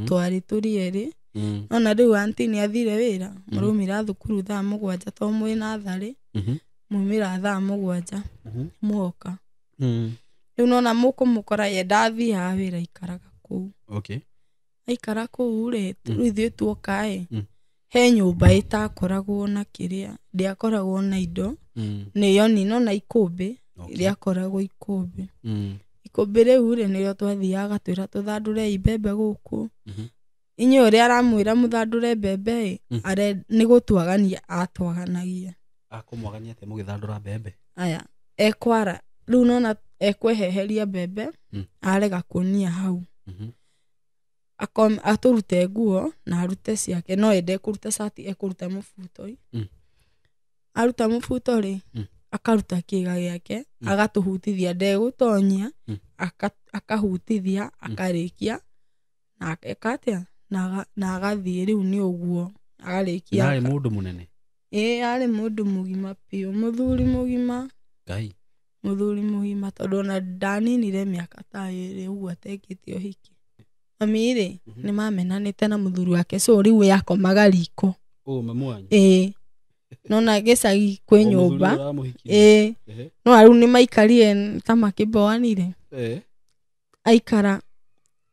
Twarĩ tũrĩ erĩ. Nona rĩu anti nĩ athire wĩra, mũraumĩra thukuru thaa 7 to mwĩ natharĩ, mumĩra thaa 7 mwoka. Rĩu nona mũkũmũkora ye ndathiaga wĩra, aikaraga kũu. Aikara kũu rĩ, rĩu ithuĩ tuoka ĩ, he nyũmba ĩtakoragwo na kĩrĩa, ndĩakoragwo na indo, nĩyo ni nona ikũmbĩ, rĩakoragwo ikũmbĩ. Ikũmbĩ rĩu rĩ, nĩrĩo twathiaga agatwĩra tũthandũrei mbembe gũkũ. Inyuĩ ũrĩa aramwĩra mũthandũre mbembe ĩ, nĩ gũtwagania atwaganagia. Akũmwagania atĩa mũgĩthandũra mbembe? Aya, ekwara rĩu nona ekweheheria mbembe, arega kuonia hau. Atũrute nguo na arute ciake, no ende kũruta cati ekũruta mũbuto. Aruta mũbuto rĩ, akaruta kĩga gĩake, agatũhutithia, ndegũtonyia, akahutithia, akarĩkia, na ageka atĩa, na agathiĩ rĩu nĩ ũguo agarĩkia. Narĩ mũndũ mũnene? Ĩĩ, arĩ mũndũ mũgima biũ, mũthuri mũgima. Ngai. Mũthuri mũgima, tondũ ona ndaninire mĩaka ta 2 ũguo atekĩte ũhiki. Mami rĩ, nĩ mamenanĩte na mũthuri wake, so rĩu we akomaga riko. Ũ, mamu wanyu? Ĩĩ. Nona gĩcagi kwĩ O mũthuri nyũmba. ũramũhikia? Ĩĩ. No rĩu nĩ maikarire ta makĩmboanire. Aikara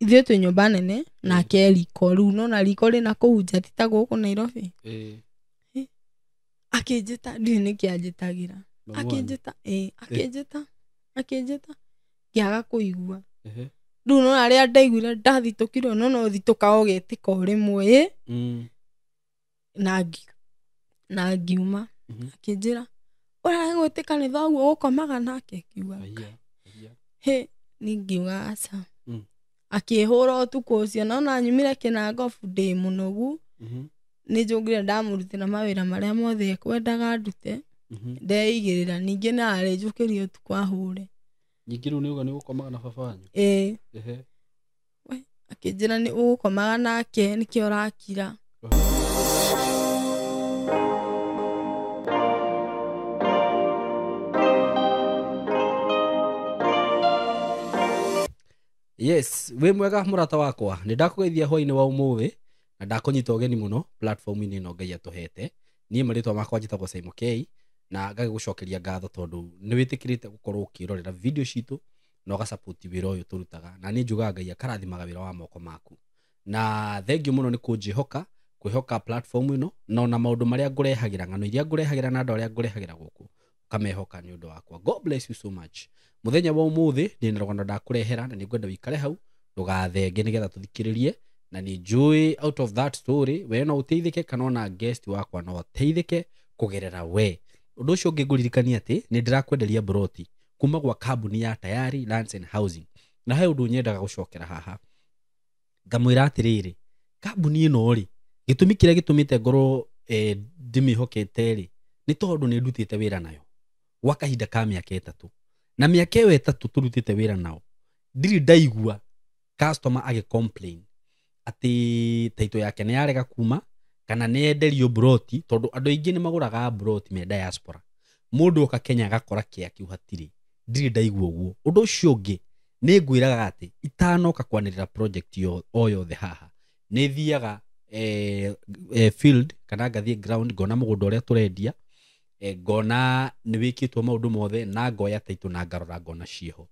ithuĩ twĩ nyũmba nene nake riko rĩu nona riko rĩna kũu nja ti ta gũkũ Nairobi. Akĩnjĩta, ndiũĩ nĩkĩ anjĩtagĩra. Mamu wanyu? Akĩnjĩta, ĩĩ, akĩnjĩta, akĩnjĩta, ngĩaga kũigua. Rĩu nona rĩrĩa ndaiguire ndathitũkirwo, nona ũthitũka ũgetĩka o rĩmwe, ĩ? Na ngiuma. Akĩnjĩra, ũrarega gwĩtĩka nĩ thoguo ũgũkomaga nake? Ngiuga, Aya, aya. Hĩ, niĩ ngiuga aca. Akĩhũra ũtukũ ũcio, nona nyumire kĩnangobu ndĩ mũnogu. Nĩ njũngire ndamũrutĩra mawĩra marĩa mothe ekwendaga ndute. Ndeigĩrĩra, ningĩ na arĩ njũkĩrie ũtukũ ahũre. Ningĩ rĩu nĩ uga nĩ ũgũkomaga na baba wanyu? Ĩĩ. We, akĩnjĩra nĩ ũgũkomaga nake, nĩkĩo ũrakira. Yes, wĩ mwega mũrata wakwa, nĩ ndakũgeithia hwainĩ wa ũmũthĩ na ndakũnyita ũgeni mũno platform-inĩ ĩno Ngai atũhete. Niĩ marĩtwa makwa njĩtagwo Simon K na ngagĩgũcokeria ngatho tondũ nĩ wĩtĩkĩrĩte gũkorwo ũkĩrorera video citũ na ũgasupport wĩra ũyũ tũrutaga, na niĩ njugaga Ngai akarathimaga wĩra wa moko maku. Na thengiũ mũno nĩ kũnjĩhoka, kwĩhoka platform ĩno, na ona maũndũ marĩa ngũrehagĩra, ng'ano iria ngũrehagĩra na andũ arĩa ngũrehagĩra gũkũ, ũkamehoka nĩ ũndũ wakwa. God bless you so much. Mũthenya wa ũmũthĩ ndĩ na rũgano ndakũrehera na nĩngwenda ũikare hau ndũgathenge nĩgetha tũthikĩrĩrie, na nĩ njũĩ out of that story we no ũteithĩke kana ona guest wakwa no ateithĩke kũgerera we. Ũndũ ũcio ũngĩ ngũririkania atĩ nĩ ndĩrakwenderia broti kuma gwa kambuni ya Tayari Lands and Housing, na he ũndũ nyendaga gũcokera haha ngamwĩra atĩrĩrĩ, kambuni ĩno rĩ, gĩtũmi kĩrĩa gĩtũmĩte ngorwo, ndĩmĩhokete rĩ, nĩ tondũ nĩ ndutĩte wĩra nayo gwa kahinda ka mĩaka 3, na mĩaka ĩyo 3 tũrutĩte wĩra nao ndirĩ ndaigua customer agĩ complain atĩ title yake nĩ yarega kuma kana nĩ enderio broti, tondũ andũ aingĩ nĩ magũraga broti me diaspora, mũndũ oka Kenya agakora kĩa kĩu hatirĩ. Ndirĩ ndaigua ũguo. Ũndũ ũcio ũngĩ nĩ ngwĩraga atĩ itanoka kwanĩrĩra project o yothe haha nĩ thiaga, field kana ngathiĩ ground ngona mũgũnda ũrĩa tũrendia, ngona nĩ wĩkĩtwo maũndũ mothe na ngoya title na ngarora ngona ciĩho.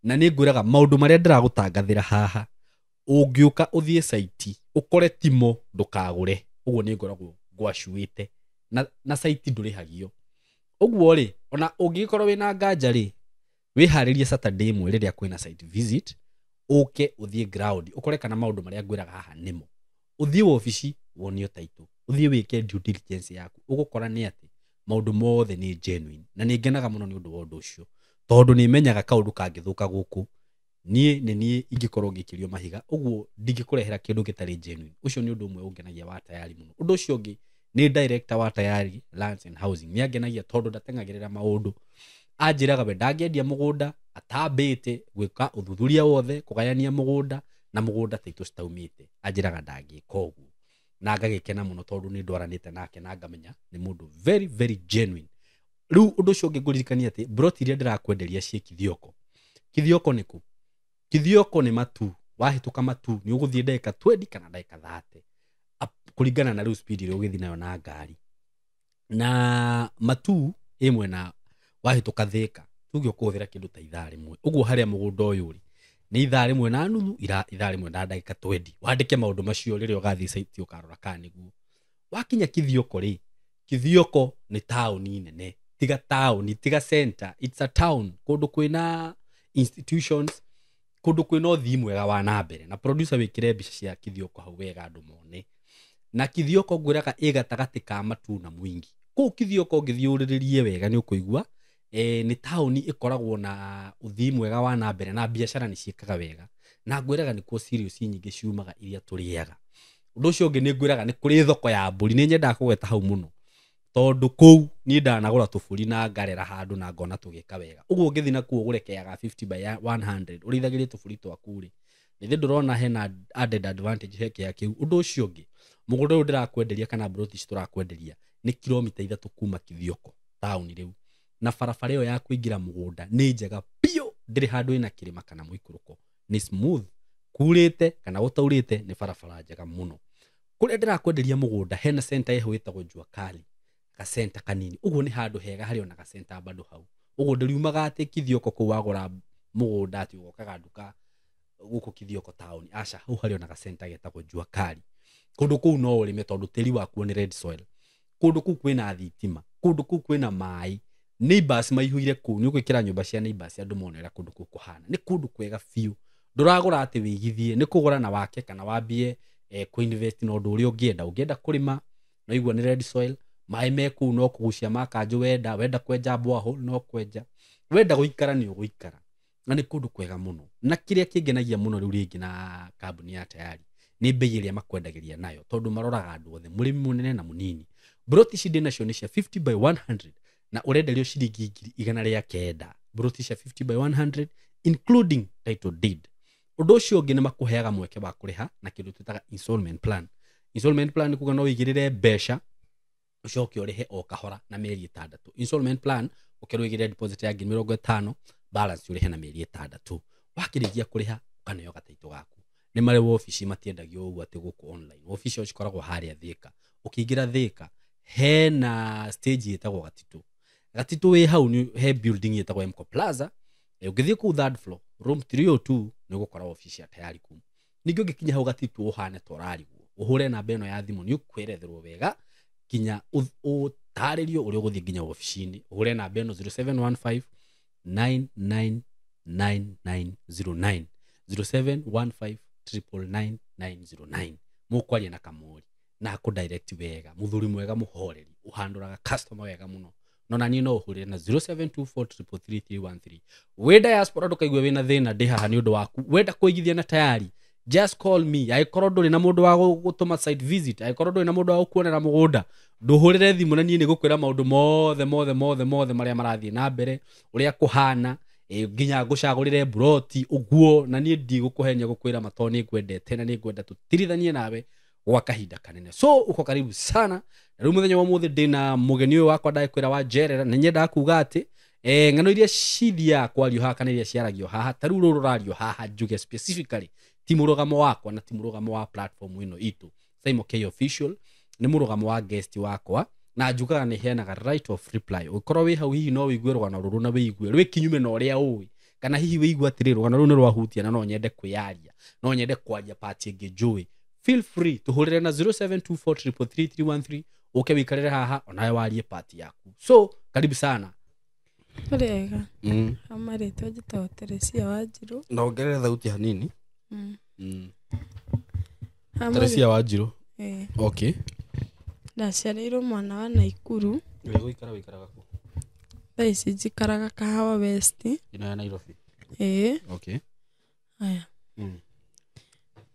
Na nĩ ngwĩraga maũndũ marĩa ndĩragũtangathĩra haha, ũngĩũka ũthiĩ site ũkore timo ndũkagũre, ũguo nĩ ngoragwo ngwacuĩte na site ndũrĩhagio. Ũguo rĩ, ona ũngĩgĩkorwo wĩna nganja rĩ, wĩharĩrie Saturday ĩmwe rĩrĩa kwĩna site visit, ũke ũthiĩ ground ũkore kana maũndũ marĩa ngwĩraga haha nĩmo. Ũthiĩ wabici wonio title, ũthiĩ wĩke due diligence yaku, ũgũkora nĩ atĩ maũndũ mothe nĩ genuine. Na nĩ ngenaga mũno nĩ ũndũ wa ũndũ ũcio, tondũ nĩ menyaga kaũndũ kangĩthũka gũkũ niĩ nĩ niĩ ingĩkorwo ngĩikĩrio mahiga, ũguo ndingĩkũrehera kĩndũ gĩtarĩ genuine. Ũcio nĩ ũndũ ũmwe ũngenagia wa Tayari mũno. Ũndũ ũcio ũngĩ nĩ director wa Tayari Lands and Housing, nĩ angenagia tondũ ndateng'agĩrĩra maũndũ, anjĩraga we ndangĩendia mũgũnda atambĩte gwĩka ũthuthuria wothe, kũgayania mũgũnda na mũgũnda title citaumĩte, anjĩraga ndangĩka ũguo, na ngagĩkena mũno tondũ nĩ ndwaranĩte nake na ngamenya nĩ mũndũ very very genuine. Rĩu ũndũ ũcio ũngĩ ngũririkania atĩ broti iria ndĩrakwenderia ciĩ Kithioko. Kithioko nĩ kũ? Kithioko nĩ Matu. Wahĩtũka Matu nĩ ũgũthiĩ ndagĩka 20 kana ndagĩka 30 kũringana na rĩu speed ĩrĩa ũgĩthiĩ nayo na ngari. Na Matu ĩ mwena wahĩtũka Thĩka, tuge ũkũhũthĩra kĩndũ ta ithaa rĩmwe. Ũguo harĩa mũgũnda ũyũ ũrĩ nĩ ithaa rĩmwe na nuthu, ithaa rĩmwe na ndagĩka 20. Wandĩke maũndũ macio rĩrĩa ũgathiĩ site ũkarora kana nĩguo. Wakinya Kithioko rĩ, Kithioko nĩ taũni nene, tiga taũni, tiga center, it's a town, kũndũ kwĩna institutions, kũndũ kwĩna ũthii mwega wa na mbere. Na producer wĩkĩre mbica cia Kithioko hau wega andũ mone. Na Kithioko ngwĩraga ĩ gatagatĩ ka Matu na Mwingi. Kũu Kithioko ũngĩthiĩ ũrĩrĩrie wega nĩ ũkũigua nĩ taũni ĩkoragwo na ũthii mwega wa na mbere na biacara nĩ ciĩkaga wega. Na ngwĩraga nĩkuo cereals nyingĩ ciumaga iria tũrĩaga. Ũndũ ũcio ũngĩ nĩ ngwĩraga nĩ kũrĩ thoko ya mbũri, nĩ nyendaga kũgweta hau mũno tondũ kũu niĩ ndanagũra tũbũri na ngarera handũ na ngona tũgĩka wega. Ũguo ũngĩthiĩ nakuo ũgũre kĩaga 50 by 100 ũrĩithagĩrie tũbũri twaku rĩ, nĩ ndũrona hena added advantage he kĩea kĩu. Ũndũ ũcio ũngĩ, mũgũnda ũyũ ndĩrakwenderia kana mburoti ici tũrakwenderia nĩ kilomita 3 kuma Kithioko taũni rĩu, na barabara ĩyo ya kũingĩra mũgũnda nĩ njega biũ, ndĩrĩ handũ ĩna kĩrĩma kana mũikũrũko, nĩ smooth, kurĩte kana gũtaurĩte, nĩ barabara njega mũno. Kũrĩa ndĩrakwenderia mũgũnda hena center ĩho ĩtagwo Jua Kali, gacenta kanini, ũguo nĩ handũ hega harĩ ona gacenta bado hau. Ũguo ndĩriumaga atĩ Kithioko kũu wagũra mũgũnda atĩ ũgokaga nduka gũkũ Kithioko taũni, aca, hau harĩ ona gacenta getagwo Jua Kali. Kũndũ kũu no ũrĩme tondũ tĩri wakuo nĩ red soil. Kũndũ kũu kwĩna thitima, kũndũ kũu kwĩna maĩ, neighbors maihũire kũu, nĩ ũgwĩkĩra nyũmba cia neighbors andũ mone ũrĩa kũndũ kũu kũhana. Nĩ kũndũ kwega biũ. Ndũragũra atĩ wĩigithie, nĩ kũgũra na wake kana wambie kũinvest na ũndũ ũrĩa ũngĩenda. Ũngĩenda kũrĩma, no igua nĩ red soil, maĩ me kũu no kũgucia makanjũ wenda, wenda kwenja borehole no kwenja, wenda gũikara nĩ ũgũikara. Na nĩ kũndũ kwega mũno. Na kĩrĩa kĩngenagia mũno rĩu rĩngĩ na kambuni ya Tayari nĩ bei ĩrĩa makwendagĩria nayo, tondũ maroraga andũ othe, mũrĩmi mũnene na mũnini. Mburoti ici ndĩ nacio nĩ cia 50 by 100 na ũrenderio ciringi 109,000. Mburoti cia 50 by 100 including title deed. Ũndũ ũcio ũngĩ nĩ makũheaga mweke wa kũrĩha na kĩndũ twĩtaga installment plan. Installment plan nĩ kuga no ũigĩrĩre mbeca ũcoke ũrĩhe o kahora na mĩeri 6. Installment plan ũkerwo ũigĩrĩre deposit ya 50,000, balance ũrĩhe na mĩeri 6. Wakĩrĩkia kũrĩha ũkaneo gataitũ gaku. Nĩ marĩ wobici, matiendagio ũguo atĩ gũkũ online. Wobici icio cikoragwo harĩa Thĩka. Ũkĩingĩra Thĩka hena stage ĩtagwo Gatitũ. Gatitũ wĩ hau nĩ he building ĩtagwo Mco Plaza. Ũngĩthiĩ kũu third floor room 302 nĩ ũgũkora wobici ya Tayari kũu. Ningĩ ũngĩkinya hau Gatitũ ũhane ta ũrarigwo, ũhũre namba ĩno ya thimũ nĩ ũkweretherwo wega nginya ũtarĩrio ũrĩa ũgũthiĩ nginya wobici-inĩ. Ũhũre namba ĩno 0715 999909, 0715 99909. Mũkwaria na Kamori na akũ direct wega, mũthuri mwega mũhoreri, ũhandũraga customer wega mũno. No na niĩ no ũhũrĩre na 0724333313. Wĩ diaspora ndũkaigue wĩna thĩna, ndĩ haha nĩ ũndũ waku. Wenda kũigithia na Tayari, just call me. Angĩkorwo ndũrĩ na mũndũ wa gũtũma site visit, angĩkorwo ndũrĩ na mũndũ wa gũkuonera mũgũnda, ndũhũrĩre thimũ na niĩ nĩ ngũkwĩra maũndũ mothe mothe mothe mothe marĩa marathiĩ na mbere, ũrĩa kũhana, nginya ngũcagũrĩre mburoti ũguo, na niĩ ndigũkũhenia gũkwĩra ma tondũ nĩ ngwendete na nĩ ngwenda tũtirithanie nawe gwa kahinda kanene. So uko karibu sana. Na rĩu mũthenya wa ũmũthĩ ndĩna mũgeni ũyũ wakwa ndagĩkwĩra wa Njerera, na nyendaga kuga atĩ ng'ano iria cithiaga kwario haha kana iria ciaragio haha, ta rĩu rũrũ rũrario haha njuge specifically ti mũrũgamo wakwa na ti mũrũgamo wa platform ĩno itũ Simon K Official, nĩ mũrũgamo wa guest wakwa, na njugaga nĩ heanaga right of reply. Ũngĩkorwo wĩ hau hihi no wĩigue rũgano rũrũ na wĩigue rwĩ kinyume na ũrĩa ũĩ, kana hihi wĩigue atĩrĩ rũgano rũu nĩ rwahutia na no nyende kwĩyaria, no nyende kwaria part ĩngĩ njũĩ, feel free tũhũrĩre na 0724333313 ũke wĩikarĩre haha onawe warie part yaku. So karibu sana. Wega. Amarĩtwa njĩtagwo Teresia Wanjirũ. Na ongerere thauti hanini. Teresia Wanjirũ. Okay. Ndaciarĩirwo mwana wa Naikuru. Ũrĩa gũikara wĩikaraga kũ? Thaa ici njikaraga Kahawa West. Ĩno ya Nairobi. Okay. Aya.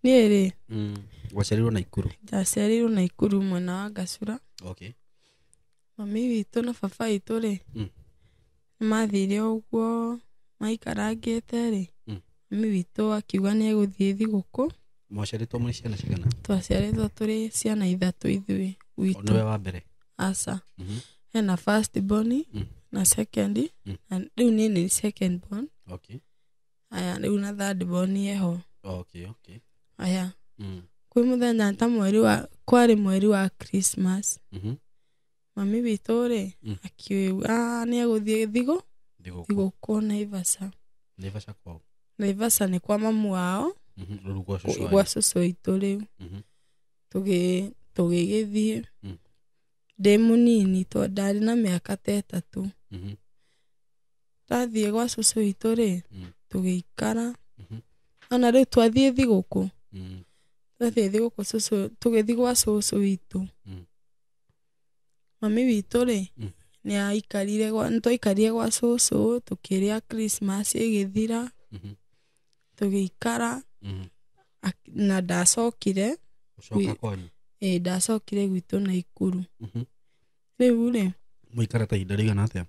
Niĩ rĩ, Waciarĩirwo Naikuru. Ndaciarĩirwo Naikuru mwena wa Ngacura. Okay. Mami witũ na baba witũ rĩ, nĩ mathire ũguo maikarangĩte rĩ, mami witũ akiuga nĩ egũthiĩ thigũkũ. Mwaciarĩtwo mũrĩ ciana cigana? Twaciarĩtwo tũrĩ ciana 3 ithuĩ gwitũ. Nĩwe wa mbere? Aca. Hena first born na second, na rĩu niĩ nĩ second born. Okay. Aya, rĩu na third born eho. Okay, okay. Aya. Kwĩ mũthenya ta mweri wa kwarĩ mweri wa Christmas. Mami witũ rĩ akiuga nĩ egũthiĩ thigũkũ Naivasha. Naivasha kwao. Naivasha nĩ kwa mamu wao. Gwa cũcũ witũ rĩu. Tũgĩgĩthiĩ. Ndĩ mũnini tondũ ndarĩ na mĩaka ta 3. Tathiĩ gwa cũcũ witũ rĩ, tũgĩikara. Ona rĩu twathiĩ thigũkũ. Twathiĩ thigũkũ cũcũ, tũgĩthiĩ gwa cũcũ witũ. Mami witũ rĩ, nĩ aikarire gwa, nĩ twaikarire gwa cũcũ, tũkĩrĩa Christmas ĩgĩthira. Tũgĩikara. Na ndacokire. Gũcoka kwanyu? Ĩĩ, ndacokire gwitũ Naikuru. Rĩu rĩ, Mũikara ta ihinda rĩigana atĩa?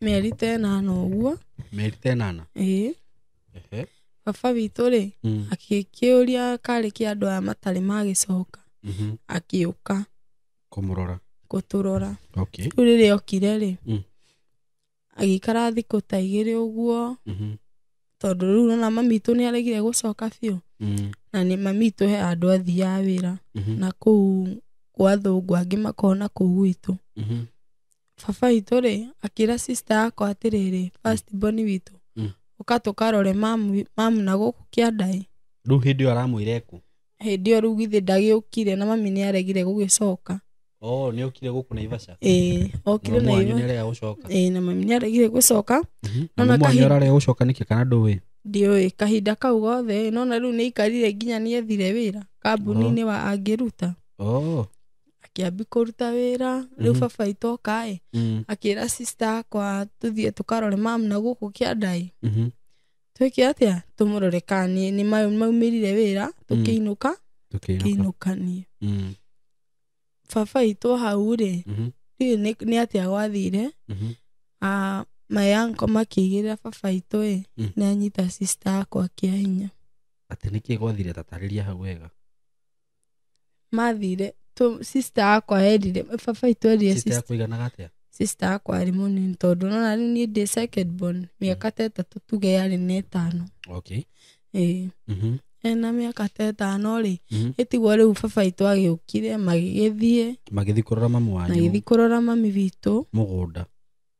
Mĩeri ta 8 ũguo. Mĩeri ta 8? Ĩĩ. Baba witũ rĩ, akĩkĩũria karĩ kĩ andũ aya matarĩ magĩcoka. Akĩũka. Kũmũrora. Gũtũrora. Okay. Rĩu rĩrĩa okire rĩ, agĩikara thikũ ta 2 ũguo. Tondũ rĩu ona mami witũ nĩ aregire gũcoka biũ. Na nĩ mami witũ he andũ athiaga wĩra. Na kũu kwa athũngũ angĩ makoragwo na kũu gwitũ. Baba witũ rĩ, akĩra sister yakwa atĩrĩrĩ, first born witũ, ũka tũkarore mamu na gũkũ kĩanda-ĩ. Rĩu hĩndĩ ĩyo aramwĩra ekũ? Hĩndĩ ĩyo rĩu githĩ ndagĩũkire na mami nĩ aregire gũgĩcoka. Oh, nĩ okire gũkũ Naivasha? Ĩĩ, okire Na mami wanyu Naivasha. nĩ arega gũcoka? Ĩĩ, na mami nĩ aregire gũcoka. Na Nona mami wanyu kahinda ararega gũcoka nĩkĩ kana ndũĩ? Ndiũĩ, kahinda kau gothe, nona rĩu nĩ aikarire nginya nĩ ethire wĩra kambuni-inĩ wa angĩruta. Akĩambi kũruta wĩra, rĩu baba witũ oka-ĩ, akĩra sister yakwa tũthiĩ tũkarore mamu na gũkũ kĩanda-ĩ. Twĩke atĩa? Tũmũrore kana nĩ maumĩrire wĩra, tũkĩinũka, tũkĩinũkanie. Baba witũ hau rĩ, ndiũĩ nĩ atĩa gwathire. My uncle makĩigĩrĩra baba witũ ĩ, nĩ anyita sister yakwa kĩa hinya. Atĩ nĩkĩ gwathire? Ta tarĩria hau wega. Mathire, sister yakwa erire, baba witũ erire Sister yaku aiganaga atĩa? Sister yakwa arĩ mũnini tondũ nona rĩu niĩ ndĩ second born, mĩaka ta 3 tuge yarĩ na 5. Okay. Ĩĩ. Ena mĩaka ta 5 rĩ, ĩtigwo rĩu baba witũ agĩũkire, magĩgĩthiĩ. Magĩthiĩ kũrora mamu wanyu. Magĩthiĩ kũrora mami witũ. Mũgũnda.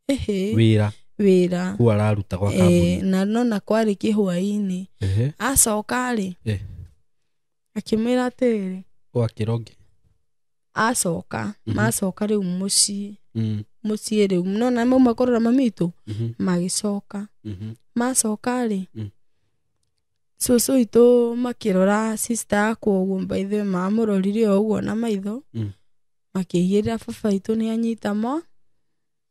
Ĩhĩ. Wĩra. Wĩra. Kũu araruta gwa kambuni. Na nona kwarĩ kĩhwaĩ-inĩ. Acoka rĩ, akĩmwĩra atĩrĩrĩ. Kwa kĩrongi. Acoka, macoka rĩu mũciĩ. Mũciĩ rĩu, nona mauma kũrora mami witũ, magĩcoka. Macoka rĩ, cũcũ witũ makĩrora sister yakwa ũguo, by the way, mamũrorire o ũguo na maitho. Makĩigĩrĩra baba witũ nĩ anyita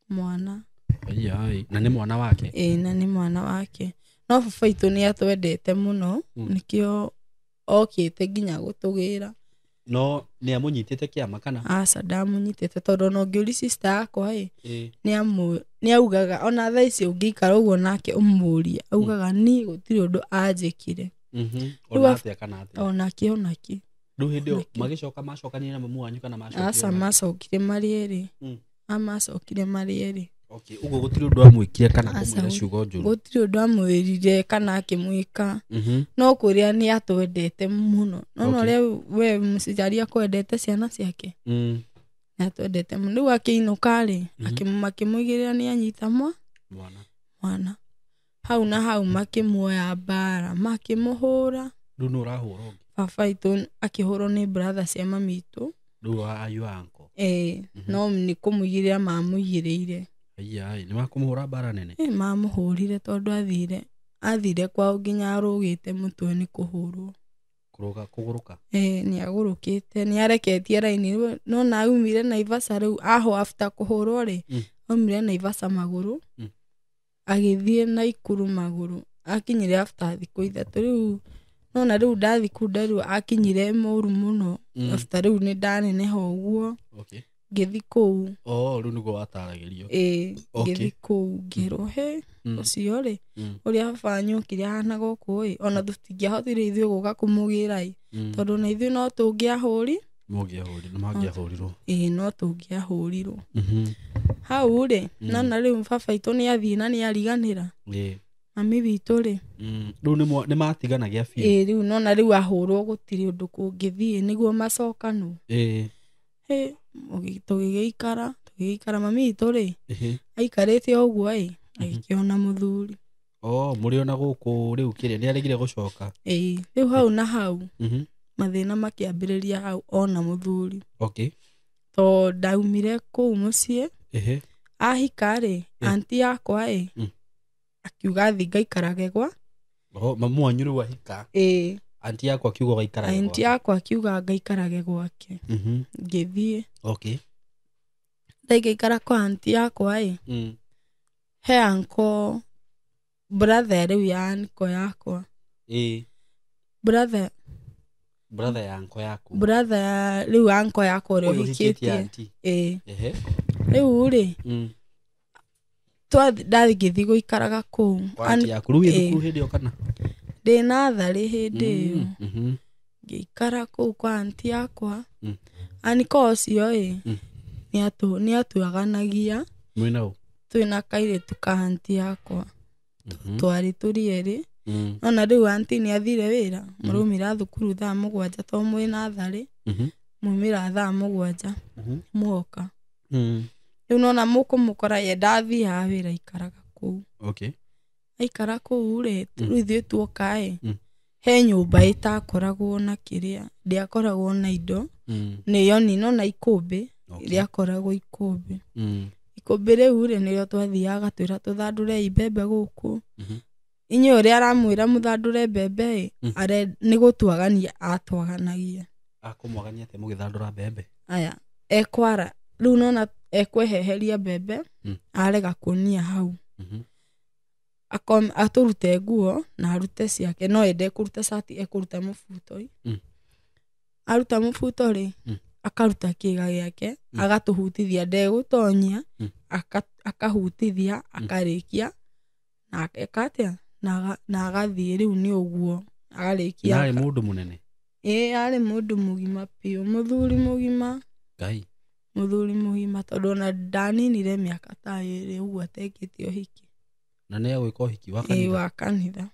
mwana. Ai, na nĩ mwana wake? Ĩĩ, na nĩ mwana wake. No baba witũ nĩ atwendete mũno, nĩkĩo okĩte nginya gũtũgĩra. No nĩ amũnyitĩte kĩama kana? Aca, ndamũnyitĩte tondũ ona ũngĩũria sister yakwa ĩ, nĩ augaga ona thaa ici ũngĩikara ũguo nake ũmũrie, augaga niĩ gũtirĩ ũndũ anjĩkire. Rĩu Ona atĩa kana atĩa? Onake, onake. Rĩu hĩndĩ ĩyo Onake. magĩcoka macokanire na mamu wanyu kana macokire Aca, marĩ? macokire marĩ erĩ. Macokire marĩ erĩ. Okay, ũguo gũtirĩ ũndũ amwĩkire kana Aca, kũmwĩra ciugo njũru? Gũtirĩ ũndũ amwĩrire kana akĩmwĩka. No kũrĩa nĩ atwendete mũno. No na ũrĩa we mũciari akwendete ciana ciake. Nĩ atwendete mũno. Rĩu akĩinũka rĩ, makĩmũigĩrĩra nĩ anyita Mwana. mwana. Hau na hau makĩmuoya mbara, makĩmũhũra. Rĩu nũ ũrahũra ũngĩ? Baba witũ akĩhũrwo nĩ brother cia mami witũ. Rĩu are your uncle? Ĩĩ, no nĩ kũmũigĩrĩra mamũigĩrĩire. Ai, nĩ makũmũhũra mbara nene? Ĩĩ, mamũhũrire tondũ athire kwao nginya arũgĩte mũtwe nĩ kũhũrwo. Kũrũga, kũgũrũka? Ĩĩ, nĩ agũrũkĩte, nĩ areketie raini. No na aumire Naivasha rĩu, ahũ after kũhũrwo rĩ, aumire Naivasha magũrũ, agĩthiĩ Naikuru magũrũ. Akinyire after thikũ 3 rĩu, no na rĩu ndathi kunda rĩu akinyire mũru mũno. After rĩu nĩ ndaneneha ũguo. Ngĩthi kũu. Oh, rĩu nĩguo wataragĩrio. Ĩĩ, ngĩthi kũu ngĩrwo, he, ũcio rĩ, ũrĩa baba wanyu okire ahana gũkũ ĩ, ona tũtingĩahotire ithuĩ gũka kũmũgĩra ĩ. Tondũ na ithuĩ no tũngĩahũri. Mũngĩahũri, nĩ mangĩahũrirwo. Ĩĩ, no tũngĩahũrirwo. Hau rĩ, no na rĩu baba witũ nĩ athiĩ na nĩ ariganĩra. Mami witũ rĩ. Rĩu nĩ matiganagia biũ. Ĩĩ rĩu nona rĩu ahũrwo gũtirĩ ũndũ kũngĩthiĩ nĩguo macokanwo. Ĩĩ. Hĩ tũgĩgĩikara mami witũ rĩ. Aikarĩte o ũguo ĩ agĩkĩona mũthuri. Oh, mũrĩ ona gũkũ rĩu kĩrĩa nĩ aregire gũcoka. Ĩĩ rĩu hau na hau. Mathĩna makĩambĩrĩria hau ona mũthuri. Okay. To ndaumire kũu mũciĩ. Ahika rĩ anti yakwa ĩ akiuga thi ngaikarage gwa. Oh, mamu wanyu rĩu ahika. Ĩĩ. Anti yakwa akiuga gaikarage gwake. Anti yakwa akiuga ngaikarage gwake. Ngĩthiĩ. Okay. Ndaikaikara kwa anti yakwa ĩ. He anko brother rĩu ya anko yakwa. Ĩĩ. Brother ya anko yaku. Brother rĩu anko yakwa ũrĩa ũhikĩtie. Ĩĩ. Rĩu rĩ. Ndathingĩthiĩ gũikaraga kũu. Anti yaku rĩu ĩ thukuru hĩndĩ ĩyo kana? Ndĩ natharĩ hĩndĩ ĩyo. Ngĩikara kũu kwa anti yakwa. Aniko ũcio ĩ nĩatuaganagia. Mwĩna ũ? Twĩna kairĩtu ka anti yakwa. Twarĩ tũrĩ erĩ. Nona rĩu anti nĩathire wĩra. Mũraumĩra thukuru thaa 7 to mwĩ natharĩ. Mumĩra thaa 7. Mwoka. Rĩu nona mũkũmũkora ye ndathiaga wĩra aikaraga kũu. Okay. Aikara kũu rĩ rĩu ithuĩ tuoka ĩ he nyũmba ĩtakoragwo na kĩrĩa ndĩakoragwo na indo. Nĩyo nino na ikũmbĩ. Rĩakoragwo ikũmbĩ. Ikũmbĩ rĩu rĩ nĩrĩo twathiaga twĩra tũthandũre mbembe gũkũ. Inyuĩ ũrĩa aramwĩra mũthandũre mbembe ĩ nĩ gũtwagania atwaganagia. Akũmwagania atĩa mũgĩthandũra mbembe? Aya ekwara rĩu nona ekweheheria mbembe arega kuonia hau. Atũrute nguo na arute ciake no ende kũruta cati ekũruta mũbuto. Aruta mũbuto rĩ akaruta kĩga gĩake agatũhutithia ndegũtonyia akahutithia akarĩkia na eka atĩa na agathiĩ rĩu nĩ ũguo agarĩkia. Arĩ mũndũ mũnene? Ĩĩ arĩ mũndũ mũgima biũ mũthuri mũgima. Ngai. Mũthuri mũgima tondũ ona ndaninire mĩaka ta 2 ũguo atekĩte ũhiki. Na nĩ egwĩka ũhiki wa kanitha? Ĩĩ wa kanitha.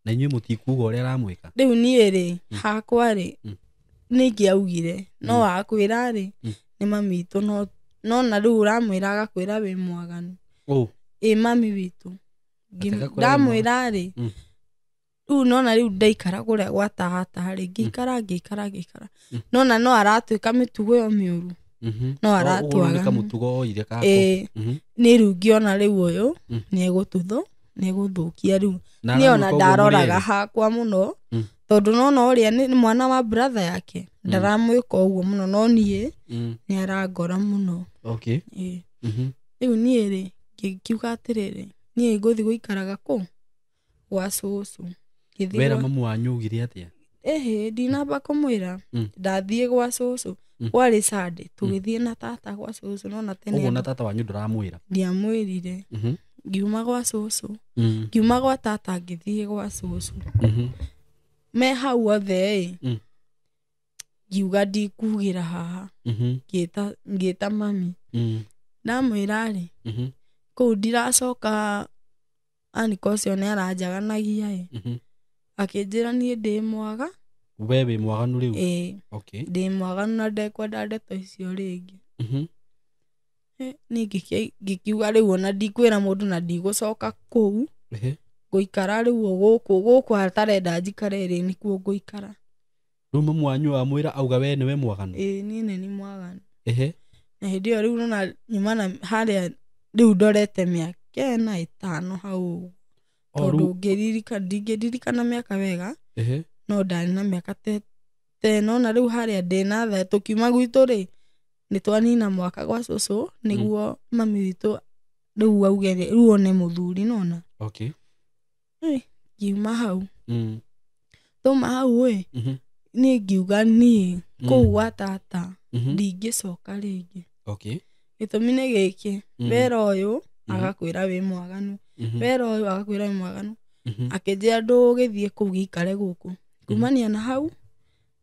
Na inyuĩ mũtikuuga ũrĩa aramwĩka? Rĩu niĩ rĩ hakwa rĩ nĩingĩaugire no akwĩra rĩ nĩ mami witũ no na rĩu ũramwĩra agakwĩra wĩ mwaganu. Ĩĩ mami witũ. Ndamwĩra rĩ rĩu nona rĩu ndaikara kũrĩa gwa tata rĩ ngĩikara nona no aratuĩka mĩtugo ĩyo mĩũru. No aratwaga kamũtugo oire kako. Ĩĩ nĩ rĩu ngĩona rĩu ũyũ nĩegũthũkia rĩu. Niĩ ona ndaroraga hakwa mũno tondũ nona ũrĩa nĩ mwana wa brother yake ndaramwĩka ũguo mũno no niĩ nĩ arangora mũno. Okay. Ĩĩ. Rĩu niĩ rĩ ngiuga atĩrĩrĩ niĩ ngũthiĩ gũikaraga kũ gwa cũcũ. Wera mamu wanyu ugire atĩa? Ĩhĩ ndinamba kũmwĩra. Ndathiĩ gwa cũcũ kwarĩ Sunday tũgĩthiĩ na tata gwa cũcũ nona tene. Ũguo na tata wanyu ndũramwĩra? Ndiamwĩrire. Ngiuma gwa cũcũ. Ngiuma gwa tata ngĩthiĩ gwa cũcũ. Me hau othe ĩ ngiuga ndikugĩra haha. Ngĩta mami. Ndamwĩra rĩ kũu ndiracoka aniko ũcio nĩ aranjaganagia ĩ. Akĩnjĩra niĩ ndĩ mwaga. We wĩ mwaganu rĩu? Ĩĩ. Okay. Ndĩ mwaganu na ndekwenda ndeto icio rĩngĩ. Niĩ ngĩkiuga rĩu ona ndikwĩra mũndũ na ndigũcoka kũu. Ngũikara rĩu gũkũ atarenda njikare rĩ nĩkuo ngũikara. Rĩu mamu wanyu amwĩra auga we nĩwe mwaganu? Ĩĩ niĩ nĩ niĩ mwaganu. Na hĩndĩ ĩyo rĩu nona nyuma na harĩa rĩu ndorete mĩaka 4 hau. Tondũ ndingĩririkana mĩaka wega no ndarĩ na mĩaka 10 na rĩu harĩa ndĩ natha tũkiuma gwitũ rĩ nĩ twanina mwaka gwa cũcũ nĩguo mami witũ rĩu auge rĩu one mũthuri nona. Okay. Ngiuma hau. Twauma hau ĩ niĩ ngiuga niĩ kũu gwa tata ndingĩcoka rĩngĩ. Okay. Gĩtũmi nĩ gĩkĩ wera ũyũ agakwĩra wĩ mwaganu. Wera ũyũ agakwĩra wĩ mwaganu. Akĩnjĩra ndũgĩthiĩ kũu gĩikare gũkũ. Kumania na hau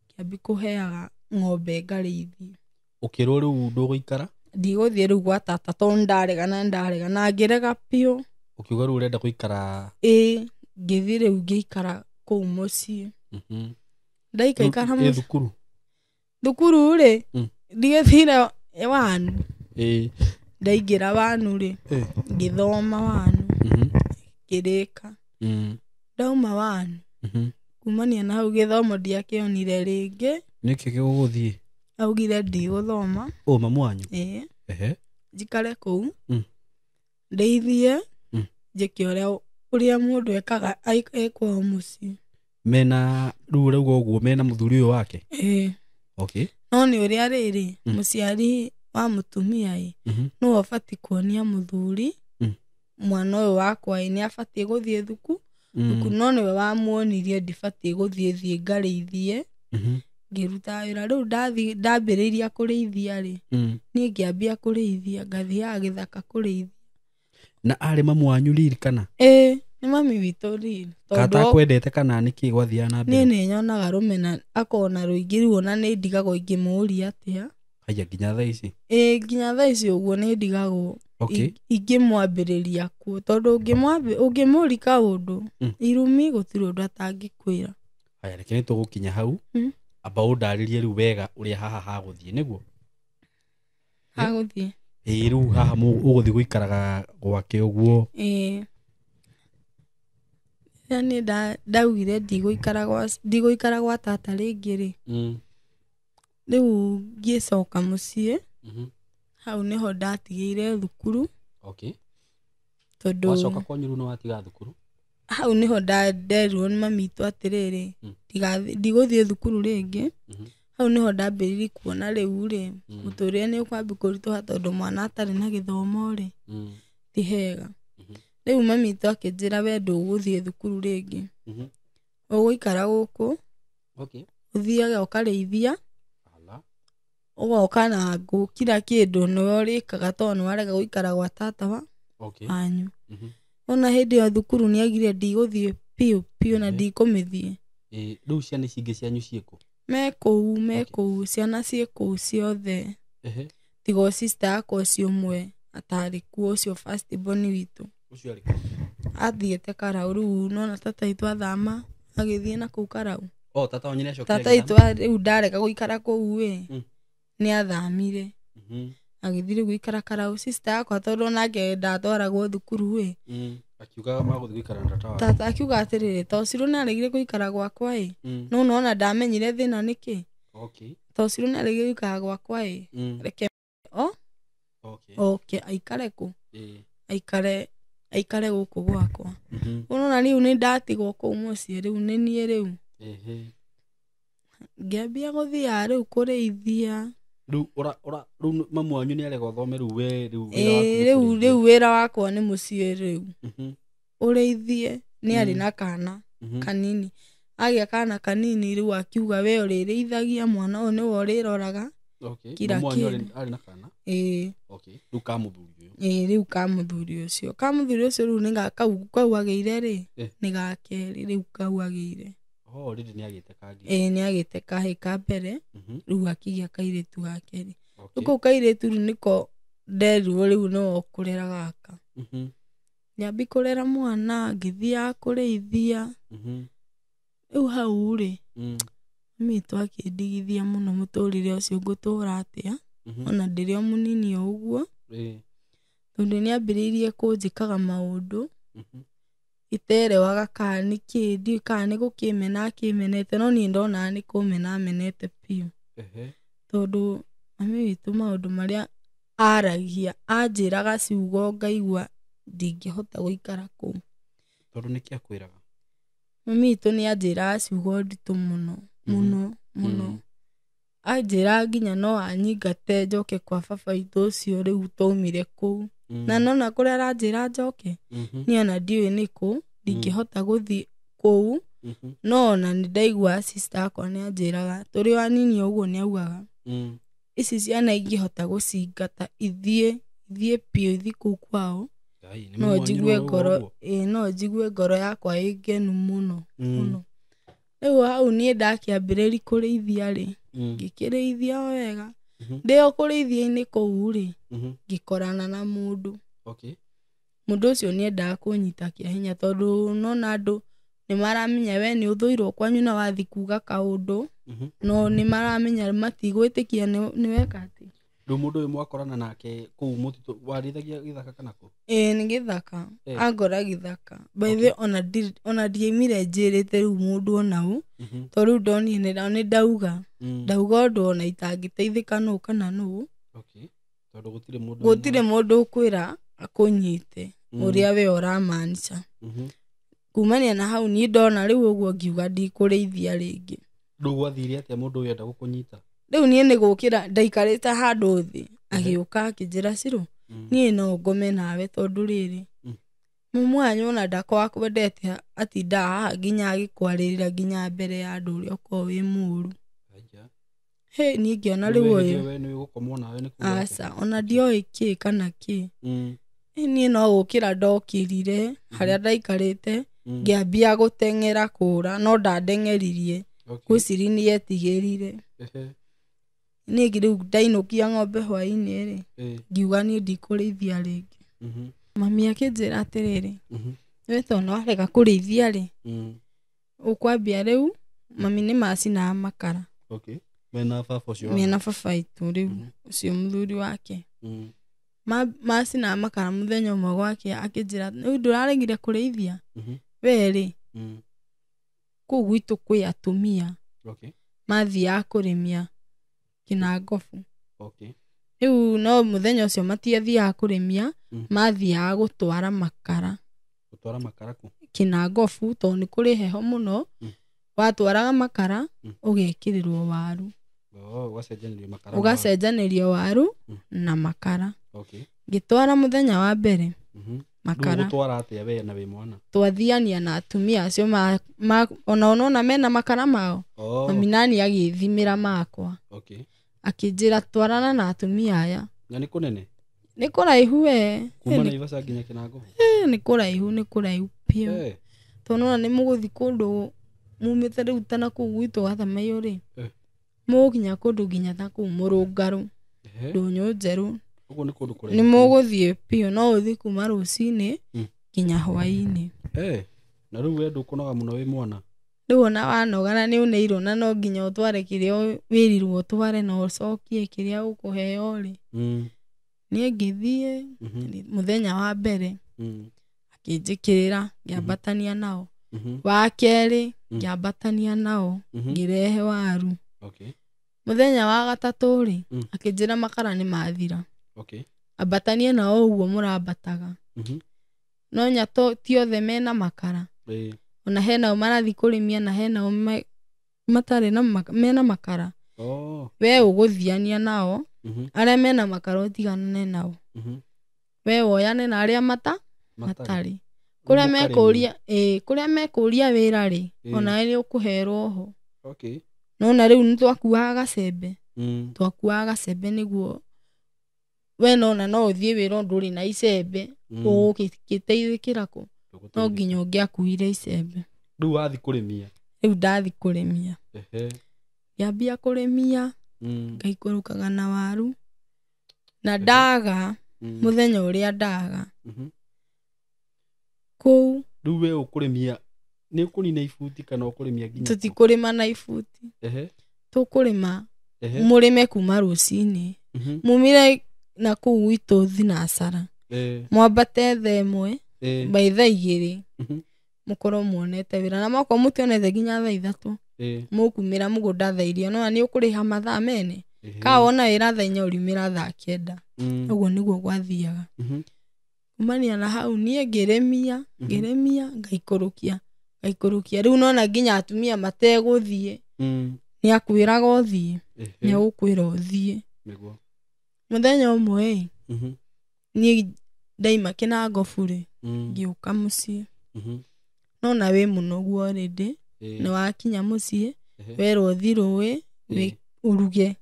kĩambi kũheaga ng'ombe ngarĩithie. Ũkĩrwo rĩu ndũgũikara? Ndigũthiĩ rĩu gwa tata tondũ ndarega na ngĩrega biũ. Ũkiuga rĩu ũrenda gũikara. Ĩĩ, ngĩthiĩ rĩu ngĩikara kũu mũciĩ. Ndaikaikara Ĩ mũciĩ. Thukuru. Thukuru rĩ, ndigĩthire wanu. Ĩ. Ndaingĩra wanu rĩ, ngĩthoma wanu, ngĩrĩka. Ndauma wanu, kumania na hau gĩthomo ndiakĩonire rĩngĩ. Nĩkĩ gĩgũgũthiĩ? Augire ndigũthoma. Ũ mamu wanyu? Ĩĩ. Ehe. Njikare kũu, ndeithie, njĩke ũrĩa mũndũ ekaga e kwao mũciĩ. Mena rĩu ũrauga ũguo mena mũthuri ũyũ wake? Ĩĩ. Okay. No nĩ ũrĩa rĩrĩ, mũciari wa mũtumia ĩ, nĩwe ũbatiĩ kuonia mũthuri, mwana ũyũ wakwa ĩ, nĩ abatiĩ gũthiĩ thuku, no nĩwe wamuonirie ndibatiĩ gũthiĩ thiĩ ngarĩithie. Ngĩruta wĩra rĩu ndathiĩ ndambĩrĩria kũrĩithia rĩ, niĩ ngĩambia kũrĩithia, ngathiaga gĩthaka kũrĩithia. Na arĩ mamu wanyu riri kana? Ĩĩ, nĩ mami witũ riri. Kana takwendete kana nĩkĩ gwathiaga na mbere? Niĩ nĩ nyonaga rũmena akona rũingĩ rĩu ona nĩ ndigagwo ingĩmũũria atĩa. Haya nginya thaa ici? Ĩĩ, nginya thaa ici ũguo nĩ ndigagwo. Okay. Ingĩmwambĩrĩria kuo tondũ ũngĩmũri kaũndũ, irumi gũtirĩ ũndũ atangĩkwĩra. Haya, reke nĩ tũgũkinya hau. Amba ũndarĩrie rĩu wega ũrĩa haha hagũthiĩ nĩguo? Hagũthiĩ. Ĩĩ, rĩu haha ũgũthiĩ gũikaraga gwake ũguo. Ĩĩ. Rĩrĩa niĩ ndaugire ndigũikara gwa tata rĩngĩ rĩ, rĩu ngĩcoka mũciĩ, hau nĩho ndatigĩire thukuru. Okay. Tondũ wacoka kwanyu rĩu nĩ watiga thukuru? Hau nĩho nderirwo nĩ mami witũ atĩrĩrĩ, ndigũthiĩ thukuru rĩngĩ. Hau nĩho ndambĩrĩirie kuona rĩu rĩ, mũtũrĩre nĩ ũkwambia kũritũha tondũ mwana atarĩ na gĩthomo rĩ, ti hega. Rĩu mami witũ akĩnjĩra we ndũgũthiĩ thukuru rĩngĩ. Ũgũikara gũkũ, Okay. ũthiage ũkarĩithia, ũgoka na ngũ, kila kĩndũ nĩwe ũrĩkaga tondũ nĩwarega gũikara gwa tata wa wanyu. Ona hĩndĩ ĩyo thukuru nĩaugire ndigũthiĩ biũ biũ na ndikũmĩthiĩ. Rĩu ciana ici ingĩ cianyu ciĩkũ? Me kũu, me kũu, ciana ciĩ kũu ciothe. Tiga o sister yakwa ũcio ũmwe atarĩ kuo, ũcio first born witũ. Ũcio arĩ kũ? Athiĩte Karau rĩu nona tata witũ athama agĩthiĩ na kũu Karau. Oh, tata wanyu nĩacokire Tata agĩthama? witũ rĩu ndarega gũikara kũu ĩ, nĩathamire. Agĩthiĩ rĩu gũikara Karau. Sister yakwa tondũ onake ndatwaragwo thukuru ĩ. Akiuga magũthiĩ gũikara na tata wake. Tata akiuga atĩrĩrĩ, to Cirũ nĩaregire gũikara gwakwa ĩ. No nona ndamenyire thĩna nĩkĩ. Okay. To Cirũ nĩaregire gũikara gwakwa ĩ. Reke o? Okay. Okay, aikare kũ? Aikare gũkũ gwakwa. Ũrona rĩu nĩ ndatigwo kũu mũciĩ rĩu nĩ niĩ rĩu. Ngĩambia gũthiaga rĩu kũrĩithia. Rĩu rĩu mamu wanyu nĩarega ũthome rĩu we rĩu wĩra waku nĩ Rĩu kũrĩithia. rĩu wĩra wakwa nĩ mũciĩ rĩu. Ũrĩithie nĩ arĩ na kana kanini. Agĩa kana kanini rĩu akiuga we ũrĩrĩithagia mwana ũyũ nĩwe ũrĩroraga. Okay. Kila Mamu wanyu kĩndũ. arĩ na kana? Ĩĩ. Okay. Rĩu ka mũthuri ũyũ. Ĩĩ, rĩu ka mũthuri ũcio. Ka mũthuri ũcio rĩu nĩ kau agĩire rĩ, nĩ ga kerĩ rĩu kau agĩire. Oh, already nĩagĩte kangĩ. Ĩĩ, nĩagĩte kahĩĩ ka mbere, rĩu akĩgĩa kairĩtu ga kerĩ. Okay. Rĩu kau kairĩtu rĩu nĩko nderirwo rĩu nĩwe ũkũrera gaka. Ngĩambia kũrera mwana, ngĩthiaga kũrĩithia. Rĩu hau rĩ, mami witũ akĩndigithia mũno mũtũrĩre ũcio ngũtũra atĩa, ona ndĩrĩ o mũnini o ũguo. Tondũ nĩambĩrĩirie kũnjĩkaga maũndũ, iterewaga kana nĩkĩ, ndiũĩ kana nĩ gũkĩmena akĩmenete, no niĩ ndonaga nĩ kũmena amenete biũ. Tondũ mami witũ maũndũ marĩa aragia, anjĩraga ciugo ngaigua ndingĩhota gũikara kũu. Tondũ nĩkĩ akwĩraga? Mami witũ nĩanjĩraga ciugo nditũ mũno, mũno, mũno. Anjĩraga nginya no anyingate njoke kwa baba witũ ũcio rĩu twaumire kũu. Na nona kũrĩa aranjĩra njoke, niĩ ona ndiũĩ nĩkũ, ndingĩhota gũthiĩ kũu. No ona nĩndaigua sister yakwa nĩanjĩraga, tũrĩ o anini ũguo nĩaugaga, ici ciana ingĩhota gũcingata ithiĩ biũ ithiĩ kũu kwao, no njigue ngoro, ĩĩ, no njigue ngoro yakwa ĩ ngenu mũno, mũno. Rĩu hau niĩ ndakĩambĩrĩria kũrĩithia rĩ, ngĩkĩrĩithia o wega. Ndĩ o kũrĩithia-inĩ kũu rĩ, ngĩkorana na mũndũ. Okay. Mũndũ ũcio nĩendaga kũnyita kĩa hinya tondũ nona andũ nĩ maramenya we nĩ ũthũirwo kwanyu na wathi kuga kaũndũ, no nĩ maramenya matigwĩtĩkia nĩ weka atĩ. Rĩu mũndũ ũyũ mwakorana nake kũu mũtitũ warĩithagia gĩthaka kana kũ? Ĩĩ nĩ gĩthaka. Angora gĩthaka. By the way ona ndiaimire njĩrĩte rĩu mũndũ ona ũ, tondũ rĩu ndonire nĩ ndauga. Ndauga ũndũ ona itangĩteithĩka nũ kana nũ. Okay. Tondũ gũtirĩ mũndũ gũtirĩ mũndũ ũkwĩra akũnyite ũrĩa we ũramaanisha. Kumania na hau niĩ ndona rĩu ũguo ngiuga ndikũrĩithia rĩngĩ. Rĩu gwathire atĩa mũndũ ũyũ enda gũkũnyita? Rĩu niĩ nĩ gũkĩra ndaikarĩte handũ thĩ agĩũka akĩnjĩra Cirũ, niĩ no ngome nawe tondũ rĩrĩ mumu wanyu ona ndakorwo akwendete atindaga haha nginya agĩkwarĩrĩra nginya mbere ya andũ ũrĩa ũkoragwo wĩ mũũru. Hĩ niĩ ngĩona rĩu ũyũ aca ona ndioĩ kĩ kana kĩ. Niĩ no gũkĩra ndokĩrire harĩa ndaikarĩte ngĩambia gũteng'era kũra no ndandeng'eririe ngwĩciria nĩ etigĩrire. Niĩ rĩu ndainũkia ng'ombe hwaĩ-inĩ rĩ ngiuga niĩ ndikũrĩithia rĩngĩ. Mami akĩnjĩra atĩrĩrĩ, we tondũ warega kũrĩithia rĩ ũkwambia rĩu mami nĩ macinaga makara. Mena baba ũcio mena baba itũ rĩu ũcio mũthuri wake. Macinaga makara mũthenya ũmwe gwake akĩnjĩra rĩu ndũraregire kũrĩithia we rĩ kũu gwitũ kwĩ atumia mathiaga kũrĩmia Kĩnangobu. Rĩu no mũthenya ũcio matiathiaga kũrĩmia, mathiaga gũtwara makara. Gũtwara makara kũ? Kĩnangobu tondũ nĩ kũrĩ heho mũno. Watwaraga makara ũgekĩrĩrwo waru. Ũgacenjanĩrio waru na makara. Ngĩtwara mũthenya wa mbere makara. Gũtwara atĩa we na wĩ mwana? Twathiania na atumia acio ona ũnona mena makara mao. Mami nani agĩthimĩra makwa. Akĩnjĩra twarana na atumia aya. Na nĩ kũnene? Nĩ kũraihu we. Kuma Naivasha nginya Kĩnangobu? Nĩ kũraihu, nĩ kũraihu biũ. Tondũ nona nĩ mũgũthiĩ kũndũ mumĩte rĩu ta na kũu gwitũ Gatamaiyũ rĩ, mũgũkinya kũndũ nginya ta kũu Mũrũngarũ, Ndũnyũ Njerũ. Ũguo nĩ kũndũ kũraihu. Nĩ mũgũthiĩ biũ, no ũthiĩ kuma rũcinĩ nginya hwaĩ-inĩ. Na rĩu we ndũkũnoga mũno wĩ mwana? Rĩu ona wanoga na nĩ ũneirwo na no nginya ũtware kĩrĩa wĩrirwo ũtware na ũcokie kĩrĩa ũkũheo rĩ. Niĩ ngĩthiĩ mũthenya wa mbere akĩnjĩkĩrĩra ngĩambatania nao. Wa kerĩ ngĩambatania nao ngĩrehe waru. Mũthenya wa gatatũ rĩ akĩnjĩra makara nĩ mathira. Ambatanie nao ũguo mũrambataga. No nya ti othe mena makara. Ona henao marathiĩ kũrĩmia na henao matarĩ na mena makara. We ũgũthiania nao arĩa mena makara ũtiganane nao. We woyane na arĩa matarĩ. Kũrĩa mekũria kũrĩa mekũria wĩra rĩ onawe nĩ ũkũherwo ho. Nona rĩu nĩ twakuaga gacembe. Twakuaga gacembe nĩguo we nona no ũthiĩ wĩra ndũrĩ na icembe ũgũgĩteithĩkĩra kũ? No nginya ũngĩakuire icembe. Rĩu wathiĩ kũrĩmia? Rĩu ndathiĩ kũrĩmia. Ngĩambia kũrĩmia ngaikũrũkaga na waru na ndaga mũthenya ũrĩa ndaga kũu. Rĩu we ũkũrĩmia nĩ ũkũnina ibuti kana ũkũrĩmia nginya? Tũtikũrĩma na ibuti. Tũkũrĩma mũrĩme kuma rũcinĩ mumire na kũu gwitũ thinacara mwambate thaa ĩmwe by thaa igĩrĩ mũkorwo muonete wĩra na mokorwo mũtionete nginya thaa ithatũ mũkumĩra mũgũnda thaa iria no nĩ ũkũrĩha mathaa mene ka wona wĩra thaa inya ũriumĩra thaa kenda. Ũguo nĩguo gwathiaga. Kumania na hau niĩ ngĩrĩmia ngĩrĩmia ngaikũrũkia ngaikũrũkia rĩu nona nginya atumia mategũthiĩ nĩ akwĩraga ũthiĩ nĩ agũkwĩra ũthiĩ. Mũthenya ũmwe niĩ ndaima Kĩnangobu rĩ ngĩũka mũciĩ. Nona wĩ mũnogu already nĩ wakinya mũciĩ werwo ũthiĩ rũĩ ũruge.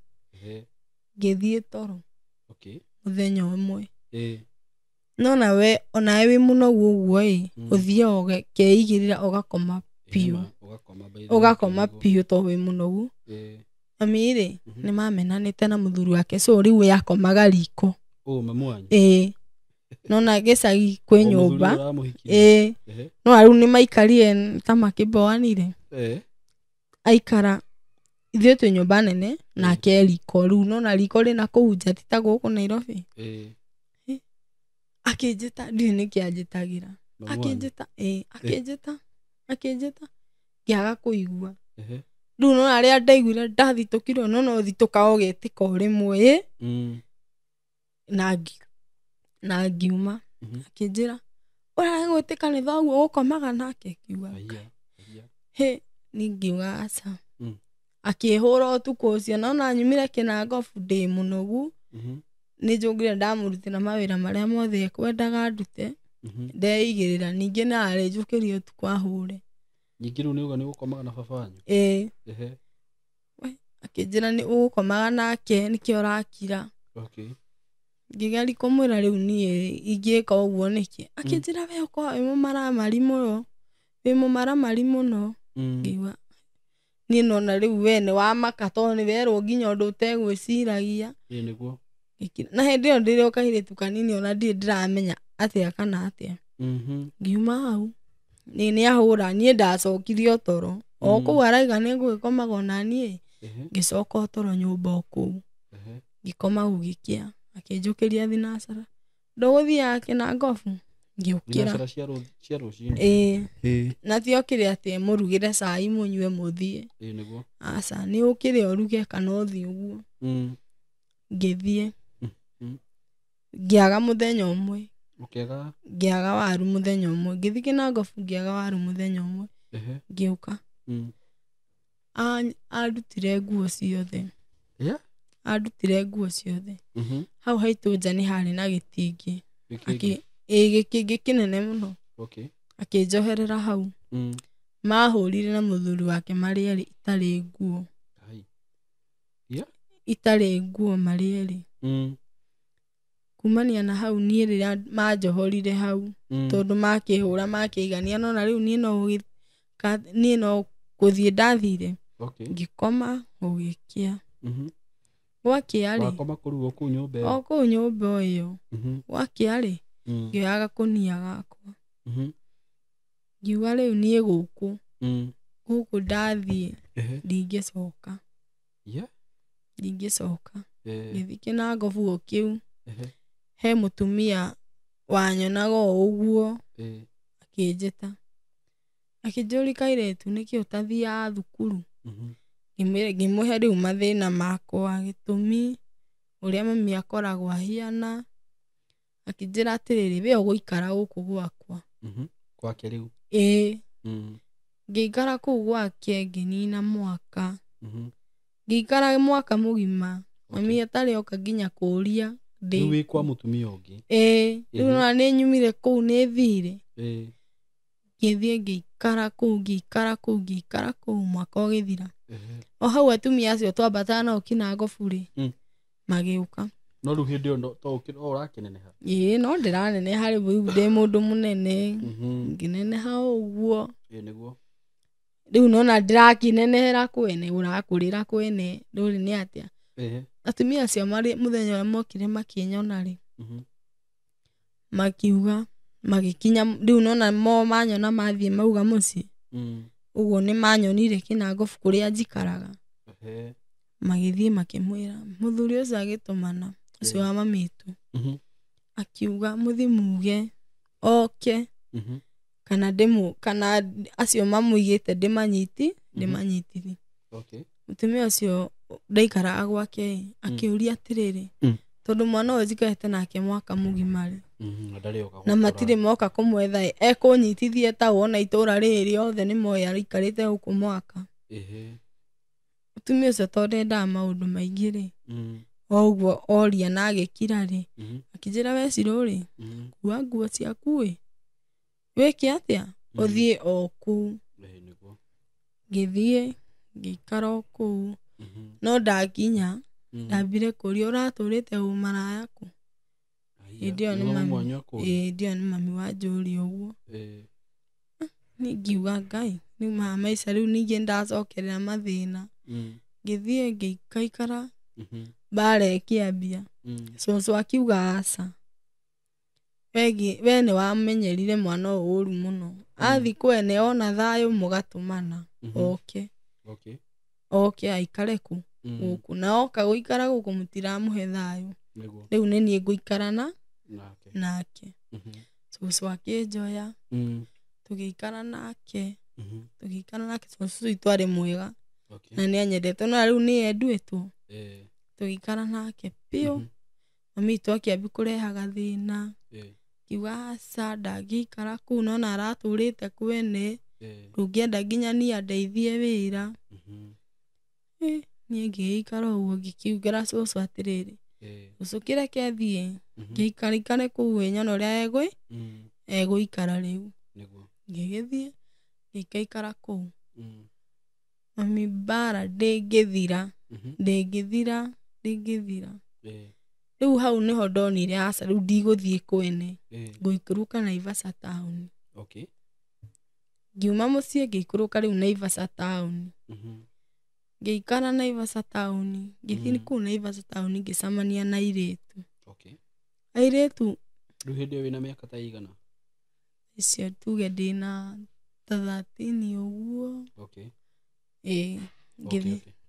Ngĩthiĩ toro mũthenya ũmwe. Nona we onawe wĩ mũnogu ũguo ĩ ũthiaga ũkeigĩrĩra ũgakoma biũ. Ũgakoma biũ tondũ wĩ mũnogu. Mami rĩ nĩ mamenanĩte na mũthuri wake so rĩu we akomaga riko. Mamu wanyu? Ĩĩ. Nona gĩcagi kwĩ nyũmba. Ĩĩ. No rĩu nĩ maikarire ta makĩmboanire. Aikara ithuĩ twĩ nyũmba nene nake riko rĩu nona riko rĩna kũu nja ti ta gũkũ Nairobi. Akĩnjĩta ndiũĩ nĩkĩ anjĩtagĩra. Akĩnjĩta akĩnjĩta akĩnjĩta ngĩaga kũigua. Rĩu nona rĩrĩa ndaiguire ndathitũkirwo no no ũthitũka ũgetĩka o rĩmwe na ngiuma. Akĩnjĩra ũrarega gwĩtĩka nĩ thoguo ũgũkomaga nake. Ngiuga hĩ niĩ ngiuga aca. Akĩhũra ũtukũ ũcio nona nyumire kĩnangobu ndĩ mũnogu. Nĩ njũngire ndamũrutĩra mawĩra marĩa mothe ekwendaga ndute. Ndeigĩrĩra ningĩ na arĩ njũkĩrie ũtukũ ahũre. Ningĩ rĩu nĩuga nĩũgũkomaga na baba wanyu? Ĩĩ. Akĩnjĩra nĩ ũgũkomaga nake nĩkĩo ũrakira. Ngĩgeria kũmwĩra rĩu niĩ ingĩka ũguo nĩkĩ. Akĩnjĩra we ũkoragwo wĩ mũmaramari mũno. Wĩ mũmaramari mũno. Ngiuga niĩ nona rĩu we nĩ wamaka tondũ nĩ werwo nginya ũndũ ũtegwĩciragia. Na hĩndĩ ĩyo ndĩrĩ o kairĩtu kanini ona ndirĩ ndĩramenya atĩa kana atĩa. Ngiuma hau nĩ ahũra niĩ ndacokirie o toro. O kũu arauga nĩ ngũgĩkomaga ona niĩ. Ngĩcoka o toro nyũmba o kũu. Ngĩkoma gũgĩkĩa. Akĩnjũkĩria thinacara. Ndũgũthiaga kĩnangobu? Ngĩũkĩra. Thinacara cia rũcinĩ? Ĩĩ. Na ti okĩre atĩ mũrugĩre cai mũnyue mũthiĩ. Aca nĩ ũkĩre ũruge kana ũthiĩ ũguo. Ngĩthiĩ. Ngĩaga mũthenya ũmwe. Ngĩaga waru mũthenya ũmwe. Ngĩthiĩ kĩnangobu ngĩaga waru mũthenya ũmwe. Ngĩũka. Andutire nguo ciothe. Andutire nguo ciothe. Hau haitũ nja nĩ harĩ na gĩtingĩ. Gĩkĩngĩ kĩnene mũno. Akĩnjoherera hau. Mahũrire na mũthuri wake marĩ erĩ itarĩ nguo. Itarĩ nguo marĩ erĩ. Kumania na hau niĩ rĩrĩa manjohorire hau tondũ makĩhũra makĩigania nona rĩu niĩ no gũthiĩ ndathire. Ngĩkoma gũgĩkĩa. Gwakĩa rĩ. Wakoma kũu kũu nyũmba ĩyo? O kũu nyũmba ĩyo. Gwakĩa rĩ ngĩoya gakũnia gakwa. Ngiuga rĩu niĩ gũkũ. Gũkũ ndathiĩ ndingĩcoka. Ndingĩcoka. Ngĩthiĩ kĩnangobu o kĩu. He mũtumia wanyonaga o ũguo akĩnjĩta. Akĩnjũria kairĩtu nĩkĩ ũtathiaga thukuru. Ngĩmũhe rĩu mathĩna makwa gĩtũmi ũrĩa mami akoragwo ahiana. Akĩnjĩra atĩrĩrĩ we ũgũikara gũkũ gwakwa. Gwake rĩu? Ĩĩ. Ngĩikara kũu gwake ngĩnina mwaka. Ngĩikara mwaka mũgima. Mami atarĩ oka nginya kũũria ndĩ. Rĩu wĩ kwa mũtumia ũngĩ? Ĩĩ. Rĩu nona nĩ nyumire kũu nĩ thire. Ngĩthiĩ ngĩikara kũu ngĩikara kũu ngĩikara kũu mwaka ũgĩthira. O hau atumia acio twambataga nao kĩnangobu rĩ magĩũka. No rĩu hĩndĩ ĩyo to ũrakĩneneha? Ĩĩ no ndĩraneneha rĩu ndĩ mũndũ mũnene. Ngĩneneha ũguo. Rĩu nona ndĩrakĩnenehera kwene ũrakũrĩra kwene ndũrĩ nĩ atĩa. Atumia acio marĩ mũthenya ũrĩa mokire makĩnyona rĩ makiuga magĩkinya rĩu nona mo manyona mathiĩ mauga mũciĩ. Ũguo nĩ manyonire kĩnangobu kũrĩa njikaraga. Magĩthiĩ makĩmwĩra mũthuri ũcio agĩtũmana ũcio wa mami witũ. Akiuga mũthiĩ muge oke kana ndĩmũ kana acio mamũigĩte ndĩmanyitithie. Mũtumia ũcio ndaikaraga gwake akĩũria atĩrĩrĩ tondũ mwana ũyũ njikarĩte nake mwaka mũgima rĩ na matirĩ moka kũmwetha ekũnyitithie ta wona itũra rĩrĩ rĩothe nĩ moĩ araikarĩte gũkũ mwaka. Mũtumia ũcio tondũ ndendaga maũndũ maingĩ rĩ o ũguo oria na agĩkira rĩ akĩnjĩra we Cirũ rĩ kua nguo ciaku ĩ wĩke atĩa ũthiĩ o kũu. Ngĩthiĩ ngĩikara o kũu no ndakinya ndambire kũria ũratũrĩte ũmaraya kũ. Hĩndĩ ĩyo nĩ mami wanjũria ũguo. Niĩ ngiuga Ngai rĩu maya maica rĩu ningĩ ndacokerera mathĩna. Ngĩthiĩ ngĩikaikara mbara ĩkĩambia. Cũcũ akiuga aca We nĩ wamenyerire mwana ũyũ ũru mũno. Athi kwene ona thayũ mũgatũmana. Oke. Okay. Oke aikare ku gũkũ. Na oka gũikara gũkũ mũtiramũhe thayũ. Rĩu nĩ niĩ ngũikara na nake. Cũcũ akĩnjoya. Tũgĩikara nake. Tũgĩikara nake cũcũ witũ arĩ mwega. Na nĩ anyendete no rĩu nĩ enduĩtwo. Tũgĩikara nake biũ. Mami witũ akĩambia kũrehaga thĩna. Kiuga aca ndangĩikara kũu nona aratũrĩte kwene. Ndũngĩenda nginya niĩ andeithie wĩra. Niĩ ngĩgĩikara ũguo ngĩkiugĩra cũcũ atĩrĩrĩ. Cũcũ kĩreke thiĩ. Ngĩikaraikare kũu ĩ nyone ũrĩa egũikara rĩu. Ngĩgĩthiĩ ngĩikaikara kũu. Mami mbara ndĩngĩthira. Ndĩngĩthira ndĩngĩthira. Rĩu hau nĩho ndonire aca rĩu ndigũthiĩ kwene. Ngũikũrũka Naivasha town. Okay. Ngiuma mũciĩ ngĩikũrũka rĩu Naivasha town. Ngĩikara Naivasha town. Ngĩthiĩ kũu Naivasha town ngĩcemania na airĩtu. Okay. Airĩtu Rĩu hĩndĩ ĩyo wĩna mĩaka ta igana? Icio tuge ndĩna ta 13 ũguo. Okay. Ĩĩ,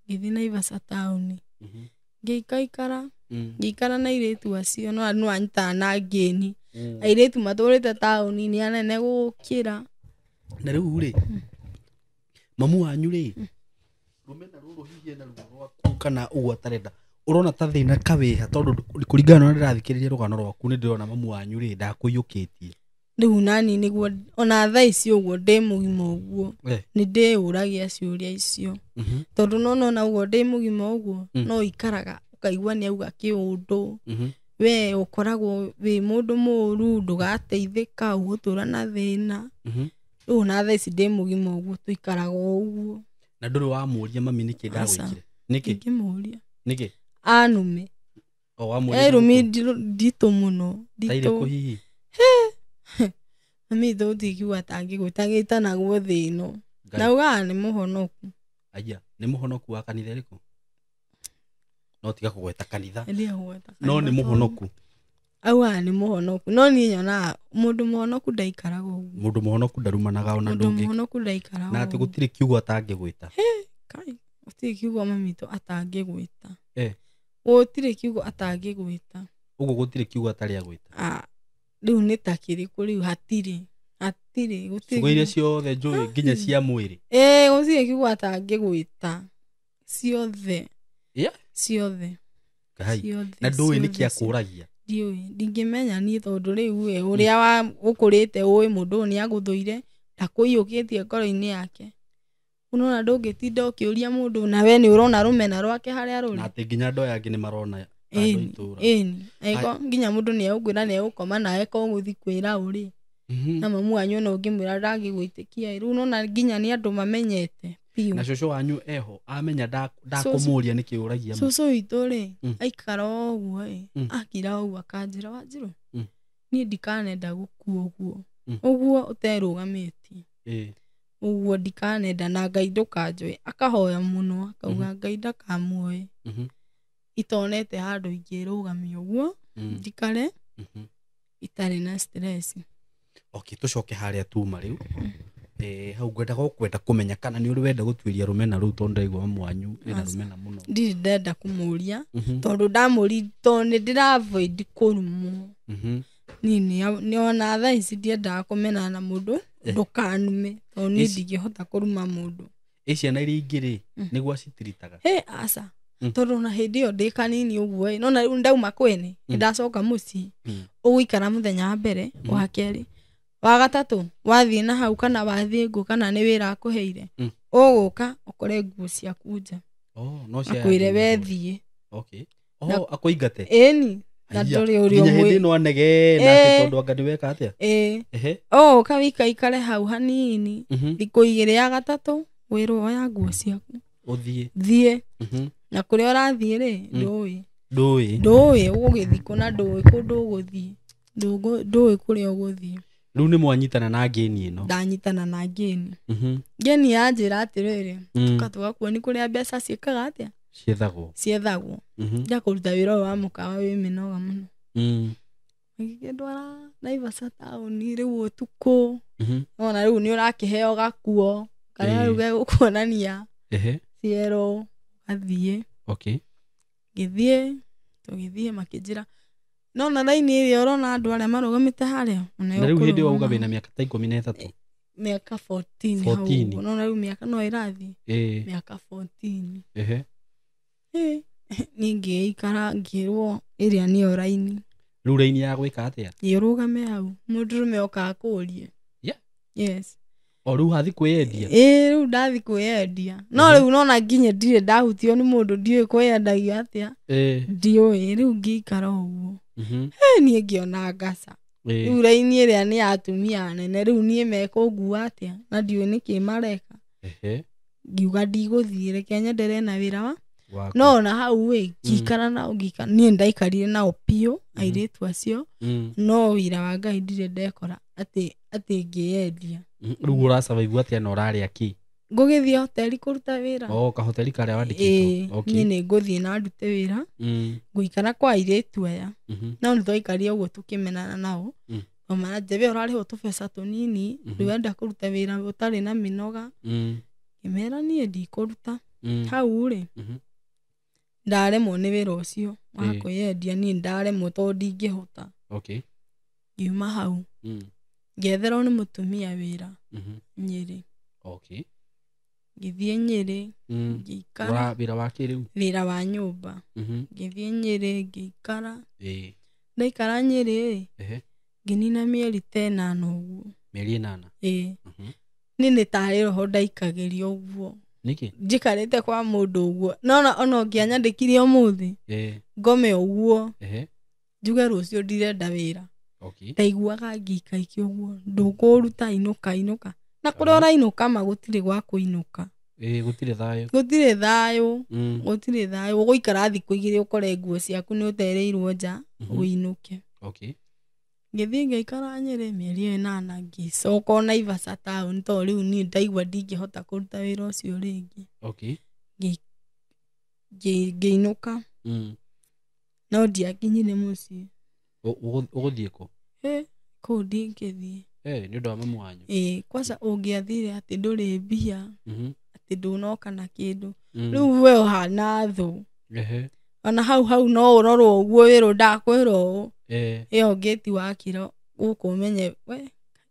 ngĩthiĩ Naivasha town. Ngĩikaikara, ngĩikara na airĩtu acio no no anyitaga na ngĩni. Airĩtu matũrĩte taũni nĩ anene gũkĩra. Na rĩu rĩ, mamu wanyu rĩ, rũmena rũrũ hihi ena ruo rwaku kana ũguo atarenda. Ũrona ta thĩna kawĩha tondũ kũringana na ũrĩa ndĩrathikĩrĩria rũgano rwaku nĩ ndĩrona mamu wanyu rĩ ndakũiyũkĩtie. Rĩu nani nĩguo ona thaa ici ũguo ndĩ mũgima ũguo nĩ ndĩyũragia ciũria icio. Tondũ no nona ũguo ndĩ mũgima ũguo no ikaraga ũkaigua nĩ auga kĩũndũ. We ũkoragwo wĩ mũndũ mũũru ndũgateithĩka ũgũtũra na thĩna. Rĩu ona thaa ici ndĩ mũgima ũguo tũikaraga o ũguo. Na ndũrĩ wamũria mami nĩkĩ ndagwĩkire? Nĩkĩ? Ndingĩmũria. Nĩkĩ? Anume. O wamũria. Erũmi nditũ mũno. Ta irĩkũ hihi? Mami witũ gũtirĩ kiugo atangĩgwĩta gĩtanagwo thĩ ĩno. Na augaga nĩ mũhonoku. Aya, nĩ mũhonoku wa kanitha ĩrĩkũ? No tiga kũgweta kanitha. Ndiga kũgweta kanitha. No nĩ mũhonoku. Augaga nĩ mũhonoku. No niĩ nyonaga mũndũ mũhonoku ndaikaraga ũguo. Mũndũ mũhonoku ndarumanaga ona Mũndũ ndũngĩ. mũhonoku ndaikaraga Na atĩ gũtirĩ kiugo atangĩgwĩta. Kai, gũtirĩ kiugo mami witũ atangĩgwĩta. Gũtirĩ kiugo atangĩgwĩta. Ũguo gũtirĩ kiugo atarĩ agwĩta. Rĩu nĩ ta kĩrĩkũ rĩu hatirĩ. Hatirĩ, gũtirĩ. Ciugo iria ciothe njũĩ nginya cia mwĩrĩ. Gũtirĩ kiugo atangĩgwĩta. Ciothe. Ciothe. Na ndũĩ nĩkĩ akũragia? Ndiũĩ, ndingĩmenya niĩ tondũ rĩu we ũrĩa wa ũkũrĩte ũĩ mũndũ ũyũ nĩ agũthũire ndakũiyũkĩtie ngoro-inĩ yake. Ũnona ndũngĩtinda ũkĩũria mũndũ na we nĩ ũrona rũmena rwake harĩa rũrĩ. Na atĩ nginya andũ aya angĩ nĩ marona andũ itũra. Ĩni, nginya mũndũ nĩ egũkwĩra nĩ egũkoma nawe ko ũgũthiĩ kwĩra ũrĩ. Na mamu wanyu ona ũngĩmwĩra ndangĩgwĩtĩkia. Rĩu ũnona nginya nĩ andũ mamenyete biũ. Na cũcũ wanyu eho amenya ndakũmũria nĩkĩ ũragia. Cũcũ witũ rĩ aikara ũguo ĩ akira ũguo akanjĩra Wanjirũ niĩ ndikanenda gũkua ũguo ũguo ũterũgamĩtie ũguo ndikanenda na Ngai ndũkanjoe. Akahoya mũno akauga Ngai ndakamuoe itonete handũ ingĩrũgamia ũguo ndikare itarĩ na stress. Okay, tũcoke harĩa tuma rĩu. Hau ngwendaga kwenda kũmenya kana nĩ ũrĩ wenda gũtuĩria rũmena rũu tondũ ndaigua mamu wanyu ena rũmena mũno. Ndirĩ ndenda kũmũria tondũ ndamũria tondũ nĩ ndĩra avoid kũrumwo. Niĩ nĩ ona thaa ici ndiendaga kũmenana na mũndũ ndũkanume tondũ niĩ ndingĩhota kũruma mũndũ. Ĩ ciana iria ingĩ rĩ nĩguo acitiritaga? Hĩ aca. Tondũ ona hĩndĩ ĩyo ndĩ kanini ũguo ĩ nona rĩu ndauma kwene ndacoka mũciĩ ũgũikara mũthenya wa mbere wa kerĩ wa gatatũ wathiĩ na hau kana wathiĩ ngũ kana nĩ wĩra akũheire ũgũka ũkore nguo ciaku nja. No cia akwĩre we thiĩ. Okay. Akũingate? Ĩni. Na ndũrĩ ũrĩa ũmwe. Nginya hĩndĩ ĩno anegee nake tondũ anga nĩweka atĩa? Ĩĩ. Ũgũka wĩikaikare hau hanini thikũ igĩrĩ ya gatatũ wĩrwo oya nguo ciaku ũthiĩ. Thiĩ. Na kũrĩa ũrathiĩ rĩ ndũĩ. Ndũĩ. Ndũĩ ũgũgĩthiĩ kũ na ndũĩ kũndũ ũgũthiĩ. Ndũĩ kũrĩa ũgũthiĩ. Rĩu nĩ mwanyitana na ngĩni ĩno? Ndanyitana na ngĩni. Ngĩni yanjĩra atĩrĩrĩ, tũka tũgakuoni kũrĩa mbeca ciĩkaga atĩa? Ciethagwo. Ciethagwo. Nja kũruta wĩra ũyũ wa mũkawa wĩ mĩnoga mũno. Magĩkĩndwara Naivasha taũni rĩu ũtukũ. Ona rĩu nĩ ũrakĩheo gakuo karĩa rĩu gegũkuonania ciero athiĩ. Okay. Ngĩthiĩ tũgĩthiĩ makĩnjĩra no na raini ĩrĩa ũrona andũ arĩa marũgamĩte harĩa. Na rĩu hĩndĩ ĩyo wauga wĩna mĩaka ta 13. Mĩaka 14 hau. No rĩu mĩaka no ĩrathiĩ. Mĩaka 14. Niĩ ngĩikara ngĩrwo ĩrĩa nĩyo raini. Rĩu raini ya gwĩka atĩa? Ĩrũgame hau mũndũrũme oka akũrie. Yeah. Yes. O rĩu hathi kwĩyendia? Rĩu ndathi kwĩyendia. No rĩu nona nginya ndirĩ ndahutio nĩ mũndũ ndiũĩ kwĩyendagia atĩa. Ndiũĩ rĩu ngĩikara ũguo. Niĩ ngĩona ngaca. Rĩu raini ĩrĩa nĩ ya atumia anene rĩu niĩ mekũngua atĩa na ndiũĩ nĩkĩ mareka. Ngiuga ndigũthiĩ reke nyenderee na wĩra wa no na hau ĩ ngĩikara nao ngĩikara niĩ ndaikarire nao biũ airĩtu acio no wĩra wa Ngai ndirĩ ndekora atĩ ngĩyendia. Rĩu ũrasurvive atĩa na ũrarĩa kĩ? Ngũgĩthiĩ hoteli kũruta wĩra. Oh, kahoteli karĩa wandĩkĩtwo. Niĩ nĩ ngũthiĩ na ndute wĩra. Ngũikara kwa airĩtu aya. No nĩ twaikarire ũguo tũkĩmenana nao. Maranjĩra ũrarĩhwo tũbeca tũnini rĩu wenda kũruta wĩra ũtarĩ na mĩnoga. Ngĩmera niĩ ndikũruta. Hau rĩ ndaremwo nĩ wĩra ũcio wa kwĩyendia niĩ ndaremwo tondũ ndingĩhota. Okay. Ngiuma hau. Ngĩetherwo nĩ mũtumia wĩra Nyĩrĩ. Okay. Ngĩthiĩ Nyĩrĩ ngĩikara. Wĩra wa kĩ rĩu? Wĩra wa nyũmba. Ngĩthiĩ Nyĩrĩ ngĩikara. Ndaikara Nyĩrĩ ngĩnina mĩeri ta ĩnana ũguo. Mĩeri ĩnana? Niĩ nĩ tarĩ roho ndaikagĩria ũguo. Nĩkĩ? Njikarĩte kwa mũndũ ũguo. No ona ũngĩanyandĩkire ũmũthĩ ngome ũguo njuge rũciũ ndirenda wĩra. Okay. Ndaiguaga ngĩikaikio ũguo ndũkũruta inũka inũka. Na kũrĩa ũrainũka ma gũtirĩ gwa kũinũka. Gũtirĩ thayũ. Gũtirĩ thayũ. Gũtirĩ thayũ. Ũgũikara thikũ igĩrĩ ũkore nguo ciaku nĩ ũtereirwo nja ũinũke. Okay. Ngĩthiĩ ngĩikara Nyĩrĩ mĩeri ĩyo ĩnana ngĩcoka o Naivasha taũni tondũ rĩu niĩ ndaigua ndingĩhota kũruta wĩra ũcio rĩngĩ. Okay. Ngĩinũka. No ndiakinyire mũciĩ. Ũgũthiĩ kũ? Kũu ndingĩthiĩ. Nĩ ũndũ wa mamu wanyu? Kwanza ũngĩathire atĩ ndũrĩ mbia atĩ ndũnoka na kĩndũ. Rĩu we ũhana thũ. Ona hau hau no ũrorwo ũguo wĩrwo ndakwĩrwo ũũ. Ĩyo ngĩti wakĩra gũkũ ũmenye we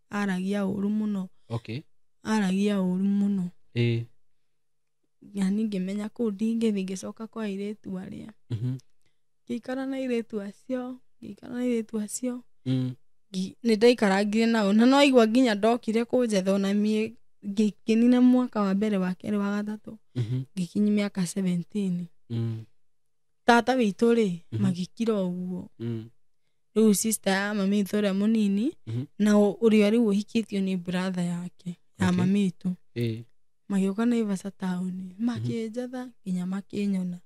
aragia ũru mũno. Okay. Aragia ũru mũno. Yani ngĩmenya kũu ndingĩthiĩ ngĩcoka kwa airĩtu arĩa. Ngĩikara na airĩtu acio, ngĩikara na airĩtu acio. Nĩ ndaikarangire nao na no igua nginya ndokire kũnjetha ona niĩ ngĩnina mwaka wa mbere wa kerĩ wa gatatũ ngĩkinyia mĩaka 17. Tata witũ rĩ magĩkira ũguo. Rĩu sister ya mami witũ ũrĩa mũnini na ũrĩa rĩu ũhikĩtio nĩ brother yake ya mami witũ. Magĩũka Naivasha taũni makĩnjetha nginya makĩnyona.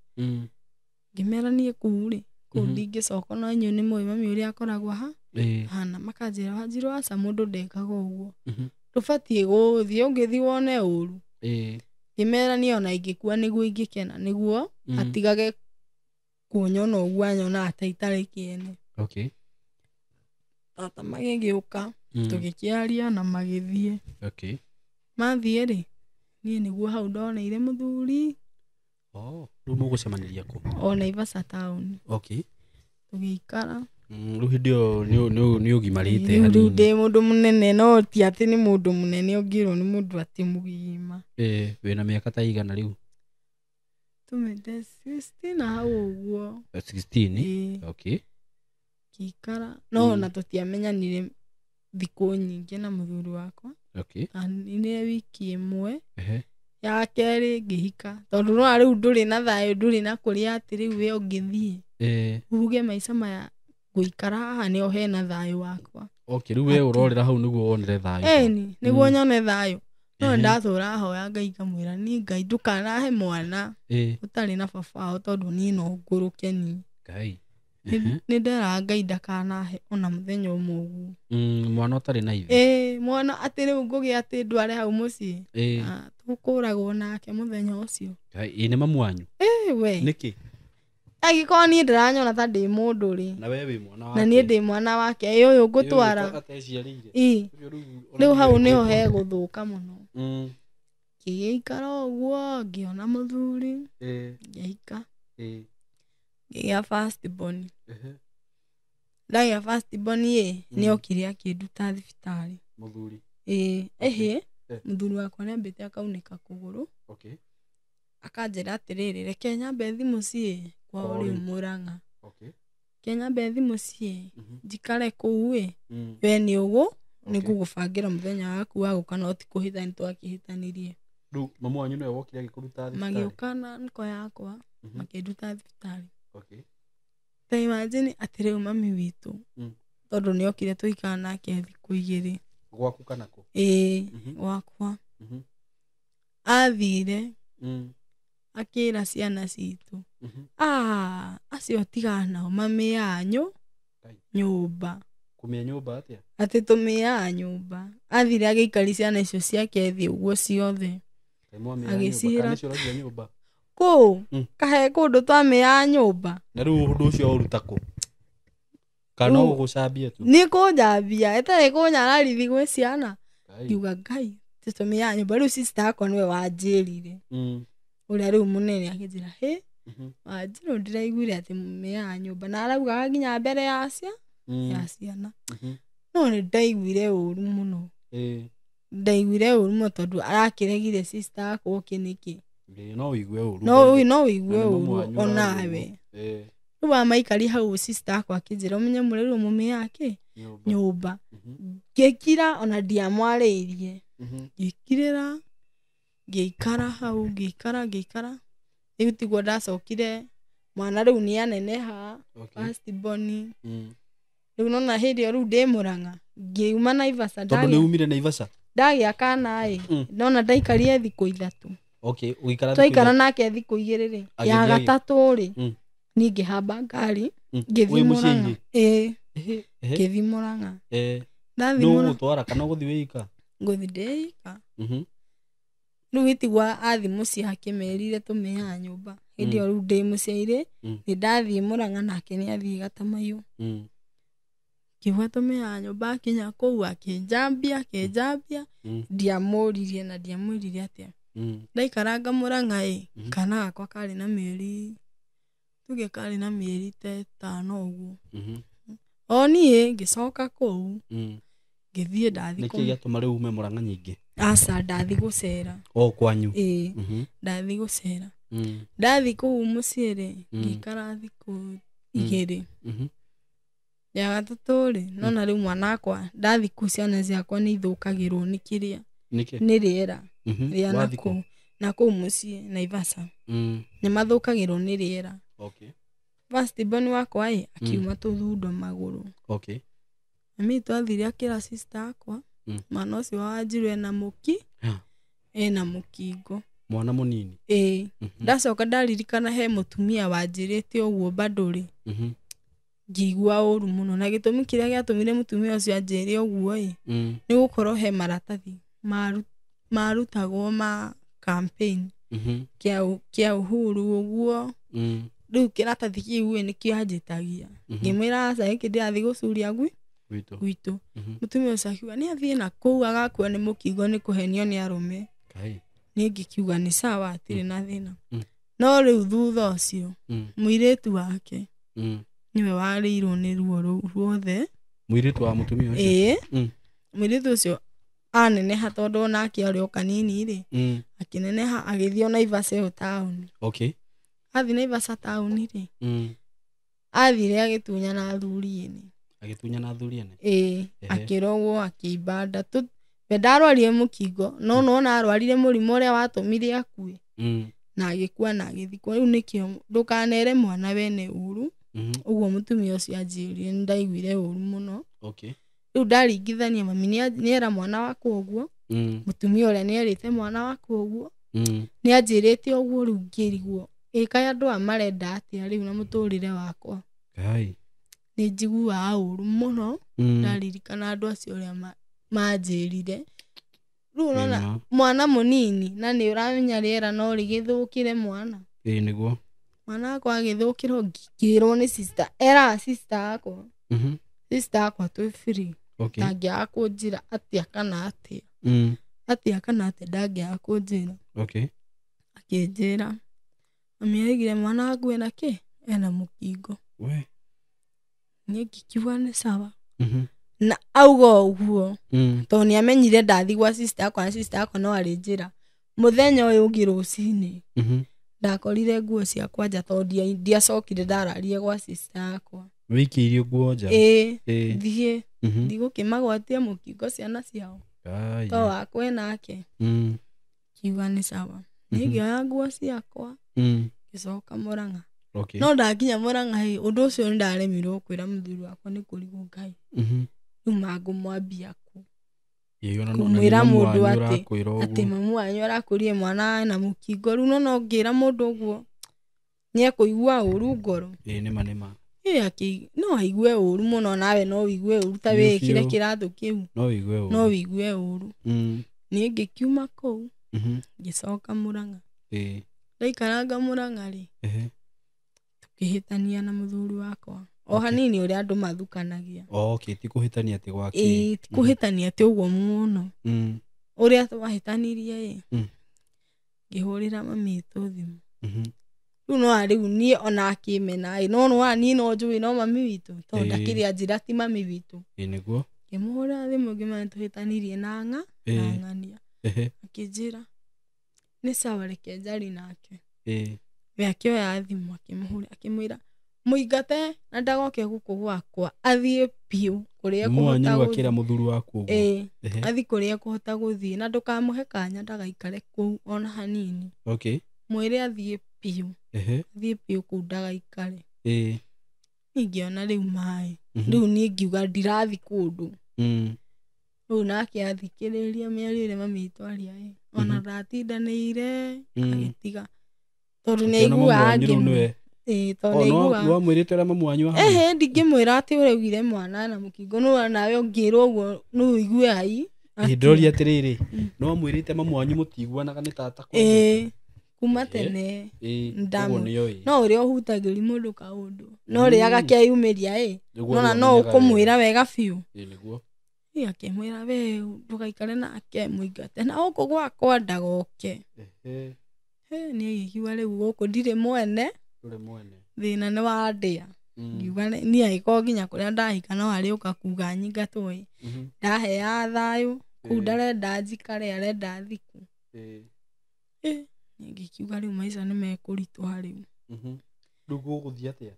Ngĩmera niĩ kũu rĩ kũu ndingĩcoka no inyuĩ nĩ mũĩ mami ũrĩa akoragwo ha hana makanjĩra Wanjirũ aca mũndũ ndekaga ũguo. Ndũbatiĩ gũthiĩ ũngĩthiĩ wone ũru. Ngĩmera niĩ ona ingĩkua nĩguo ingĩkena nĩguo atigage kũnyona ũguo anyonaga ta itarĩ kĩene. Okay. Tata magĩgĩũka tũgĩkĩaria na magĩthiĩ. Okay. Mathiĩ rĩ niĩ nĩguo hau ndoneire mũthuri. Rĩu mũgũcemanĩria kũ? O Naivasha taũni. Okay. Tũgĩikara. Rĩu hĩndĩ ĩyo nĩ ũgimarĩte hanini. Rĩu ndĩ mũndũ mũnene no ti atĩ nĩ mũndũ mũnene ũngĩrwo nĩ mũndũ atĩ mũgima. Wĩna mĩaka ta igana rĩu? Tũmĩte 16 na hau ũguo. 16? Okay. Ngĩikara no ona tũtiamenyanire thikũ nyingĩ na mũthuri wakwa. Okay. Aninire wiki ĩmwe. Ya kerĩ ngĩhika tondũ no rĩu ndũrĩ na thayũ ndũrĩ na kũrĩa atĩ rĩu we ũngĩthiĩ. Uge maica maya ngũikara haha nĩho hena thayũ wakwa. Okay, rĩu we ũrorera hau nĩguo wonere thayũ. Ĩni, nĩguo nyone thayũ. No ndatũra hoya Ngai ngamwĩra niĩ Ngai ndũkanahe mwana ũtarĩ na baba wao tondũ niĩ no ngũrũke niĩ. Ngai. Nĩ nderaga Ngai ndakanahe ona mũthenya ũmwe ũguo. Mwana ũtarĩ na ithe. Mwana atĩ rĩu ngũgĩa atĩ ndware hau mũciĩ. Tũkũragwo nake mũthenya ũcio. Ngai, nĩ mamu wanyu? We. Nĩkĩ? Angĩkorwo niĩ ndĩranyona ta ndĩ mũndũ rĩ, Na we wĩ mwana wake. Na niĩ ndĩ mwana wake, ĩ ũyũ ngũtwara. Ĩ rĩu hau nĩho hegũthũka mũno. Ngĩgĩikara ũguo ngĩona mũthuri, ngĩhika, ngĩgĩa first born. Ndagĩa first born ĩ, nĩokire akĩnduta thibitarĩ. Mũthuri. Ĩ, ĩhĩ, mũthuri wakwa nĩambĩte akaunĩka kũgũrũ. Akanjĩra atĩrĩrĩ, reke nyambe thiĩ mũciĩ kwao rĩu Mũrang'a. Reke nyambe thiĩ mũciĩ njikare kũu ĩ, we nĩ ũgũ nĩngũgũbangĩra mũthenya waku wa gũka, no ti kũhĩtania twakĩhĩtanirie. Rĩu mamu wanyu nĩwe wokire agĩkũruta thibitarĩ? Magĩũka na nko yakwa makĩnduta thibitarĩ. Ta imagine atĩ rĩu mami witũ, tondũ nĩokire tũikara nake thikũ igĩrĩ. Gwaku kana kũ? Ĩĩ, gwakwa. Athire akĩra ciana citũ, acio tigana nao mamĩaga nyũmba. Kũmĩa nyũmba atĩa? Atĩ tũmĩaga nyũmba. Athire agĩikaria ciana icio ciake thĩ ũguo ciothe. Agĩciĩra kũ kahe kũndũ twamĩaga nyũmba. Na rĩu ũndũ ũcio ũruta kũ? Kana ũgũcambia tu? Nĩ kũnjambia, ĩtarĩ kũnyararithi gwĩ ciana. Ngiuga Ngai, tũmĩaga nyũmba. Rĩu sister yakwa nĩwe wanjĩrire. Ũrĩa rĩu mũnene akĩnjĩra, hĩ, Wanjirũ ndĩraiguire atĩ mũmĩaga nyũmba. Na araugaga nginya mbere ya ciana. No nĩ ndaiguire ũru mũno. Ndaiguire ũru mũno tondũ arakĩregire sister yakwa oke nĩkĩ. No ũigue ũru. No ũigue ũru onawe. Rĩu amaikari hau sister yakwa akĩnjĩra ũmenye mũrĩrwo mũmĩaga kĩ? Nyũmba. Ngĩkira ona ndiamwarĩirie. Ngĩkirĩra, ngĩikara hau, ngĩikara. Rĩu tiguo ndacokire mwana rĩu nĩaneneha, first born. Rĩu nona hĩndĩ ĩyo rĩu ndĩ Mũrang'a, ngĩuma Naivasha. Tondũ nĩumire Naivasha? Ndagĩa kana ĩ, nona ndaikarire thikũ ithatũ. Twaikara nake thikũ igĩrĩ rĩ, ya gatatũ rĩ, niĩ ngĩhamba ngari, ngĩthiĩ Mũrang'a. Ĩ, ngĩthiĩ Mũrang'a. Ndathiĩ Mũrang'a. Nũgũtwara kana ũgũthiĩ wĩika? Ngũthiĩ ndĩika. Rĩu gĩtigwa athiĩ mũciĩ akĩmerire tũmĩaga nyũmba. Hĩndĩ ĩyo rĩu ndĩ mũciĩ rĩ, nĩ ndathiĩ Mũrang'a nake nĩathiĩ Gatamaiyũ. Ngiuga tũmĩaga nyũmba, akinya kũu akĩnjambia, ndiamũririe na ndiamwĩrire atĩa. Ndaikaranga Mũrang'a ĩ, kana gakwa karĩ na mĩeri, tuge karĩ na mĩeri ta ĩtano ũguo. O niĩ ngĩcoka kũu, ngĩthiĩ ndathiĩ. Nĩkĩ gĩatũma rĩu ume Mũrang'a nyingĩ? Aca, ndathiĩ gũcera. O kwanyu? Ĩĩ, ndathiĩ gũcera. Ndathiĩ kũu mũciĩ rĩ, ngĩikara thikũ igĩrĩ. Ya gatatũ rĩ, nona rĩu mwana wakwa ndathiĩ kũu ciana ciakwa nĩ ithũkagĩrwo nĩ kĩrĩa, nĩ rĩera rĩa na kũu mũciĩ Naivasha. Nĩ mathũkagĩrwo nĩ rĩera. First born wakwa ĩ, akiuma tũthundo magũrũ. Mami twathire akĩra sister yakwa, mwana ũcio wa Wanjirũ ena mũki, ena mũkingo. Mwana mũnini? Ĩĩ. Ndacoka ndaririkana he mũtumia wanjĩrĩte ũguo bado rĩ, ngĩigua ũru mũno. Na gĩtũmi kĩrĩa gĩatũmire mũtumia ũcio anjĩre ũguo ĩ, nĩ gũkorwo he maratathi marutagwo ma campaign kĩa Uhuru ũguo. Rĩu kĩratathi kĩu ĩ nĩkĩo anjĩtagia. Ngĩmwĩra aca, gĩkĩ ndĩrathiĩ gũcuria gwitũ. Mũtumia ũcio akiuga nĩ athiĩ na kũu agakua nĩ mũkingo nĩ kũhenio nĩ arũme. Niĩ ngĩkiuga nĩ sawa, hatirĩ na thĩna. No rĩu thutha ũcio mũirĩtu wake nĩwe warĩirwo nĩ ruo rũu ruothe. Mũirĩtu wa mũtumia ũcio? Ĩĩ. Mũirĩtu ũcio aneneha tondũ onake arĩ o kanini rĩ, akĩneneha agĩthiĩ o Naivasha ĩyo taũni. Athiĩ Naivasha taũni rĩ, athire agĩtunyana athuri ene. Agĩtunyana athuri ene? Ĩĩ, akĩrogwo akĩimba nda. We ndarwarire mũkingo, no nona arwarire mũrimũ ũrĩa watũmire akue. Na agĩkua na agĩthikwo. Rĩu nĩkĩo ndũkanere mwana wene ũru. Ũguo mũtumia ũcio anjĩrire, nĩ ndaiguire ũru mũno. Rĩu ndaringithania mami nĩera mwana wakwa ũguo, mũtumia ũrĩa nĩerĩte mwana wakwa ũguo, nĩanjĩrĩte ũguo, rĩu ngĩrigwo ĩ kaĩ andũ aya marenda atĩa rĩu na mũtũrĩre wakwa. Nĩ njiguaga ũru mũno ndaririkana andũ acio ũrĩa manjĩrire. Rĩu ũrona mwana mũnini na nĩ ũramenya rĩera no rĩgĩthũkĩre mwana. Ĩĩ nĩguo. Mwana wakwa agĩthũkĩrwo ngĩrwo nĩ sister era sister yakwa. Sister yakwa twĩ free. Okay. Ndangĩaga kũnjĩra atĩa kana atĩa. Atĩa kana atĩa ndangĩaga kũnjĩra. Okay. Akĩnjĩra mami aigire mwana waku ena kĩ ena mũkingo. We. Niĩ ngĩkiuga nĩ sawa. Na auga ũguo tondũ nĩ amenyire ndathi gwa sister yakwa na sister yakwa no arĩnjĩra mũthenya ũyũ ũngĩ rũcinĩ ndakorire nguo ciakwa nja tondũ ndiacokire ndararire gwa sister yakwa. Wĩikĩirio nguo nja? Ĩĩ. Thiĩ ndigũkĩmagwatia mũkingo ciana ciao to wakwa enake. Kiuga nĩ sawa. Niĩ ngĩoya nguo ciakwa ngĩcoka Mũrang'a. Okay. No ndakinya Mũrang'a ĩ ũndũ ũcio nĩ ndaremirwo kwĩra mũthuri wakwa nĩ kũrigwo Ngai. Rĩu mangũmwambia kũ kũmwĩra mũndũ atĩ mamu wanyu arakwĩrire mwana ena mũkingo rĩu no ngĩra mũndũ ũguo nĩ ekũigua ũru ngoro. Ĩĩ nĩma nĩma. No aigue ũru mũno nawe no ũigue ũru ta wĩkĩre kĩratũ kĩu. No ũigue ũru. No ũigue ũru. Niĩ ngĩkiuma kũu ngĩcoka Mũrang'a. Ndaikaranga Mũrang'a rĩ tũkĩhĩtania na mũthuri wakwa o hanini ũrĩa andũ mathukanagia. Okay, ti kũhĩtania atĩ gwake. Ĩĩ ti kũhĩtania atĩ ũguo mũno. Ũrĩa twahĩtanirie ĩ ngĩhũrĩra mami witũ thimũ. Rĩu no rĩu niĩ ona akĩmena ĩ no no niĩ no njũĩ no mami witũ tondũ ndakĩrĩ anjĩra ti mami witũ. Ĩĩ nĩguo. Ngĩmũhũrĩra thimũ ngĩmwĩra nĩtũhĩtanirie na ng'a na ng'ania. Akĩnjĩra nĩ sawa reke njarie nake. We akĩoya thimũ akĩmũhũrĩra akĩmwĩra mũingate na ndagoke gũkũ gwakwa athiĩ biũ kũrĩa ekũhota gũthiĩ. Mũthuri waku ũguo. Ĩĩ athiĩ kũrĩa ekũhota gũthiĩ na ndũkamũhe kanya ndagaikare kũu ona hanini. Okay. Mwĩre athiĩ biũ. Athiĩ biũ kũu ndagaikare. Ĩĩ. Niĩ ngĩona rĩu maĩ. Rĩu niĩ ngiuga ndirathiĩ kũndũ. Rĩu nake athikĩrĩria mĩario ĩrĩa mami witũ aria ĩ ona ndatindanĩire agĩtiga tondũ nĩ aiguaga ngĩmwĩra. Ĩĩ tondũ nĩ aiguaga. Nĩwamwĩrĩte ũrĩa mamu wanyu ahana? Ehe ndingĩmwĩra atĩ ũraugire mwana ena mũkingo no nawe ũngĩrwo ũguo no ũigue ai. Ĩĩ ndĩroria atĩrĩrĩ nĩwamwĩrĩte mamu wanyu mũtiguanaga nĩ tata kwendete? Ĩĩ kuma tene. Ũguo nĩoĩ. No ũrĩa ũhutagĩria mũndũ kaũndũ no ũrĩa agakĩyumĩria ĩ nona no ũkũmwĩra wega biũ. Ĩĩ nĩguo. Ĩĩ akĩmwĩra we ndũgaikare nake mũingate na gũkũ gwakwa ndagoke. Niĩ ngĩkiuga rĩu gũkũ ndirĩ mwene. Ndũrĩ mwene. Thĩna nĩ wandĩa. Ngiuga niĩ angĩkorwo nginya kũrĩa ndahika no arĩũka kuga nyingatwo ĩ ndaheaga thayũ kũu ndarenda njikare arenda thiku. Niĩ ngĩkiuga rĩu maica nĩ mekũritũha rĩu. Rĩu gũgũthiĩ atĩa?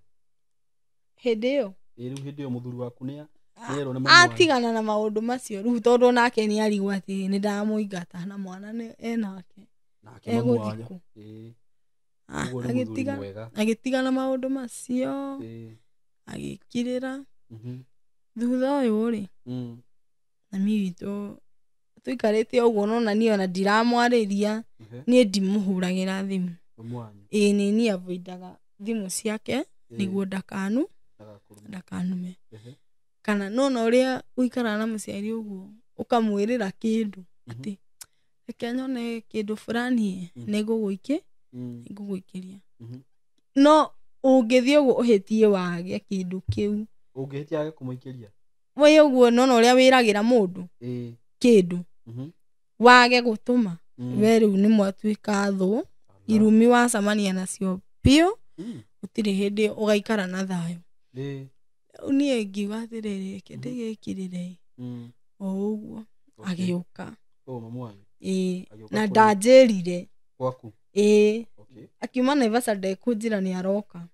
Hĩndĩ ĩyo? Ĩĩ rĩu hĩndĩ ĩyo mũthuri waku nĩ nĩerwo nĩ mamu wanyu. Atigana na maũndũ macio rĩu tondũ nake nĩ arigwo atĩ nĩ ndamũingata na mwana nĩ enake. Nake mamu wanyu. Egũthiĩ kũ? Ĩĩ. Ũguo nĩ mũthuri mwega. Agĩtigana maũndũ macio. Agĩkirĩra. Thutha ũyũ rĩ mami witũ tũikarĩte ũguo nona niĩ ona ndiramwarĩria niĩ ndimũhũragĩra thimũ. Ĩĩ nĩ niĩ avoidaga thimũ ciake nĩguo ndakanume. Kana nona ũrĩa ũikaraga na mũciari ũguo ũkamwĩrĩra kĩndũ atĩ reke nyone kĩndũ fulani nĩngũgũikĩria. No ũngĩthiĩ ũguo ũhĩtie wage kĩndũ kĩu. Ũngĩhĩtia wage kũmũikĩria? We ũguo nona ũrĩa wĩragĩra mũndũ kĩndũ wage gũtũma we rĩu nĩ mwatuĩka thũ irumi wacemania nacio biũ gũtirĩ hĩndĩ ũgaikara na thayũ. Rĩu niĩ ngiuga atĩrĩrĩ reke ndĩgĩkirĩre o ũguo agĩũka. Ĩĩ na ndanjĩrire gwaku. Ĩĩ akiuma Naivasha ndekũnjĩra nĩ aroka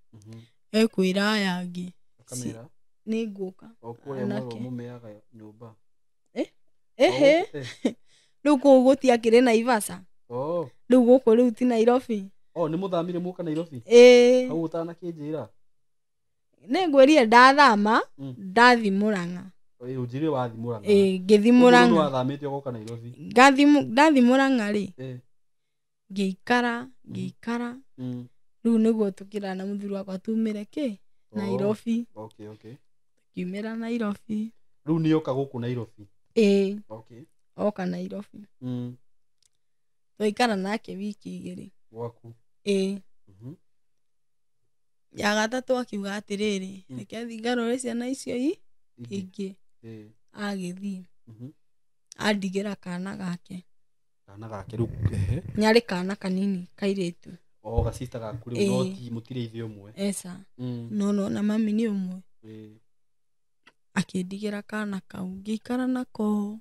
ekwĩra aya angĩ nĩ ngũka. O kũrĩa mũmeaga nyũmba. Ehe rĩu kũu gũtiakĩrĩ Naivasha. Rĩu gũkũ rĩu ti Nairobi. Nĩ mũthamire mũka Nairobi? Ĩĩ. Hau ũtanakĩnjĩra? Nĩ ngwĩrire ndathama ndathi Mũrang'a. Ĩĩ ũnjĩrire wathi Mũrang'a. Ĩĩ ngĩthi Mũrang'a. Ũguo wathamĩte ũgoka Nairobi? Ndathi Mũrang'a rĩ ngĩikara rĩu nĩguo tũkĩra na mũthuri wakwa tumĩre kĩ Nairobi. Okay okay. Tukiumĩra Nairobi. Rĩu nĩ oka gũkũ Nairobi? Ĩĩ. Okay. Oka Nairobi. Twaikara nake wiki igĩrĩ. Gwaku? Ĩĩ. Ya gatatũ akiuga atĩrĩrĩ, reke thiĩ ngarore ciana icio ingĩ. Agĩthiĩ. Andigĩra kana gake. Kana gake rĩu. Nĩarĩ kana kanini kairĩtu. O gacista gaku rĩu no ti mũtirĩ ithe ũmwe. Eca. No no na mami nĩ ũmwe. Akĩndigĩra kana kau ngĩikara nako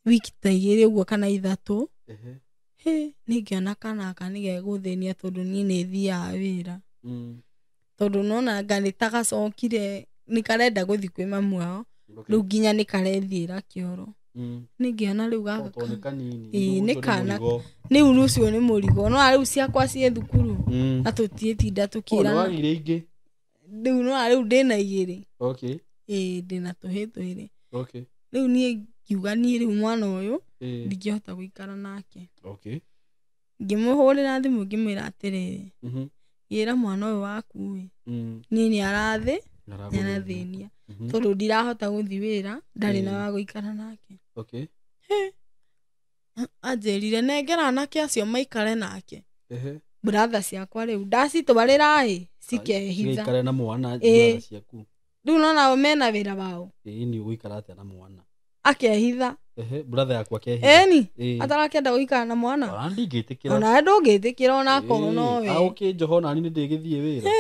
wiki ta igĩrĩ ũguo kana ithatũ. Hĩ, nĩngĩona kana gaka nĩgegũthĩnia tondũ niĩ nĩ thiaga wĩra. Tondũ nona anga nĩ ta gacokire nĩ karenda gũthiĩ kwĩ mamu wao. Rĩu nginya nĩ karethiĩra kĩoro. Nĩngĩona rĩu gaka nĩ kana rĩu rũcio nĩ mũrigo. No rĩu ciakwa ciĩ thukuru na tũtiĩtinda tũkĩrana. Rĩu no rĩu ndĩna igĩrĩ. Ĩĩ ndĩna tũhĩ twĩrĩ. Rĩu niĩ ngiuga niĩ rĩu mwana ũyũ ndingĩhota gũikara nake. Ngĩmũhũrĩra thimũ ngĩmwĩra atĩrĩrĩ, gĩra mwana ũyũ waku ĩ, niĩ nĩ arathĩnia tondũ ndirahota gũthiĩ wĩra, ndarĩ na wa gũikara nake. Anjĩrire nengera anake acio maikare nake. Brother ciakwa rĩu ndacitwarĩra ĩ cikehitha. Cikare na mwana brother ciaku. Rĩu nona mena wĩra wao. Ĩĩ ni ũgũikara atĩa na mwana? Akehitha. Brother yaku akehitha. Ĩni atarakĩenda gũikara na mwana. Ona ndingĩtĩkĩra. Ona ndũngĩtĩkĩra ona akorwo no we. Agũkĩnjoha ona niĩ nĩndĩgĩthiĩ wĩra.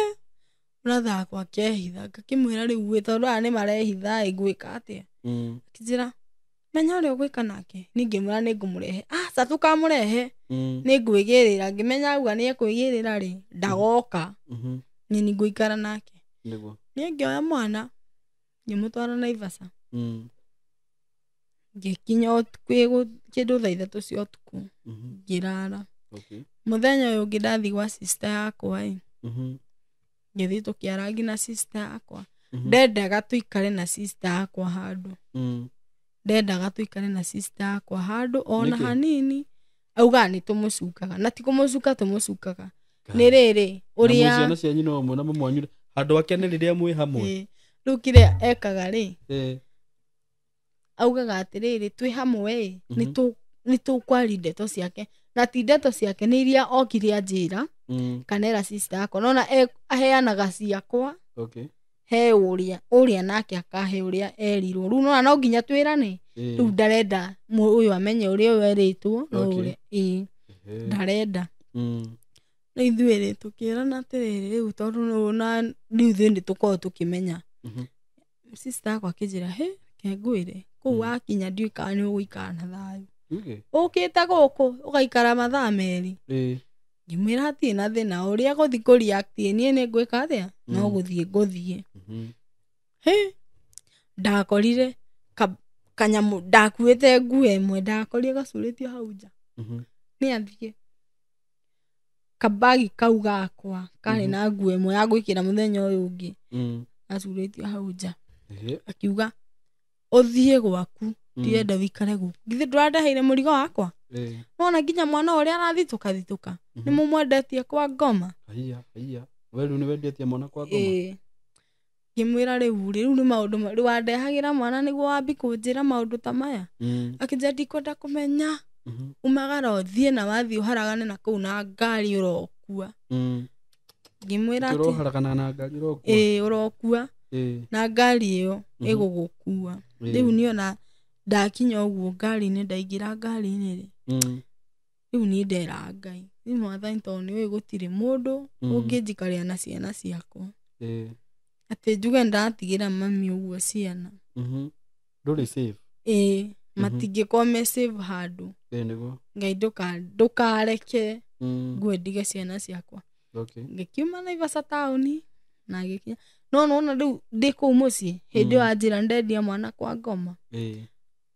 Brother yakwa akehitha ngakĩmwĩra rĩu ĩ tondũ aya nĩ marehitha ĩ ngwĩka atĩa? Akĩnjĩra menya ũrĩa ũgwĩka nake. Niĩ ngĩmwĩra nĩ ngũmũrehe. Aca tũkamũrehe. Nĩ ngwĩgĩrĩra. Ngĩmenya auga nĩ ekwĩgĩrĩra rĩ ndagoka. Niĩ nĩ ngũikara nake. Nĩguo. Niĩ ngĩoya mwana ngĩmũtwara Naivasha. Ngĩkinya ũtukũ kĩndũ thaa ithatũ cia ũtukũ. Ngĩrara. Mũthenya ũyũ ũngĩ ndathiĩ gwa sister yakwa ĩ. Ngĩthiĩ tũkĩarangi na sister yakwa. Ndendaga tũikare na sister yakwa handũ. Ndendaga tũikare na sister yakwa handũ ona hanini. Augaga nĩ tũmũcukaga. Na ti kũmũcuka tũmũcukaga. Nĩ rĩrĩ ũrĩa ciana cia nyina ũmwe na mamu wanyu handũ akene rĩrĩa mwĩ hamwe. Rĩu kĩrĩa ekaga rĩ, augaga atĩrĩrĩ twĩ hamwe ĩ, nĩ tũkwaria ndeto ciake. Na ti ndeto ciake nĩ iria okire anjĩra kana era sister yakwa. Nona aheanaga ciakwa. He ũrĩa nake akahe ũrĩa erirwo. Rĩu nona no nginya twĩrane. Rĩu ndarenda ũyũ amenye ũrĩa ũyũ erĩtwo na ũrĩa ĩĩ ndarenda. No ithuĩ rĩ tũkĩrana atĩrĩrĩ rĩu tondũ na rĩu ithuĩ nĩ tũkoragwo tũkĩmenya. Sister yakwa akĩnjĩra hĩ reke ngwĩre kũu wakinya ndiũĩ kana nĩ ũgũikara na thayũ. Ũkĩte gũkũ ũgaikara mathaa merĩ. Ngĩmwĩra hatirĩ na thĩna ũrĩa gũthiĩ kũ react niĩ nĩ ngwĩka atĩa no gũthiĩ ngũthiĩ. Hĩ ndakorire kanyamũ ndakuĩte nguo ĩmwe ndakorire gacurĩtio hau nja. Nĩ athiĩ. Kabagi kau gakwa karĩ na nguo ĩmwe ya gwĩkĩra mũthenya ũyũ ũngĩ. Gacurĩtio hau nja. Akiuga ũthiĩ gwaku ndirenda wĩikare gũkũ. Githĩ ndũrandeheire mũrigo wakwa? Nona nginya mwana ũrĩa arathitũka thitũka. Nĩ mũmwendetie kwa ngoma. Haiya. We rĩu nĩ wendetie mwana kwa ngoma? Ngĩmwĩra rĩu rĩ, rĩu nĩ maũndũ rĩu wandehagĩra mwana nĩguo wambi kũnjĩra maũndũ ta maya. Akĩnjĩra ndikwenda kũmenya. Umagara ũthiĩ na wathiĩ ũharagane na kũu na ngari ũrokua. Ngĩmwĩra atĩ ũroharagana na ngari ũrokua? Ĩĩ ũrokua. Na ngari ĩyo ĩgũgũkua. Rĩu niĩ ona ndakinya ũguo ngari-inĩ ndaingĩra ngari-inĩ rĩ. Rĩu niĩ ndera Ngai. Niĩ mwathani tondũ nĩũĩ gũtirĩ mũndũ ũngĩnjikarĩra na ciana ciakwa. Atĩ njuge ndatigĩra mami ũguo ciana. Ndũrĩ safe? Ĩĩ, matingĩkorwo me safe handũ. Nĩguo. Ngai ndũkareke ngue ndige ciana ciakwa. Ngĩkiuma Naivasha taũni na ngĩkinya. No nona rĩu ndĩ kũu mũciĩ hĩndĩ ĩyo anjĩra ndendia mwana kwa ngoma.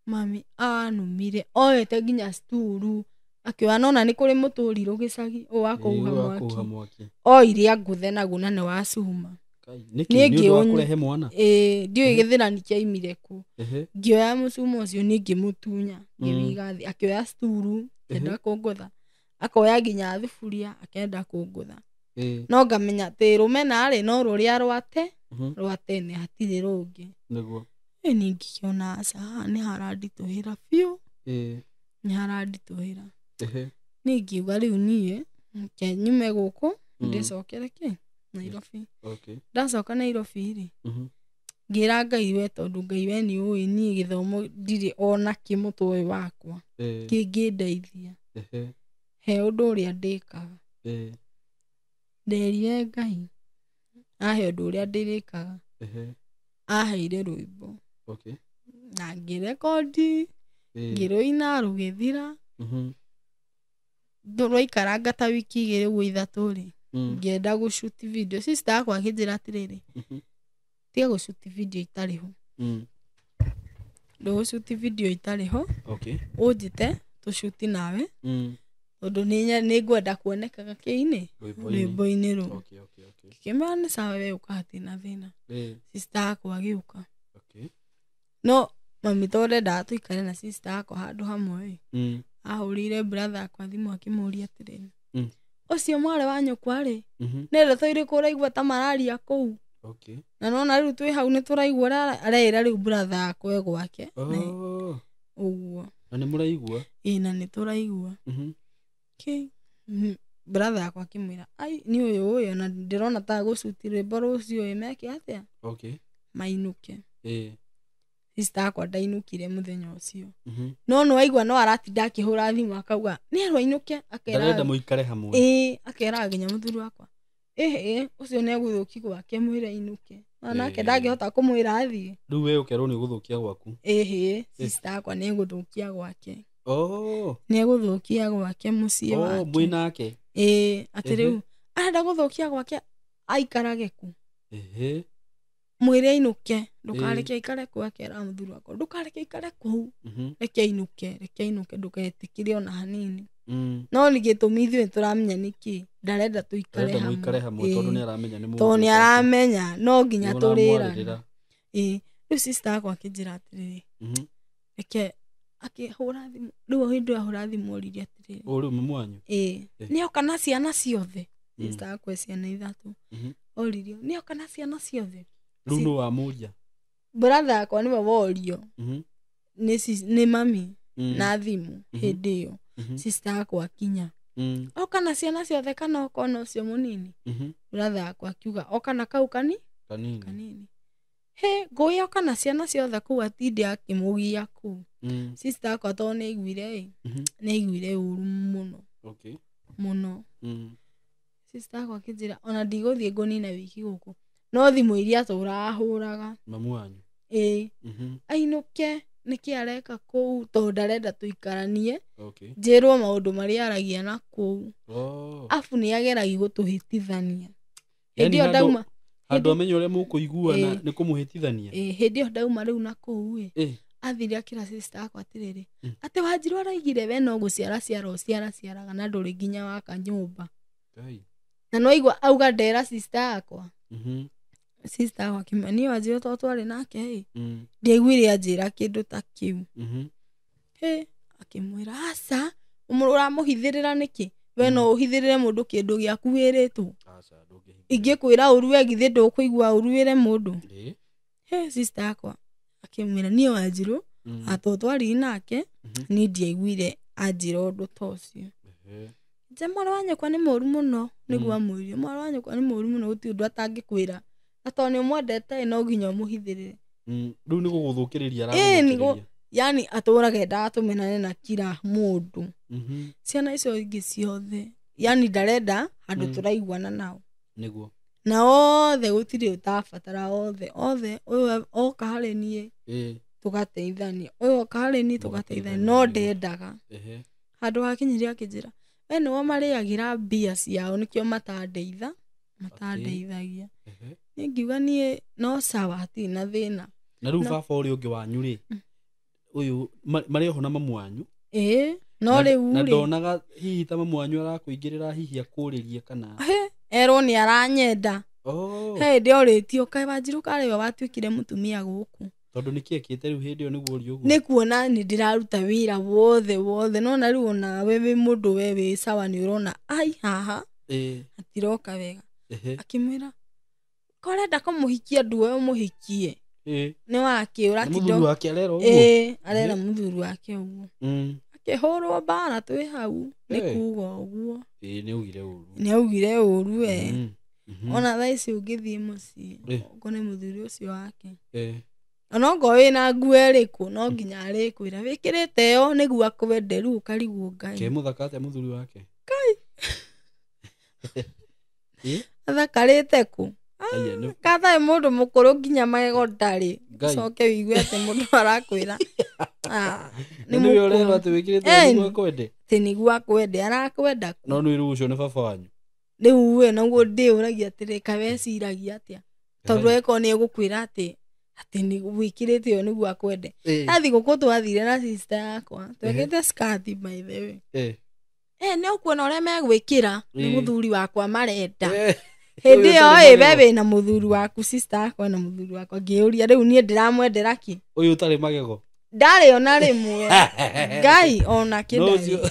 Mami anumire oete nginya sturu akĩoya nona nĩ kũrĩ mũtũrirũ gĩcagi ũyũ wa kũhuha mwaki. Oire angũthe naguo na nĩ wa cuma. Nĩkĩ nĩ ũndũ wa kũrehe mwana? Ĩĩ ndiũĩ gĩthĩrani kĩaimire kũ. Ngĩoya mũcuma ũcio niĩ ngĩmũtunya ngĩwiga thĩ. Akĩoya sturu akĩenda kũngũtha. Akoya nginya thuburia akĩenda kũngũtha. No ngamenya atĩ rũmena rĩ no rũrĩa rwa tene hatirĩ rũngĩ. Nĩguo. Niĩ ngĩkĩona aca haha nĩ haranditũhĩra biũ. Nĩ haranditũhĩra. Niĩ ngiuga rĩu niĩ reke nyume gũkũ ndĩcokere kĩ Nairobi. Okay. Ndacoka Nairobi rĩ, Mhm. ngĩra Ngai we, tondũ Ngai we nĩ ũĩ niĩ gĩthomo ndirĩ ona kĩ mũtwe ũyũ wakwa Eh. kĩngĩndeithia, Ehe. he ũndũ ũrĩa ndĩkaga. Eh. Nderire Ngai ahe ũndũ ũrĩa ndĩrĩkaga. Ehe. Aheire rwĩmbo. Okay. Na ngĩrekondi, Eh. ngĩrũina rũgĩthira. Mhm. Rwaikaranga ta wiki igĩrĩ ũguo ithatũ rĩ, Mm. ngĩenda gũshoot video. Sister yakwa akĩnjĩra atĩrĩrĩ, Mhm. tiga gũshoot video itarĩ ho. Mm. Ndũgũshoot video itarĩ ho, Okay. ũnjĩte tũshoot nawe, Mm. tondũ nĩ ngwenda kuonekaga kĩ-inĩ, Rwĩmbo-inĩ. rwĩmbo-inĩ rũu. Okay, okay, okay. Ngĩkĩmwĩra nĩ sawa, we ũka hatirĩ na thĩna. Eh. Sister yakwa agĩũka. Okay. No mami tondũ ndendaga tũikare na sister yakwa handũ hamwe ĩ, Mm. ahũrĩire brother yakwa thimũ akĩmũria atĩrĩrĩ, Mm. ũcio mwarĩ wa nyũkwa rĩ, Mhm. nĩ ndeto irĩkũ ũraigua ta mararia kũu? Okay. Na nona rĩu twĩ hau nĩ tũraigua ũrĩa areĩra rĩu brother yakwa e gwake. Oh. Ũguo. Na nĩ mũraigua? Ĩĩ, na nĩ tũraigua. Mhm. Kĩ? Brother yakwa akĩmwĩra, ai, nĩ ũyũ ũyũ, ona ndĩrona ta gũcuti rwĩmbo rũciũ ĩ, meke atĩa? Okay. Mainũke. Eh. Sister yakwa ndainũkire mũthenya ũcio. Mhm. No nĩ waigua no aratinda akĩhũra thimũ akauga, nĩ erwo ainũke, akera Ndarenda mũikare hamwe. Ĩĩ, akeraga nginya mũthuri wakwa, ĩhĩ, ũcio nĩ egũthũki gwake, mwĩre ainũke. Na nake Ĩĩ. ndangĩhota kũmwĩra athiĩ. Rĩu we ũkerwo nĩ ũgũthũkia gwaku. Ĩhĩ, sister yakwa nĩ egũthũkia gwake. Oh. Nĩ egũthũkia gwake mũciĩ Oh, wake. mwĩ nake. Ĩĩ, atĩ Ehe. rĩu arenda gũthũkia gwake aikarage ku. Ehe. Mwĩre ainũke, ndũkareke aikare kũu, akera mũthuri wakwa, ndũkareke aikare kũu. Mhm. Reke ainũke, reke ainũke, ndũgetĩkĩre ona hanini. Mm. No nĩ gĩtũmi ithuĩ tũramenya nĩkĩ ndarenda tũikare Arenda mũikare hamwe tondũ nĩ aramenya nĩ tondũ nĩ aramenya no nginya Nĩ tũrĩrana. ũramwarĩrĩra. Ĩĩ, rĩu sister yakwa akĩnjĩra atĩrĩrĩ, Mhm. reke akĩhũra thimũ. Rĩu hĩndĩ ĩyo ahũra thimũ oririe atĩrĩrĩ, Ũũ rĩu mamu wanyu? ĩĩ, Eh. nĩoka na ciana ciothe. Mm. Sister yakwa e ciana ithatũ. Mhm. Oririo, nĩoka na ciana ciothe. Rĩu nũ wamũria? Brother yakwa nĩwe worio Mhm. nĩ mami Mm. na thimũ hĩndĩ ĩyo. Mhm. Sister yakwa akinya. Mm. Oka na ciana ciothe kana oka ona ũcio mũnini? Mhm. Brother yakwa akiuga oka na kau kani? Kanini. Kanini. He, ngũĩ oka na ciana ciothe kũu atinde akĩmũgia kũu. Mm. Sister yakwa tondũ nĩ aiguire ĩ, Mhm. nĩ aiguire ũru mũno. Okay. Mũno. Mm. Sister yakwa akĩnjĩra ona ndigũthiĩ ngũnina wiki gũkũ. No thimũ iria atũraga ahũraga. Mamu wanyu? Ĩĩ. Mhm. Ainũke nĩkĩ areka kũu tondũ ndarenda tũikaranie. Okay. Njĩrwo maũndũ marĩa aragia na kũu. Oh. Abu nĩ ageragia gũtũhĩtithania. Yaani Hĩndĩ ĩyo handũ- ndauma Handũ amenye ũrĩa mũkũiguana Ĩĩ. nĩ kũmũhĩtithania. Ĩĩ, hĩndĩ ĩyo ndauma rĩu na kũu ĩ, Ĩĩ. athire akĩra sister yakwa atĩrĩrĩ, Mm. atĩ Wanjirũ araigire we no gũciara ciara ũciara ciaraga na ndũrĩ nginya waka nyũmba. Ngai. Na no aigua auga ndera sister yakwa. Mhm. Sister yakwa akĩmwĩra, niĩ Wanjirũ to twarĩ nake ĩ, Mm. ndiaiguire anjĩra kĩndũ ta kĩu. Mhm. Hĩ, akĩmwĩra aca, ũramũhithĩrĩra nĩkĩ? We no ũhithĩrĩre mũndũ kĩndũ gĩaku wĩrĩtwo. Aca, ndũngĩhithĩrĩra. Ingĩkwĩra ũru we githĩ ndũkũigua ũru wĩre mũndũ. Ĩĩ. Hĩ, sister yakwa akĩmwĩra niĩ Wanjirũ Mm. atũ twarĩ nake Mhm. niĩ ndiaiguire anjĩra ũndũ ta ũcio. Ehe. Nje mwarĩ wa nyũkwa nĩ mũru mũno, nĩguo amwĩrire mwarĩ wa nyũkwa nĩ mũru mũno, gũtirĩ ũndũ atangĩkwĩra. Na tondũ nĩ ũmwendete no nginya ũmũhithĩrĩre. Mm. Rĩu nĩ gũgũthũkĩrĩria Ĩĩ, nĩ gũ- aragũthũkĩrĩria. Yaani atũraga endaga tũmenane na kila mũndũ. Mhm. Ciana icio ingĩ ciothe yaani ndarenda handũ Mm. tũraiguana nao. Nĩguo. Na othe gũtirĩ ũtabatara othe, othe ũyũ oka harĩ niĩ Ĩĩ. tũgateithania, ũyũ oka harĩ niĩ tũgateithania, no ndendaga. Ehe. Handũ hakinyire akĩnjĩra we nĩo marĩagĩra mbia ciao nĩkĩo matandeithagia. Ehe. Niĩ ngiuga niĩ no sawa, hatirĩ na thĩna. Na rĩu baba ũrĩa ũngĩ wanyu rĩ, ũyũ marĩ oho na mamu wanyu. Ĩĩ, no rĩu Na rĩ, ndonaga hihi ta mamu wanyu arakũingĩrĩra hihi akũrĩrie kana. Hĩ, erwo nĩ aranyenda. Oh. He hĩndĩ orĩtio kaĩ Wanjirũ karĩ we watuĩkire mũtumia gũkũ. Tondũ nĩkĩ ekĩte rĩu hĩndĩ ĩyo nĩguo ũrie ũguo? Nĩ kuona nĩ ndĩraruta wĩra wothe wothe, no na rĩu onawe wĩ mũndũ we wĩ sawa nĩ ũrona ai haha Ĩĩ. hatiroka wega. Ehe. Akĩmwĩra korenda kũmũhikia nduwe ũmũhikie. Ĩĩ. Nĩ wakĩ Nĩ ũratinda mũthuri wake arera ũguo? Ĩĩ, arera mũthuri wake ũguo. Mm. Akĩhũrwo mbara twĩ hau nĩ Ĩĩ. kuga ũguo. Ĩĩ, nĩ augire ũru. Nĩ augire ũru we. Mm. Ona thaa ici ũngĩthiĩ mũciĩ ũkone mũthuri ũcio wake, ona okorwo wĩna nguo ĩrĩkũ, no nginya arĩkwĩra wĩkĩrĩte ĩyo nĩguo akwende. Rĩu ũkarigwo Ngai. Ke mũthaka atĩa mũthuri wake? Ngai athakarĩte kũ? Kathaĩ mũndũ mũkũrũ nginya magego ndarĩ, ũcoke wĩigue atĩ mũndũ arakwĩra nĩ mũkũrũ atĩ wĩkĩrĩte nĩguo akwende, atĩ nĩguo akwende, arakwenda kũ? No nĩ rĩu ũcio nĩ baba wanyu. Rĩu we noguo ndĩũragia atĩrĩ, kaĩ weciragia atĩa? Tondũ eko nĩ egũkwĩra atĩ nĩ wĩkĩrĩte ĩyo nĩguo akwende. Athi gũkũ twathire na sister yakwa, twekĩte skirt by the way. Nĩ ũkuona ũrĩa megwĩkĩra nĩ mũthuri wakwa marenda. Hĩndĩ ĩyo we wĩna mũthuri waku, sister yakwa na mũthuri wakwa, ngĩũria rĩu niĩ ndĩramwendera kĩ? Ũyũ ũtarĩ magego. Ndarĩ ona rĩmwe. Ngai ona kĩ ndarĩ.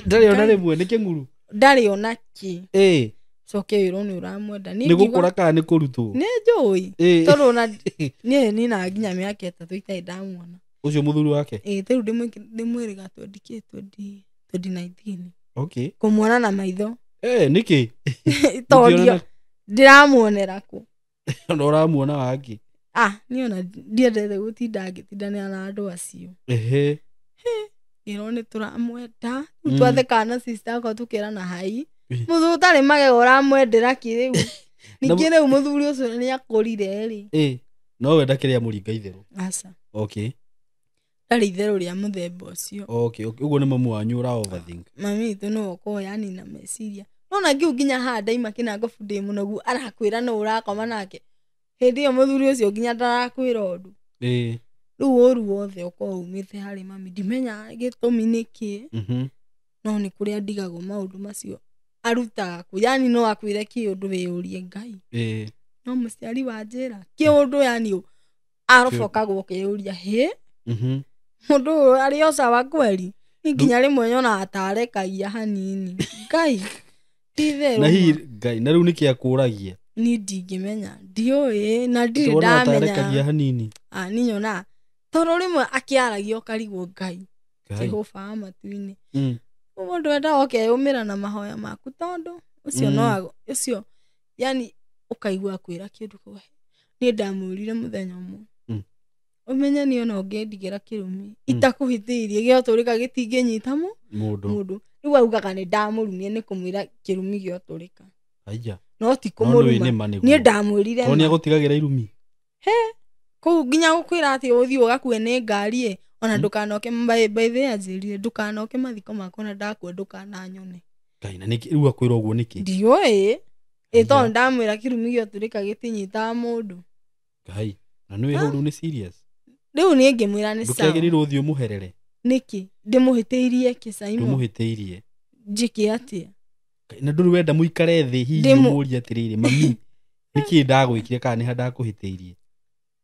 Ndarĩ ona rĩmwe, nĩ kĩng'uru. Ndarĩ ona kĩ. Coke wĩrwo nĩ ũramwenda. Nĩ gũkũra kana nĩ kũrutwo? Nĩ njũĩ. Tondũ ona niĩ nina nginya mĩaka 3 itarĩ ndamuona. Ũcio mũthuri wake? Rĩu ndĩmwĩrĩga 2019. Okay. Kũmuona na maitho. Nĩkĩ? Tondũ ndĩramuonera kũ? Na ũramuona wangĩ? Niĩ ona ndiendete gũtinda ngĩtindanĩra na andũ acio. Ngĩrwo nĩ tũramwenda. Rĩu twathekana na sister yakwa tũkĩrana hai. Mũthuri ũtarĩ magego ũramwendera kĩ rĩu? Ningĩ rĩu mũthuri ũcio nĩ akũrire rĩ. No we ndakĩrĩa mũringa itherũ. Aca. Okay. Ndarĩ itherũ rĩa mũthemba ũcio. Okay, ũguo nĩ mamu wanyu ũra overthink. Mami witũ nĩwe ũkoragwo yani na meciria. Nona ngĩu nginya haha ndaima kĩnangobu ndĩ mũnogu, arakwĩra no ũrakoma nake. Hĩndĩ ĩyo mũthuri ũcio nginya ndarakwĩra ũndũ. Rĩu ũru wothe ũkoragwo umĩte harĩ mami. Ndimenya gĩtũmi nĩ kĩ. No nĩ kũrĩa ndigagwo maũndũ macio arutaga kũ. Yani no akwĩre kĩũndũ wĩyũrie Ngai. No mũciari wa njĩra kĩũndũ yani arobokagwo ũkĩyũria hĩ mũndũ ũyũ arĩ o sawa kweri. Ni nginya rĩmwe nyonaga ta arekagia hanini. Ngai ti itherũ. Na hihi Ngai na rĩu nĩkĩ akũragia? Niĩ ndingĩmenya, ndiũĩ na ndirĩ ndamenya. Arekagia hanini. Niĩ nyonaga tondũ rĩmwe akĩaragia ũkarigwo Ngai Jehova wa matu-inĩ. Mũndũ endaga ũkeyũmĩra na mahoya maku tondũ ũcio no ũcio yani ũkaigua kwĩra kĩndũ kĩu. Niĩ ndamwĩrire mũthenya ũmwe. Ũmenye niĩ ona ũngĩndigĩra kĩrumi itakũhĩtĩirie gĩotũrĩka gĩtingĩnyita mũndũ. Rĩu augaga nĩ ndamũrumie nĩ kũmwĩra kĩrumi gĩotũrĩka. Aija. No ti kũmũruma. Niĩ ndamwĩrire. Tondũ nĩagũtigagĩra irumi. Kũu nginya gũkwĩra atĩ ũthiĩ ũgakue nĩ ngari ĩ, ona ndũkanoke by the way anjĩrire ndũkanoke mathiko makwa ona ndakua ndũkananyone. Ngai na nĩkĩ rĩu akwĩra ũguo nĩkĩ? Ndiũĩ. Tondũ ndamwĩra kĩrumi gĩotũrĩka gĩtinyitaga mũndũ. Ngai na nĩwe hau rĩu nĩ serious. Rĩu niĩ ngĩmwĩra nĩ sawa. Ndũkĩagĩrĩirwo ũthiĩ ũmũherere. Nĩkĩ? Ndĩmũhĩtĩirie kĩ Simon? Ndũmũhĩtĩirie. Njĩke atĩa? Na ndũrĩ wenda mũikare thĩ hihi ũmũrie atĩrĩrĩ mami nĩkĩ ndagwĩkire kana nĩ ha ndakũhĩtĩirie?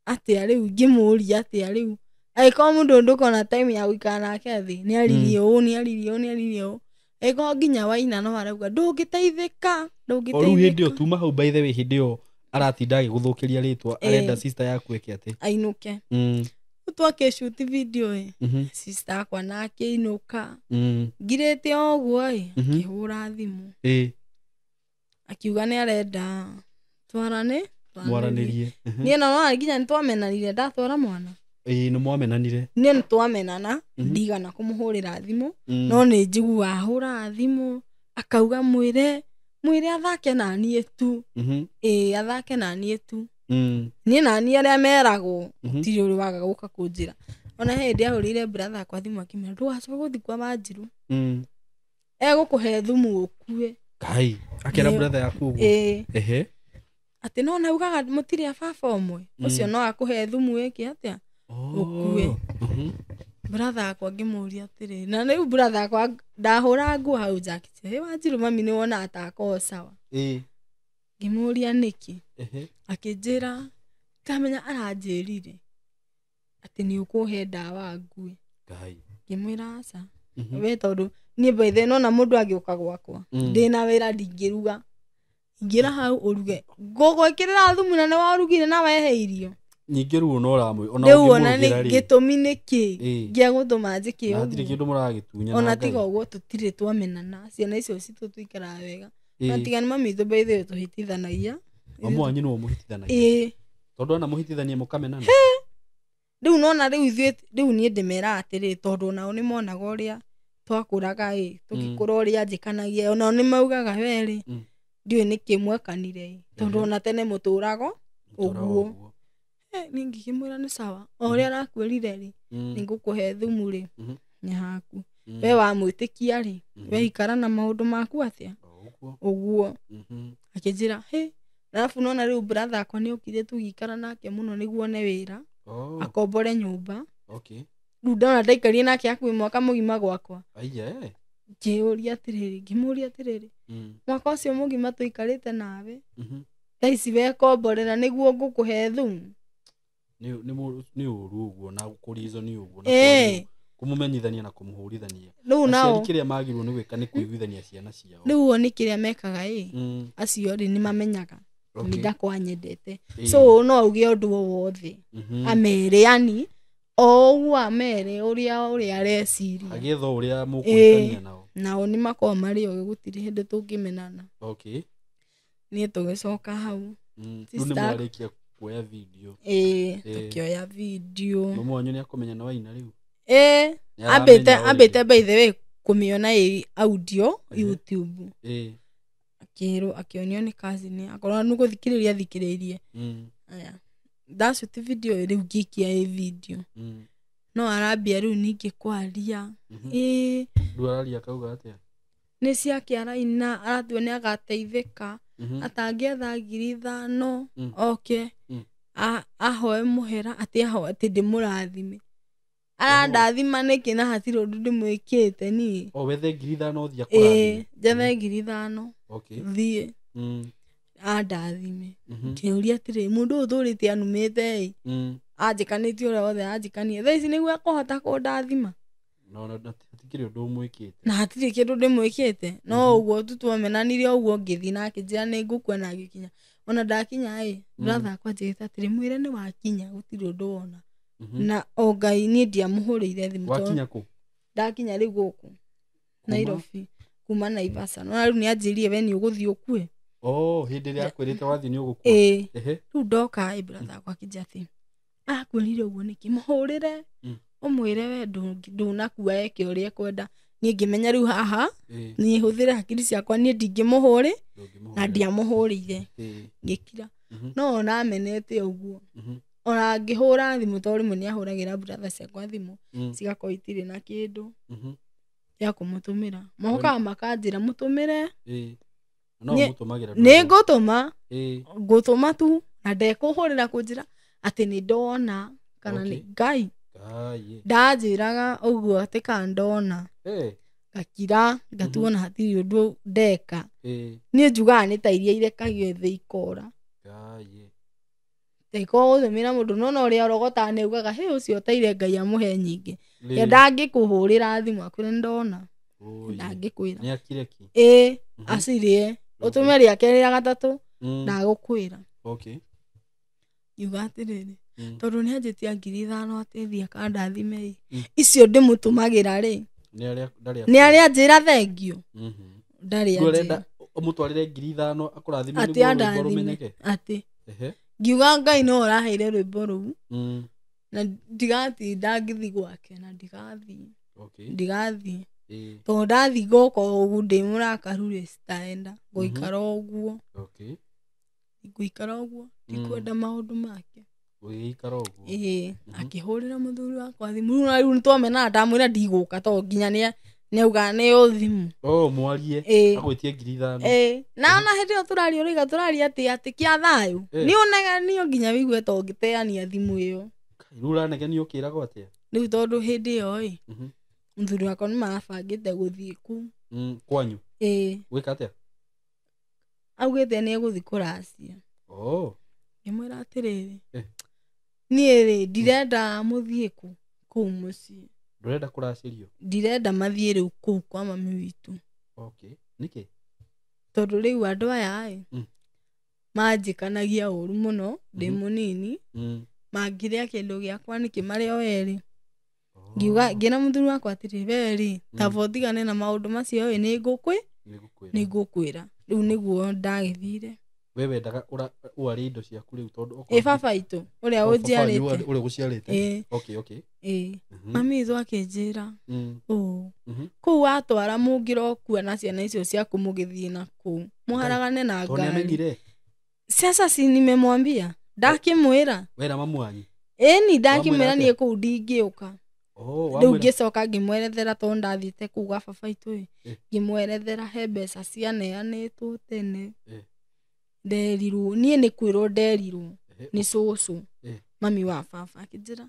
Atĩa rĩu ngĩmũria atĩa rĩu? Angĩkorwo mũndũ ndũkona time ya gũikara nake thĩ, nĩ aririe ũũ, nĩ aririe ũũ, nĩ aririe ũũ. Angĩkorwo nginya waina no arauga ndũngĩteithĩka, ndũngĩteithĩka. O rĩu hĩndĩ ĩyo tuma hau by the way hĩndĩ ĩyo aratinda agĩgũthũkĩria rĩtwa arenda sister yaku eke atĩ ainũke. Twakĩshoot video ĩ, sister akwa na akĩinũka. Ngirĩte o ũguo ĩ, akĩhũra thimũ. Akiuga nĩ arenda twarane, mwaranĩrie. Niĩ no nginya nĩtwamenanire ndatwara mwana. Nĩ mwamenanire. Niĩ nĩtwamenana, ndigana kũmũhũrĩra thimũ, no nĩ njiguaga ahũraga thimũ akauga mwĩre athake na niĩ tu. Athake na niĩ tu. Niĩ na niĩ arĩa meragwo gũtirĩ ũrĩ waga gũka kũnjĩra. Ona hĩndĩ ahũrĩire brother akwa thimũ akĩmwĩra ndũgacoke gũthiĩ kwa Wanjiru. Egũkũhe thumu ũkue. Ngai akĩra brother yaku ũguo. Atĩ no naugaga mũtirĩ a baba ũmwe. Ũcio no akũhe thumu wĩke atĩa? Ũkue. Brother akwa ngĩmũria atĩrĩ, na rĩu brother akwa ndahũra nguo hau nja akĩnjĩra, "Ĩ Wanjiru mami nĩ wona atakorwo sawa." Ngĩmũria nĩkĩ? Akĩnjĩra ndamenya aranjĩrire atĩ nĩ ũkũhe ndawa ngue. Ngai. Ngĩmwĩra aca. We tondũ niĩ by the way nona mũndũ agĩũka gwakwa ndĩna wĩra ndingĩruga. Ingĩra hau ũruge. Ngũgwĩkĩrĩra thumu na nĩ warugire na wehe irio. Ningĩ rĩu ona ũramwĩ ona ũngĩmũrugĩra rĩ. Gĩtũmi nĩ kĩ gĩa gũtũma njĩke ũguo? Na hatirĩ kĩndũ mũragĩtunyana. Ona tiga ũguo tũtirĩ twamenana. Ciana icio citũ tũikaraga wega. Na tiga nĩ mami witũ by the way tũhĩtithanagia. Mamu wanyu nĩwe mũhĩtithanagia? Ĩĩ. Tondũ ona mũhĩtithanie mũkamenana. Rĩu nona rĩu ithuĩ rĩu niĩ ndĩmeraga atĩrĩ, tondũ onao nĩ monaga ũrĩa twakũraga ĩ, tũgĩkũra ũrĩa njĩkanagia, onao nĩ maugaga we rĩ, ndiũĩ nĩkĩ mwekanire ĩ, tondũ ona tene mũtũrago ũguo. Niĩ ngĩkĩmwĩra nĩ sawa, o ũrĩa arakwĩrire rĩ, nĩ ngũkũhe thumu rĩ, nĩ haku. We wamwĩtĩkia rĩ, we ikara na maũndũ maku atĩa? Ũguo. Akĩnjĩra, hĩ, arabu nona rĩu brother akwa nĩ okire tũgĩikara nake mũno nĩguo one wĩra, akombore nyũmba. Rĩu ndona ndaikarire nake hakuhĩ mwaka mũgima gwakwa. Ngĩũria atĩrĩrĩ, ngĩmũria atĩrĩrĩ, mwaka ũcio mũgima tũikarĩte nawe, thaa ici wekomborera nĩguo ngũkũhe thumu. Nĩ ũru ũguo na kũrizo nĩ ũguo na kũmũmenyithania na kũmũhũrithania. Rĩu nao kĩrĩa magĩrĩirwo nĩ gwĩka nĩ kũiguithania ciana ciao. Rĩu o nĩ kĩrĩa mekaga ĩ, acio rĩ nĩ mamenyaga nĩ ndakwa nyendete. So no auge ũndũ o wothe amere, yani o ũguo amere ũrĩa areciria, agĩetha ũrĩa mũkũhĩtania nao. Nao nĩ makoragwo marĩ ogĩ, gũtirĩ hĩndĩ tũngĩmenana. Niĩ tũgĩcoka hau. Rĩu nĩ mwarĩkia kuoya video. Tũkĩoya video. Mamu wanyu nĩ akũmenya nĩ waina rĩu? Ambĩte by the way kũmĩona ĩ audio YouTube. Akĩrwo, akĩonio nĩ cousin, akorwo nĩ gũthikĩrĩria athikĩrĩirie. Aya. Ndacuti video rĩu ngĩikia ĩ video. No arambia rĩu ningĩ kwaria. Rĩu araria akauga atĩa? Nĩ ciake araina, aratua nĩ agateithĩka, atangĩetha ngiri ithano, oke, ahoe mũhera, atĩ ahoe, atĩ ndĩmũrathime. Arandathima nĩkĩ na hatirĩ ũndũ ndĩmwĩkĩte niĩ? O wethe ngiri ithano ũthiĩ akũrathime. Njethe ngiri ithano, thiĩ, andathime. Ngĩũria atĩrĩ, mũndũ ũyũ ũtũrĩte anumĩte ĩ, anjĩkanĩtie ũrĩa wothe anjĩkanie, thaa ici nĩguo ekũhota kũndathima? No, na hatikĩrĩ ũndũ ũmwĩkĩte. Na hatirĩ kĩndũ ndĩmwĩkĩte. No ũguo tu twamenanire ũguo, ngĩthiĩ nake njĩra nĩ ngũkua na ngĩkinya. Ona ndakinya ĩ, brother akwa anjĩrĩte atĩrĩ, mwĩre nĩ wakinya, gũtirĩ ũndũ wona. Na o Ngai niĩ ndiamũhũrĩire thimũ tondũ Wakinya kũ? Ndakinya rĩu gũkũ Nairobi, kuma Naivasha. No rĩu nĩ anjĩrire we nĩ ũgũthiĩ ũkue. Oh, hĩndĩ ĩrĩa akwĩrĩte wathiĩ nĩ ũgũkua. Rĩu ndoka ĩ, brother akwa akĩnjĩra atĩ, akwĩrire ũguo nĩkĩ? Mũhũrĩre, ũmwĩre we ndũnakua eke ũrĩa ekwenda. Niĩ ngĩmenya rĩu haha, niĩ hũthĩre hakiri ciakwa, niĩ ndingĩmũhũrĩ, na ndiamũhũrĩire. Ngĩkira. No ona amenete ũguo. Ona ngĩhũra thimũ, tondũ rĩmwe nĩahũragĩra brother ciakwa thimũ, cigakorwo itirĩ na kĩndũ gĩa kũmũtũmĩra. Mokaga makanjĩra mũtũmĩre. No mũtũmagĩra Nĩ ngũtũma. Ngũtũma tu, na ndekũhũrĩra kũnjĩra atĩ nĩ ndona kana nĩ Ngai. Ndanjĩraga ũguo atĩ kana ndona. Ngakira, ngatuo na hatirĩ ũndũ ndeka. Niĩ njugaga nĩ ta iria irekagio thĩ ikora. Ndĩkorwo gũtũmĩra mũndũ, no na ũrĩa ũrogotaga nĩ augaga, hĩ, ũcio ũteire Ngai amũhe nyingĩ. Ye ndangĩkũhũrĩra thimũ akwĩre nĩ ndona. Ndangĩkwĩra. Nĩ akire ki? Acirĩe. Ũtũme rĩa kerĩ rĩa gatatũ, ndagũkwĩra. Ngiuga atĩrĩrĩ, tondũ nĩ anjĩtia ngiri ithano atĩ thiĩ akandathime ĩ. Icio ndĩmũtũmagĩra rĩ, Nĩ nĩ arĩa anjĩra thengio. Ndarĩ Rĩu anjĩra. arenda ũmũtwarĩre ngiri ithano akũrathime Atĩ nĩguo rwĩmbo andathime. rũmenyeke? Atĩ. Ngiuga Ngai no ũraheire rwĩmbo rũu. Na ndigatinda ngĩthiĩ gwake, na ndigathiĩ. Ndigathiĩ. Tondũ ndathiĩ ngoka ũguo ndĩ mũrakaru rĩ, citaenda. Ngũikara ũguo. Ngũikara ũguo, ndikwenda maũndũ make. Ũgĩikara ũguo. Akĩhũrĩra mũthuri wakwa thimũ. Rĩu na rĩu nĩtwamenana, ndamwĩra ndigũka tondũ nginya nĩauga nĩyo thimũ. Oh, mwarie. Agwĩtie ngiri ithano. Na ona hĩndĩ ĩyo tũraria ũrauga tũraria atĩ kĩa thayũ. Nĩ ũnegenio nginya wĩigue ta ũngĩteania thimũ ĩyo. Rĩu ũranegenio ũkĩragwo atĩa? Rĩu tondũ hĩndĩ ĩyo ĩ, mũthuri wakwa nĩ marabangĩte gũthiĩ kũu. Kwanyu? Gwĩka atĩa? Augĩte nĩ egũthiĩ kũracia. Ngĩmwĩra atĩrĩrĩ, niĩ rĩ, ndirenda mũthiĩ kũu mũciĩ. Ndũrenda kũracĩrio? Ndirenda mathiĩ rĩu kũu kwa mami witũ. Nĩkĩ? Tondũ rĩu andũ aya ĩ, manjĩkanagia ũru mũno ndĩ mũnini. Mangĩrĩa kĩndũ gĩakwa nĩkĩ marĩ o erĩ. Ngiuga, ngĩra mũthuri wakwa atĩrĩ, we rĩ, taba ũtigane na maũndũ macio ĩ, nĩ ngũkwĩra. Nĩ ngũkwĩra. Nĩ ngũkwĩra. Rĩu nĩguo ndagĩthire. We wendaga ũarĩ indo ciaku rĩu tondũ Ĩ baba itũ ũrĩa ũnjiarĩte. Ũrĩa ũgũciarĩte. Okay, okay. Ĩ. Mami itũ akĩnjĩra ũũ. Kũu watwara mũngĩrokua na ciana icio ciaku mũgĩthiĩ na kũu. Mũharagane na ngari. Sasa si nimemwambia. Ndakĩmwĩra. Wera mamu wanyu. Ĩni ndakĩmwĩra niĩ kũu ndingĩũka. Rĩu ngĩcoka ngĩmwerethera tondũ ndathiĩte kũu gwa baba itũ ĩ. Ngĩmwerethera he mbeca cianeanĩtwo tene. Nderirwo niĩ nĩ kwĩrwo nderirwo nĩ cũcũ mami wa baba akĩnjĩra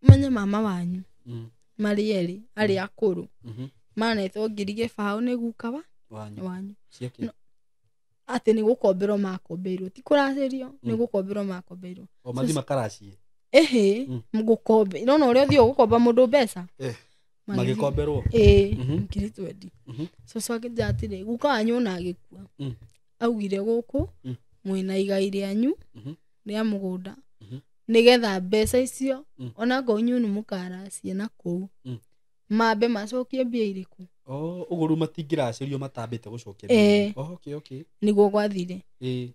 ũmenye mama wanyu marĩ erĩ arĩa akũrũ manetwo 2,000 nĩ guka wa wanyu atĩ nĩ gũkomberwo makombeirwo ti kũracĩrio nĩ gũkomberwo makombeirwo o mathi makaracie ĩhĩ gũkombe nona ũrĩa ũthiĩ gũkomba mũndũ mbeca magĩkomberwo ĩĩ 20,000. Cũcũ akĩnjĩra atĩrĩ guka wanyu ona agĩkua augire gũkũ mwĩna igai rĩanyu rĩa mũgũnda nĩgetha mbeca icio onakorwo inyuĩ nĩ mũkaracie na kũu mambe macokie mbia irĩkũ. Ũguo rĩu matingĩracĩrio matambĩte gũcokia mbia. Okay, okay. Nĩguo gwathire.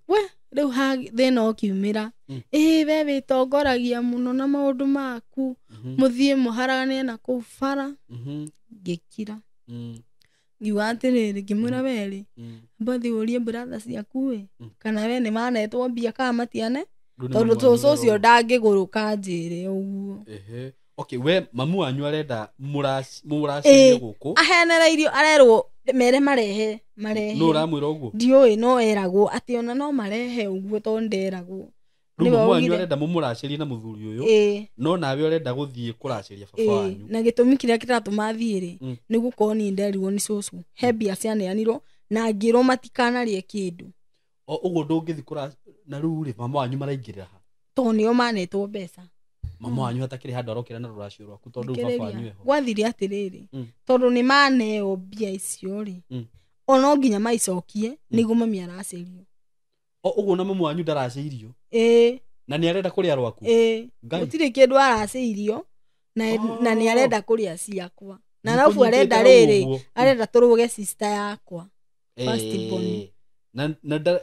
We rĩu thĩna ũkiumĩra ĩĩ we wĩtongoragia mũno na maũndũ maku mũthiĩ mũharagane na kũu bara. Ngĩkira ngiuga atĩrĩrĩ ngĩmwĩra werĩ mbathi ũrie brother ciaku ĩ kana we nĩ manetwo mbia kana matiane tondũ cũcũ ũcio ndangĩgũrũka njĩre ũguo. Okay, we mamu wanyu arenda mũracirie gũkũ ahenereirio arerwo mere marehe no ũramwĩra ũguo ndiũĩ no eragwo atĩ ona no marehe ũguo tondũ nderagwo. Rĩu mamu wanyu arenda mũmũracĩrie na mũthuri ũyũ no nawe ũrenda gũthiĩ kũracĩria baba wanyu. Na gĩtũmi kĩrĩa kĩratũma thiĩ rĩ nĩ gũkorwo niĩ nderirwo nĩ cũcũ he mbia cianeanirwo na ngĩrwo matikanarĩe kĩndũ. Ũguo ndũngĩthiĩ kũra na rĩu rĩ mama wanyu maraingĩrĩra ha tondũ nĩo manetwo mbeca. Mama wanyu hatakĩrĩ handũ arokĩra na rũracio rwaku tondũ baba wanyu eho. Gwathire atĩrĩrĩ tondũ nĩ maneo mbia icio rĩ ono nginya maicokie nĩguo mami aracĩrio. Ũguo na mamu wanyu ndaracĩirio. Ĩĩ. Na nĩ arenda kũrĩa rwaku. Ĩĩ. Gũtirĩ kĩndũ aracĩirio na nĩ arenda kũrĩa ciakwa. Na arabu arenda rĩrĩ arenda tũrũge sister yakwa. First born. Na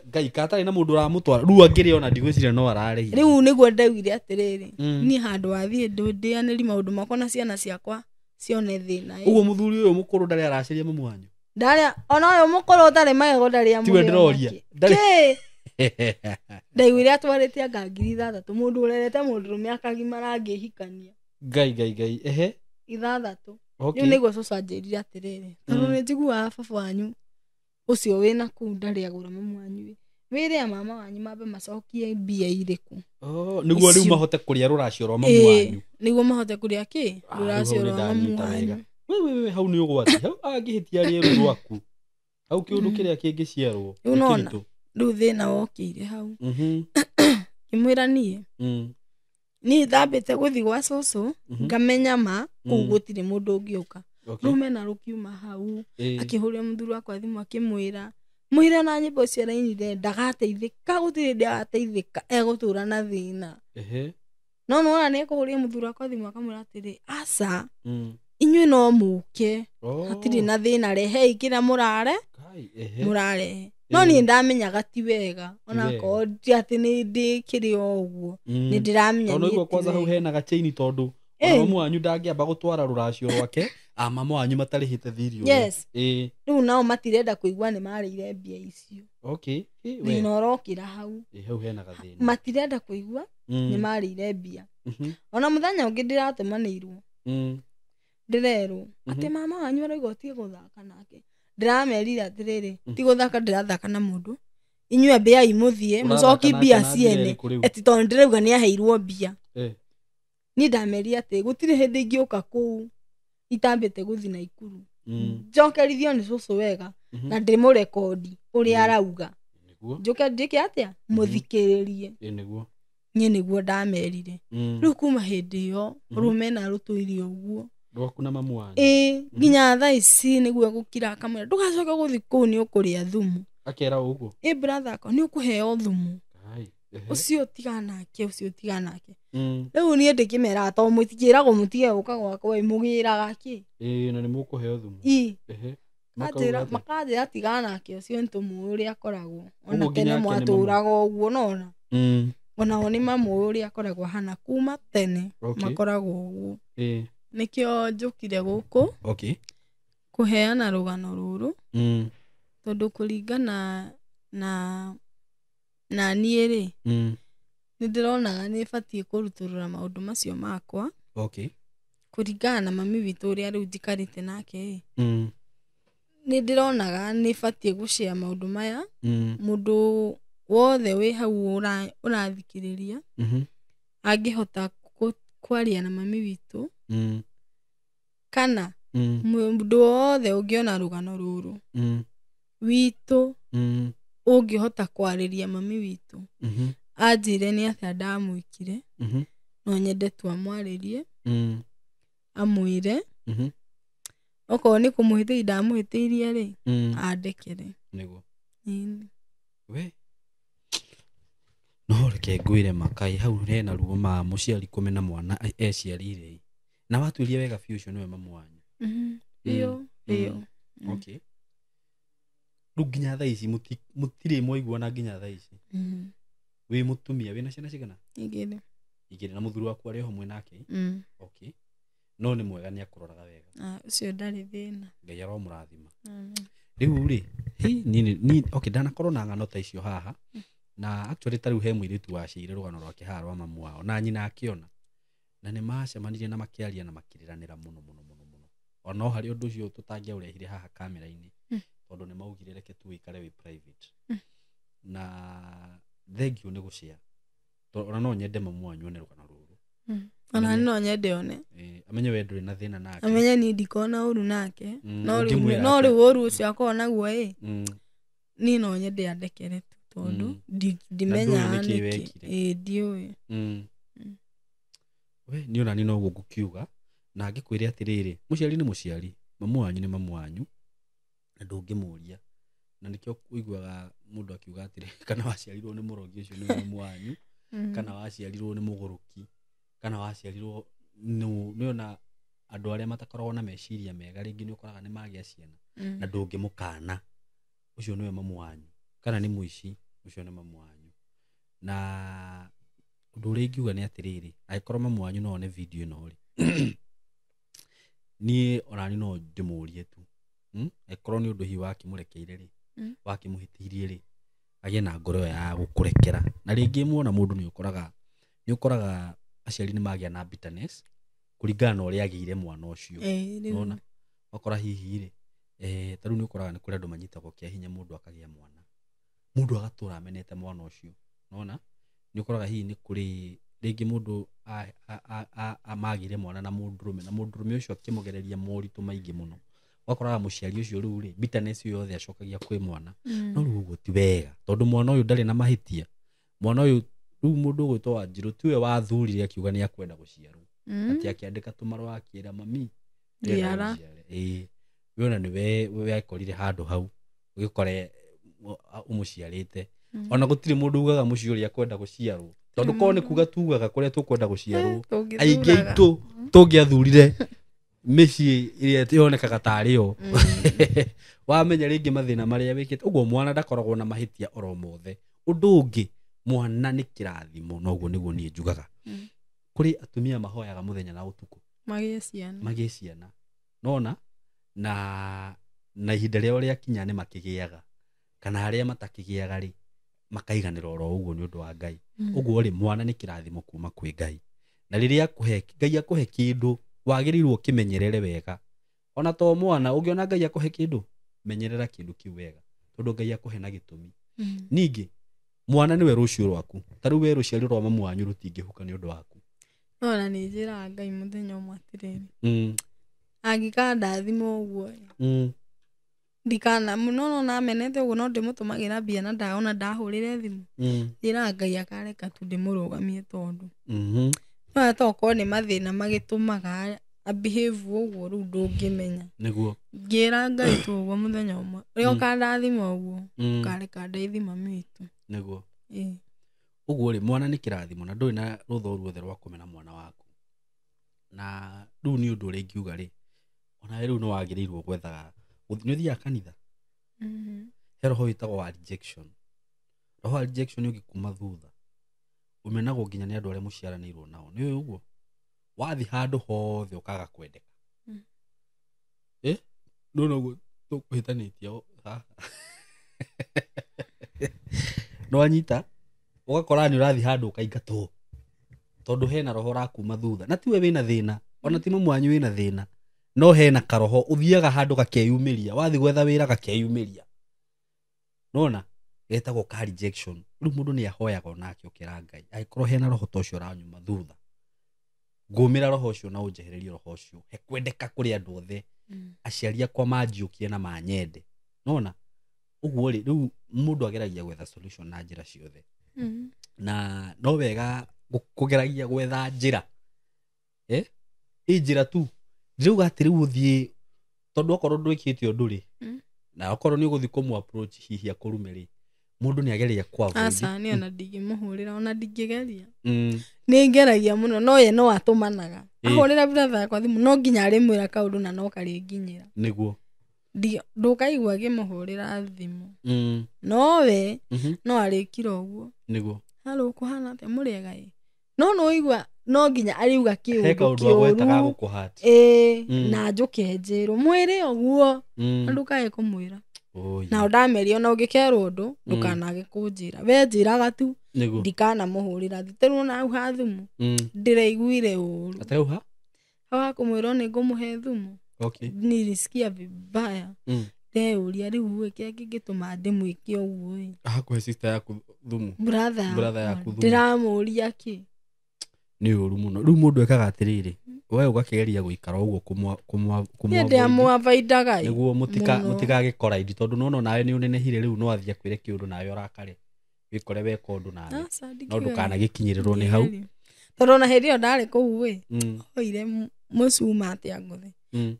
Ngai katarĩ na mũndũ ũramũtwara rĩu angĩrĩ ona ndigwĩciria no ararĩhire. Rĩu nĩguo ndaugire atĩrĩrĩ niĩ handũ wathiĩ ndĩanĩri maũndũ makwa na ciana ciakwa cione thĩna. Ũguo mũthuri ũyũ mũkũrũ ndarĩ aracĩria mamu wanyu. Ndarĩ ona ũyũ mũkũrũ ũtarĩ magego ndarĩ amũrĩa. Tiwe ndĩroria. Kĩ? Ndaiguire atwarĩte anga 6,000 mũndũ ũrerete mũndũrũme akagimara angĩhikania. Ngai Ngai Ngai ehe 6. Rĩu nĩguo cũcũ anjĩrire atĩrĩrĩ tondũ nĩ njiguaga baba wanyu ũcio wĩna kũu ndarĩ agũra mamu wanyu wĩre a mama wanyu mambe macokie mbia irĩkũ. Nĩguo rĩu mahote kũrĩa rũracio rwa mamu wanyu. Nĩguo mahote kũrĩa kĩ rũracio rwa mamu wanyu. Wewe hau nĩ ũgwati hau angĩhĩtia rĩerũ rwaku hau kĩũndũ kĩrĩa kĩngĩciarwo. Rĩu thĩna wokĩire hau. Ngĩmwĩra niĩ niĩ thambĩte gũthiĩ gwa cũcũ ngamenya ma kũu gũtirĩ mũndũ ũngĩũka. Rũmena rũkiuma hau akĩhũrĩra mũthuri wakwa thimũ akĩmwĩra mwĩre ona nyĩmbo icio arainire ndagateithĩka gũtirĩ hĩndĩ agateithĩka egũtũra na thĩna. No nĩwona nĩ ekũhũrĩra mũthuri wakwa thimũ akamwĩra atĩrĩ aca inyuĩ no mũke hatirĩ na thĩna rehei kĩrĩa mũrare mũrarehe. No niĩ ndamenyaga ti wega onakorwo ti atĩ nĩ ndĩkĩrĩ o ũguo nĩ ndĩramenya. Tondũ nĩguo kwanza hau hena gachaini tondũ mamu wanyu ndangĩamba gũtwara rũracio rwake a mama wanyu matarĩhĩte thiri ũyũ. Yes. Rĩu nao matirenda kũigua nĩ marĩire mbia icio. Okay. Thĩna ũrokĩra hau. Hau hena gathĩna. Matirenda kũigua nĩ marĩire mbia. Ona mũthenya ũngĩ ndĩratũmanĩirwo ndĩrerwo atĩ mama wanyu arauga ũtige gũthaka nake. Ndĩramerire atĩrĩrĩ ti gũthaka ndĩrathaka na mũndũ inyuĩ ambĩai mũthiĩ mũcoki mbia ciene ati tondũ ndĩrauga nĩ aheirwo mbia. Niĩ ndamerire atĩ gũtirĩ hĩndĩ ingĩũka kũu itambĩte gũthiĩ Naikuru njokerithio nĩ cũcũ wega na ndĩmũrekondi ũrĩa arauga njoke njĩke atĩa mũthikĩrĩrie. Niĩ nĩguo ndamerire. Rĩu kuma hĩndĩ ĩyo rũmena rũtũire ũguo rwaku na mamu wanyu. Ĩĩ nginya thaa ici nĩguo gũkira akamwĩra ndũgacoke gũthiĩ kũu nĩ ũkũrĩa thumu. Akera ũguo. Ĩ brother akwa nĩ ũkũheo thumu. Ũcio tiganake ũcio tiganake. Rĩu niĩ ndĩkĩmeraga tondũ mũtikĩragwo mũtige gũka gwakwa mũgĩraga kĩ. Ĩĩ na nĩ mũkũheo thumu. Ĩ. Makanjĩra tigana nake ũcio nĩtũmũĩ ũrĩa akoragwo. Ona tene mwatũraga ũguo nona. Onao nĩ mamũĩ ũrĩa akoragwo hana kuma tene makoragwo ũguo. Nĩkĩo njũkire gũkũ kũheana rũgano rũrũ tondũ kũringana na niĩ rĩ nĩ ndĩronaga nĩ batiĩ kũrutũrũra maũndũ macio makwa kũringana na mami witũ ũrĩa rĩu njikarĩte nake nĩ ndĩronaga nĩ batiĩ gũcea maũndũ maya mũndũ wothe wĩ hau ũrathikĩrĩria angĩhota kwaria na mami witũ kana mũndũ wothe ũngĩona rũgano rũrũ witũ ũngĩhota kwarĩria mami witũ anjĩre nĩ atĩa ndamwĩkire no nyende tu amwarĩrie amwĩre okorwo nĩ kũmũhĩtĩria ndamũhĩtĩirie rĩ andekere nĩguo we no reke ngwĩre makai hau hena ruo ma mũciari kũmena mwana eciarire na watuĩria wega biũ ũcio nĩwe mamu wanyu biũ biũ okay rĩu nginya thaa ici mũtirĩ mwaiguana nginya thaa ici wĩ mũtumia wĩna ciana cigana igĩrĩ igĩrĩ na mũthuri waku arĩ o hamwe nake okay no nĩ mwega nĩ akũroraga wega ũcio ndarĩ thĩna Ngai aromũrathima rĩu rĩ ni okay ndanakorwo na ng'ano ta icio haha na actually ta rĩu he mũirĩtu waciire rũgano rwake haha rwa mamu wao na nyina akĩona na nĩ macemanirie na makĩaria na makĩrĩranĩra mũno mũno mũno mũno ona no harĩ ũndũ ũcio tũtangĩaũrehire haha kamera-inĩ tondũ nĩ maugire reke tu wĩikare wĩ private na thank you nĩ gũcea ona no nyende mamu wanyu one rũgano rũrũ ona no nyende one amenye we ndũrĩ na thĩna nake amenye niĩ ndikona ũru nake no rĩu ũru ũcio akorwo naguo ĩ niĩ no nyende andekere tu tondũ ndimenyaga nĩkĩ ndiũĩ we niĩ ona niĩ noguo ngũkiuga na ngĩkwĩre atĩrĩrĩ mũciari nĩ mũciari mamu wanyu nĩ mamu wanyu na ndũngĩmũria na nĩkĩo ũiguaga mũndũ akiuga atĩrĩ kana waciarirwo nĩ mũrogi ũcio nĩ mamu wanyu kana waciarirwo nĩ mũgũrũki kana waciarirwo nĩ ona andũ arĩa matakoragwo na meciria mega rĩngĩ nĩ ũkoraga nĩ magĩa ciana na ndũngĩmũkana ũcio nĩwe mamu wanyu kana nĩ mũici ũcio nĩ mamu wanyu na ũndũ ũrĩa ingiuga nĩ atĩrĩrĩ angĩkorwo mamu wanyu no one video ĩno rĩ niĩ ona niĩ no ndĩmũrie tu angĩkorwo nĩ ũndũ hihi wakĩmũrekeire rĩ wakĩmũhĩtĩirie rĩ agĩe na ngoro ĩyo ya gũkũrekera na rĩngĩ muona mũndũ nĩ ũkoraga aciari nĩ magĩa na bitterness kũringana na ũrĩa agĩire mwana ũcio nona wakora hihi rĩ ta rĩu nĩ ũkoraga nĩ kũrĩ andũ manyitagwo kĩa hinya mũndũ akagĩa mwana mũndũ agatũra amenete mwana ũcio nona nĩ ũkoraga hihi nĩ kũrĩ rĩngĩ mũndũ magĩire mwana na mũndũrũme na mũndũrũme ũcio akĩmũgereria moritũ maingĩ mũno wakoraga mũciari ũcio rĩu rĩ bitterness ĩyo yothe acokagia kwĩ mwana no rĩu ũguo ti wega tondũ mwana ũyũ ndarĩ na mahĩtia mwana ũyũ rĩu mũndũ ũgwĩtwo Wanjirũ tiwe wathurire akiuga nĩ akwenda gũciarwo atĩ akĩandĩka tũmarũa akĩra mami ĩĩ we ona nĩwe wekorire handũ hau ũgĩkore ũmũciarĩte ona gũtirĩ mũndũ ugaga mũciĩ ũrĩa akwenda gũciarwo tondũ korwo nĩ kuga tugaga kũrĩa tũkwenda gũciarwo aingĩ aitũ tũngĩathurire mĩciĩ ĩrĩa yonekaga tarĩ yo wamenya rĩngĩ mathĩna marĩa wĩkĩte ũguo mwana ndakoragwo na mahĩtia oro mothe ũndũ ũngĩ mwana nĩ kĩrathimo noguo nĩguo niĩ njugaga kũrĩ atumia mahoyaga mũthenya na ũtukũ magĩe ciana nona na ihinda rĩao rĩakinya nĩ makĩgĩaga kana arĩa matakĩgĩaga rĩ makaiganĩra oro ũguo nĩ ũndũ wa Ngai ũguo rĩ mwana nĩ kĩrathimo kuma kwĩ Ngai na rĩrĩa akũhe Ngai akũhe kĩndũ wagĩrĩirwo ũkĩmenyerere wega ona to mwana ũngĩona Ngai akũhe kĩndũ menyerera kĩndũ kĩu wega tondũ Ngai akũhe na gĩtũmi ningĩ mwana nĩwe rũciũ rwaku ta rĩu we rũciaro rwa mamu wanyu rũtingĩhuka nĩ ũndũ waku nona nĩ njĩraga Ngai mũthenya ũmwe atĩrĩrĩ angĩkandathima ũguo ndikana no namenete ũguo no ndĩmũtũmagĩra mbia na ndaona ndahũrĩre thimũ njĩraga Ngai akareka tu ndĩmũrũgamie tondũ no tokorwo nĩ mathĩna magĩtũmaga abehave ũguo rĩu ndũngĩmenya nĩguo ngĩra Ngai tu ũguo mũthenya ũmwe ũrĩa ũkandathima ũguo ũkareka ndaithi mami witũ nĩguo ũguo rĩ mwana nĩ kĩrathimo na ndũrĩ na rũtha ruothe rwa kũmena mwana waku na rĩu nĩ ũndũ ũrĩa ingiuga rĩ ona rĩu nĩ wagĩrĩirwo gwethaga Nĩ ũthiaga kanitha? He roho wĩtagwo wa rejection. Roho wa rejection ũngĩkuma thutha ũmenagwo nginya nĩ andũ arĩa mũciaranĩirwo nao. Nĩ ũĩ ũguo? Wathi handũ hothe ũkaga kwendeka. No noguo tũkũhĩtanĩtie haha. Nĩwanyita? Ũgakora nĩ ũrathiĩ handũ ũkaingatwo tondũ hena roho ũrakuma thutha. Na tiwe wĩna thĩna, ona ti mamu wanyu wĩna thĩna, no hena karoho ũthiaga handũ gakeyumĩria, wathiĩ gwetha wĩra gakeyumĩria. Nona getagwo ka rejection. Rĩu mũndũ nĩ ahoyaga onake ũkĩra Ngai, angĩkorwo hena roho ta ũcio ũranyuma thutha, ngũmĩra roho ũcio na ũnjehererie roho ũcio, he kwendeka kũrĩ andũ othe, aciari akwa manjiũkie na manyende. Nona ũguo rĩ, rĩu mũndũ ageragia gwetha solution na njĩra ciothe. Na no wega kũgeragia gwetha njĩra. Ĩ njĩra tu ndĩrauga atĩ rĩu ũthiĩ, tondũ okorwo ndwĩkĩte ũndũ rĩ, na okorwo nĩ ũgũthiĩ kũmũ approach hihi akũrume rĩ, mũndũ nĩ ageria kũ avoid. Aca, niĩ ona ndingĩmũhũrĩra, ona ndingĩgeria. Nĩ ngeragia mũno, no ye no atũmanaga. Ahũrĩra brother yakwa thimũ, no nginya arĩmwĩra kaũndũ na no karĩnginyĩra. Nĩguo. Ndũkaigua agĩmũhũrĩra thimũ. No we, no arĩkire ũguo. Nĩguo. Halo, kũhana atĩa? Mũrĩega ĩ? No nĩũigua, no nginya ariuga kĩũndũ He kaũndũ agweta kĩũru. ga gũkũhurt. Na njũke njĩrwo, mwĩre ũguo. Na ndũkae kũmwĩra. Na ndameria ona ũngĩkerwo ũndũ, ndũkanage kũnjĩra. We njĩraga tu, ndikanamũhũrĩra. Thitĩrwo na hau ha thumu. Ndĩraiguire ũru. Atĩ hau ha? Hau ha kũmwĩra nĩ ngũmũhe thumu. Nilisikia vibaya. Ndeyũria rĩu ĩ, kĩrĩa kĩngĩtũma ndĩmwĩke ũguo ĩ? Hakũhe sister yaku thumu. Brother Brother yakwa. yaku thumu. Ndĩramũria kĩ? Nĩ ũru mũno. Rĩu mũndũ ekaga atĩrĩrĩ, we ũgakĩgeria gũikara ũguo Niĩ ndĩamũavoidaga ĩ. Nĩguo Mũno. mũtigagĩkora indi, tondũ nĩwona onawe nĩ ũnenehire rĩu no athiĩ akwĩre kĩũndũ nawe ũrakare. Wĩkore weka ũndũ nawe. Aca, No ndingĩgeria. ndũkanagĩkinyĩrĩrwo nĩ hau. Ndingĩgeria. Tondũ ona hĩndĩ ĩyo ndarĩ kũu ĩ, oire mũcuma atĩ angũthe.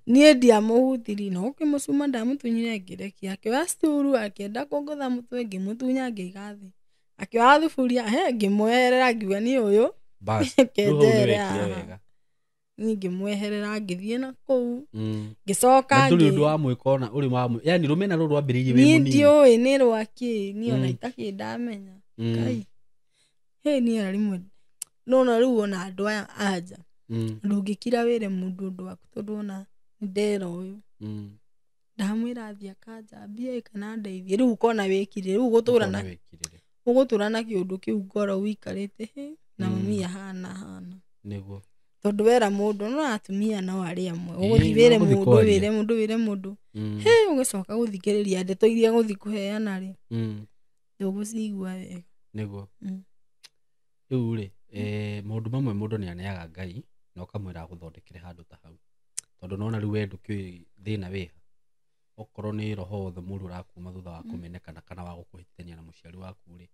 Niĩ ndiamũhutirie, no ũkĩmũcuma ndamũtunyire ngĩrekia. Akĩoya sturu, akĩenda kũngũtha mũtwe, ngĩmũtunya ngĩiga thĩ. Akĩoya thuburia, he, ngĩmweherera, ngiuga niĩ ũyũ. Bas, Reke rĩu hau nĩ njehere wekire haha. wega. Niĩ ngĩmweherera, ngĩthiĩ na kũu. Ngĩcoka Na ndũrĩ ngĩ- ũndũ wa mwĩka ona, ũrĩ wa mwĩ-, yani rũmena rũrũ rwambĩrĩirie wĩ Niĩ mũnini. ndiũĩ nĩ rwa kĩ, niĩ ona itakĩ ndamenya. Kai. Hĩ, niĩ ona rĩmwe, no ona rĩu ona andũ aya anja. Ndũngĩkira wĩre mũndũ ũndũ waku tondũ ona ndera ũyũ. Ndamwĩra athiĩ akanjambie kana ndeithie. Rĩu ũkona wĩkire, rĩu ũgũtũra Ũkona na wĩkirĩre. ũgũtũra na kĩũndũ kĩu ngoro ũikarĩte, hĩ, na mami ahana hana. Nĩguo. Tondũ wera mũndũ, no atumia no arĩ amwe. Ĩĩ, Ũgũthiĩ wĩre no gũthiĩ mũndũ, kwaria. wĩre mũndũ, wĩre mũndũ. Hĩ, ũgĩcoka gũthikĩrĩria ndeto iria gũthiĩ kũheana rĩ. Ndũgũcigua wega. Nĩguo. Rĩu rĩ, maũndũ mamwe mũndũ nĩ aneaga Ngai na ũkamwĩra agũthondekere handũ ta hau. Tondũ nona rĩu we ndũkĩũĩ thĩna wĩha. Okorwo nĩ roho wothe mũũru ũrakuma thutha wa kũmenekana kana wa gũkũhĩtithania na mũciari waku rĩ,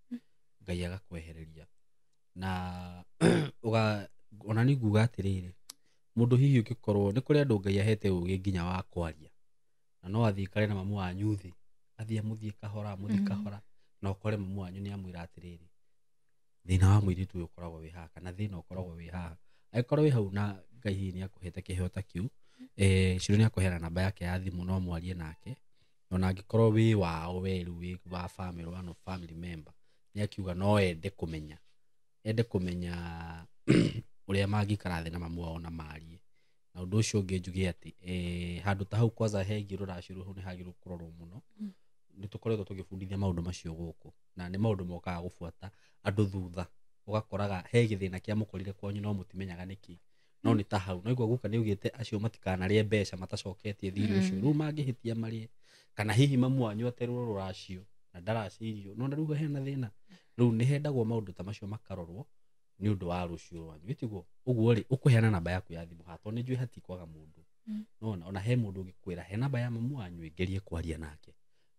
Ngai agakwehereria. Na ona nĩ nguga atĩrĩrĩ, mũndũ hihi ũngĩkorwo nĩ kũrĩ andũ Ngai ahete ũgĩ nginya wa kwaria. Na no athiĩ ikare na mamu wanyu thĩ, athiĩ amũthiĩ kahora, amũthiĩ kahora, na ũkore mamu wanyu nĩ amwĩra atĩrĩrĩ, thĩna wa mũirĩtu ũyũ ũkoragwo wĩ haha, kana thĩna ũkoragwo wĩ haha. Angĩkorwo wĩ hau na Ngai hihi nĩ akũhete kĩheo ta kĩu, Shiro nĩ akũheana namba yake ya thimũ no mwarie nake. Ona angĩkorwo wĩ wao we rĩu wĩ wa family, one of family member, nĩ akiuga no ende kũmenya. Ende kũmenya ũrĩa mangĩikara thĩ na mamu wao na marie. Na ũndũ ũcio ũngĩ njuge atĩ, handũ ta hau kwanza hegiĩ rũracio rũu nĩ hagĩrĩirwo kũrorwo mũno. Nĩ tũkoretwo tũgĩbundithia maũndũ macio gũkũ, na nĩ maũndũ mokaga gũbuata andũ thutha. Ũgakoraga he gĩthĩna kĩamũkorire kwanyu no mũtimenyaga nĩkĩ. No nĩ ta hau. No igua guka nĩ augĩte acio matikanarĩe mbeca matacoketie thirĩ ũcio. Rĩu mangĩhĩtia marĩe, kana hihi mamu wanyu aterwo rũracio na ndaracĩirio. No rĩu hena thĩna. Rĩu nĩ hendagwo maũndũ ta macio makarorwo nĩ ũndũ wa rũciũ rwanyu. Ĩtiguo? Ũguo rĩ, ũkũheana namba yaku ya thimũ haha, tondũ nĩ njũĩ hatikwaga mũndũ. Nona, ona he mũndũ ũngĩkwĩra, he namba ya mamu wanyu ĩngerie kwaria nake.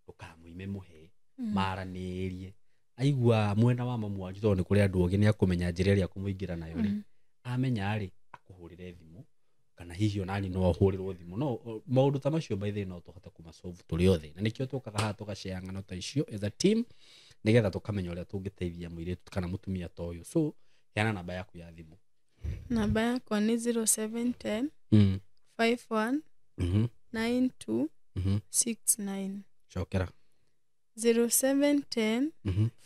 Ndũkamũime mũhe, maranĩrie. Aigua mwena wa mamu wanyu tondũ nĩ kũrĩ andũ ogĩ nĩ akũmenya njĩra ĩrĩa akũmũingĩra nayo rĩ. Amenya rĩ, akũhũrĩre thimũ, kana hihi ona niĩ no hũrĩrwo thimũ. No, maũndũ ta macio by the way no tũhote kũmasolve tũrĩ othe. Na nĩkĩo tũkaga haha tũgashare ng'ano ta icio as a team, nĩgetha tũkamenya ũrĩa tũngĩteithia mũirĩtu kana mũtumia ta ũyũ. So, heana namba yaku ya thimũ. Namba yakwa nĩ zero seven ten 51 92 69. Cokera. 0710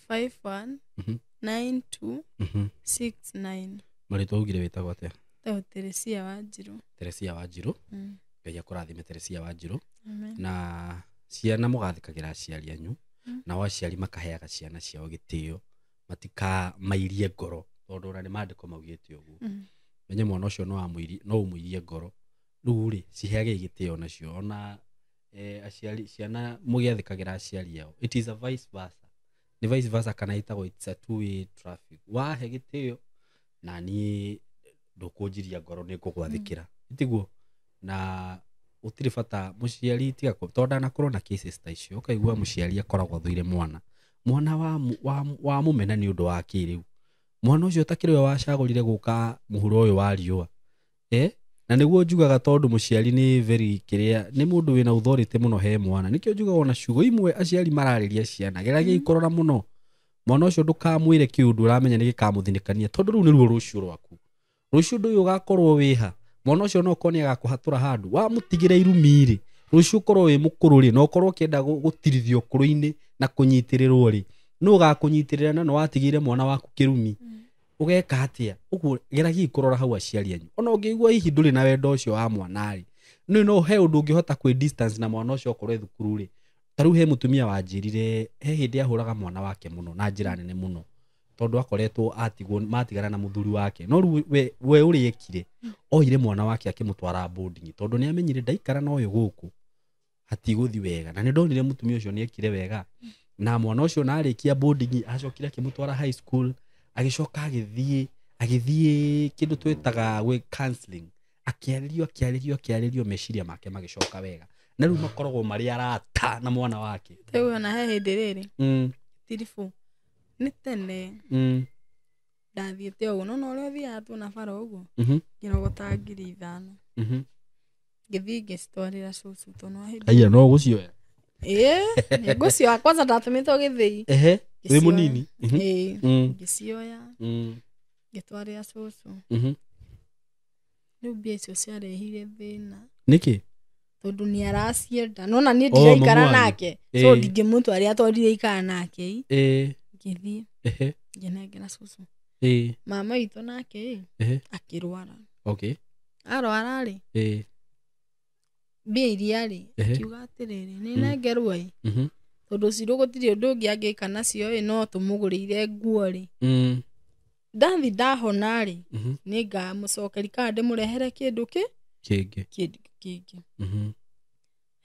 51 92 69. Marĩtwa augire wĩtagwo atĩa? Tagwo Teresia Wanjirũ. Teresia Wanjirũ. Ngai akũrathime Teresia Wanjirũ. Amen. Na ciana mũgathĩkagĩra aciari anyu, nao aciari makaheaga ciana ciao gĩtĩo, matikamairie ngoro, tondũ ona nĩ maandĩko maugĩte ũguo. Menye mwana ũcio no ũmũirie ngoro. Rĩu rĩ, ciheage gĩtĩo nacio, ona aciari, ciana mũgĩathĩkagĩra aciari ao. It is a vice versa. Nĩ vice versa kana ĩtagwo it's a two way traffic. Wahe gĩtĩo na niĩ ndũkũnjiria ngoro, nĩ ngũgwathĩkĩra. Tiguo? Na ũtirĩ bata mũciari tiga tondũ ndanakorwo na cases ta icio, ũkaigua mũciari akoragwo athũire mwana. Mwana wa mũmena nĩ ũndũ wa kĩrĩu. Mwana ũcio ũtakĩrĩ we wacagũrire gũka mũhuro ũyũ wa riũa. Na nĩguo njugaga tondũ mũciari nĩ very kĩrĩa, nĩ mũndũ wĩna authority mũno he mwana. Nĩkĩo njugaga ona ciugo imwe aciari mararĩria ciana, geragiai kũrora mũno. Mwana ũcio ndũkamwĩre kĩũndũ ũramenya nĩ gĩkamũthinĩkania, tondũ rũu nĩruo rũciũ rwaku. Rũciũ ũndũ ũyũ ũgakorwo wĩha. Mwana ũcio no ũkorwo nĩ agakũhatũra handũ, wamũtigĩra irumi rĩ, rũciũ ũkorwo wĩ mũkũrũ rĩ, na ũkorwo ũkĩenda gũtirithio ũkũrũ-inĩ na kũnyitĩrĩrwo rĩ, nũ ũgakũnyitĩrĩra na nĩ watigĩire mwana waku kĩrumi. Ũgeka atĩa? Ũguo geragiai kũrora hau aciari anyu. Ona ũngĩigua hihi ndũrĩ na wendo ũcio wa mwana rĩ, nĩ no he ũndũ ũngĩhota kwĩ distance na mwana ũcio okorwo e thukuru rĩ. Ta rĩu he mũtumia wanjĩrire, he hĩndĩ ahũraga mwana wake mũno na njĩra nene mũno, tondũ akoretwo atigwo, matigana na mũthuri wake. No rĩu we ũrĩa ekire, oire mwana wake akĩmũtwara boarding, tondũ nĩ amenyire ndaikara na ũyũ gũkũ hatigũthiĩ wega. Na nĩ ndonire mũtumia ũcio nĩ ekire wega. Na mwana ũcio na arĩkia boarding, acokire akĩmũtwara high school, agĩcoka agĩthiĩ kĩndũ twĩtaga gwĩ counseling, akĩarĩrio meciria make magĩcoka wega. Na rĩu makoragwo marĩ arata na mwana wake. Rĩu ona he hĩndĩ rĩrĩ tiribũ nĩ tene ndathiĩte ũguo, no ũrĩa ũthiaga tu na bara ũguo, ngĩrogota 5,000. Ngĩthiĩ ngĩcitwarĩra cũcũ tondũ wa hĩndĩ Aya, no ũgũcioya? Ĩĩ, nĩngũcioya. Kwanza ndatũmĩtwo gĩthĩi. Ehe, wĩ mũnini? Ĩĩ, ngĩcioya, ngĩtwarĩra cũcũ. Rĩu mbia icio ciarehire thĩna. Nĩkĩ? Tondũ nĩ aracienda. Nona niĩ ndiraikara nake. So ndingĩmũtwarĩra tondũ ndiraikara nake. Ngĩthiĩ. Ngĩnengera cũcũ. Mama witũ nake akĩrwara. Okay. Arwara rĩ, mbia iria rĩ, akiuga atĩrĩrĩ, nĩ nengerwo ĩ, tondũ cirũ gũtirĩ ũndũ ũngĩ angĩka nacio ĩ, no tũmũgũrĩire nguo rĩ. Ndathi ndahona rĩ, nĩ ngamũcokeria kana ndĩmũrehere kĩndũ kĩngĩ. Kĩngĩ.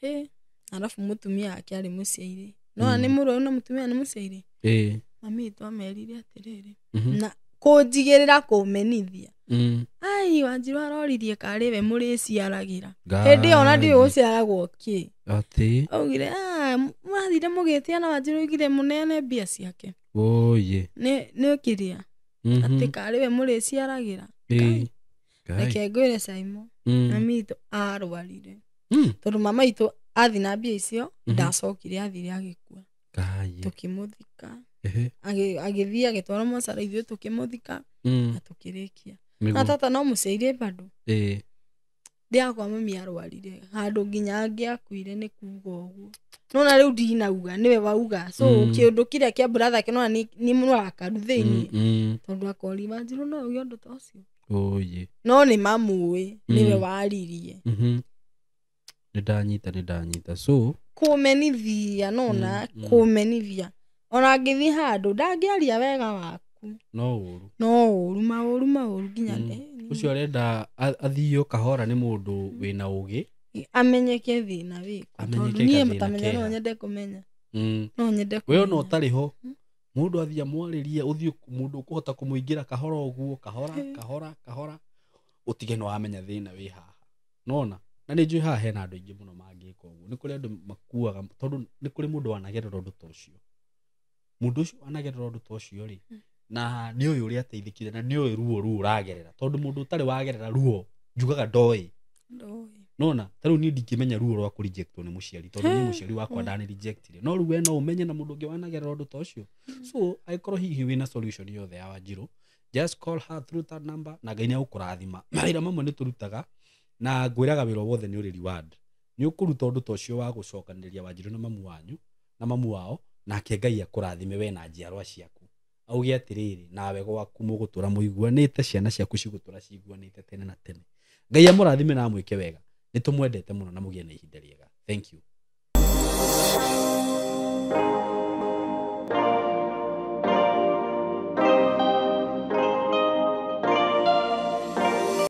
Hĩ, arabu mũtumia wake arĩ mũciairĩ. No nĩ mũrwaru na mũtumia nĩ mũciairĩ. Mami witũ amerire atĩrĩrĩ, na kũnjigĩrĩra kũmenithia. Ai, Wanjirũ aroririe karĩ we mũrĩciaragĩra. Hĩndĩ ĩyo ona ndiũĩ gũciaragwo kĩ. Atĩ? Augire, mũrathire mũgĩtia na Wanjirũ augire mũneane mbia ciake. Oye. Nĩ ũkĩrĩa. Atĩ karĩ we mũrĩciaragĩra. Reke ngwĩre Simon, mami witũ arwarire. Tondũ mama witũ athi na mbia icio, ndacokire, athire agĩkua. Tũkĩmũthika. Agĩthiĩ agĩtwara mocara, ithuĩ tũkĩmũthika na tũkĩrĩkia. Na tata no mũciaire bado. Ndĩakwa mami arwarire handũ nginya angĩakuire nĩ kuga ũguo. Nona rĩu ndinauga, nĩwe wauga. So kĩũndũ kĩrĩa kĩa brother ke nona nĩ mũrakaru thĩinĩ. Tondũ akori Wanjirũ no uge ũndũ ta ũcio. Oye. No nĩ mamũĩ, nĩwe waririe. Nĩ ndanyita. So kũmenithia, nona kũmenithia. Ona angĩthiĩ handũ ndangĩaria wega waku. No ũru. No ũru, maũru nginya Ũcio arenda athio kahora nĩ mũndũ wĩna ũgĩ. Amenyeke thĩna wĩkũ. Tondũ niĩ mũtamenya no nyende kũmenya. No nyende kũmenya. We ona ũtarĩ ho, mũndũ athiĩ amwarĩrie, ũthiĩ mũndũ ũkũhota kũmũingĩra kahora ũguo, kahora, kahora, kahora, ũtige nĩ wamenya thĩna wĩ haha. Nona? Na nĩ njũĩ haha hena andũ aingĩ mũno mangĩka ũguo. Nĩ kũrĩ andũ makuaga, tondũ nĩ kũrĩ mũndũ wanagerera ũndũ ta ũcio. Mũndũ ũcio wanagerera ũndũ ta ũcio rĩ, na nĩ ũyũ ũrĩa ateithĩkire, na nĩ ũyũ ruo ruo ũragerera. Tondũ mũndũ ũtarĩ wagerera ruo, njugaga ndoĩ. Nona, ta rĩu niĩ ndingĩmenya ruo rwa kũrejectwo nĩ mũciari, tondũ niĩ mũciari wakwa ndani rejectire. No rĩu we no ũmenye na mũndũ ũngĩ wanagerera ũndũ ta ũcio. So angĩkorwo hihi wĩna solution yothe ya Wanjirũ, just call her through that number na Ngai nĩ egũkũrathima. Mawĩra mamwe nĩ tũrutaga, na ngwĩraga wĩra wothe nĩ ũrĩ reward. Nĩ ũkũruta ũndũ ta ũcio wa gũcokanĩrĩria Wanjirũ na mamu wanyu na mamu wao, nake Ngai akũrathime we na njiarwa ciaku. Auge atĩrĩrĩ, nawe gwaku mũgũtũra mũiguanĩte, ciana ciaku cigũtũra ciguanĩte tene na tene. Ngai amũrathime na amwĩke wega. Nĩ tũmwendete mũno na mũgĩe na ihinda rĩega. Thank you.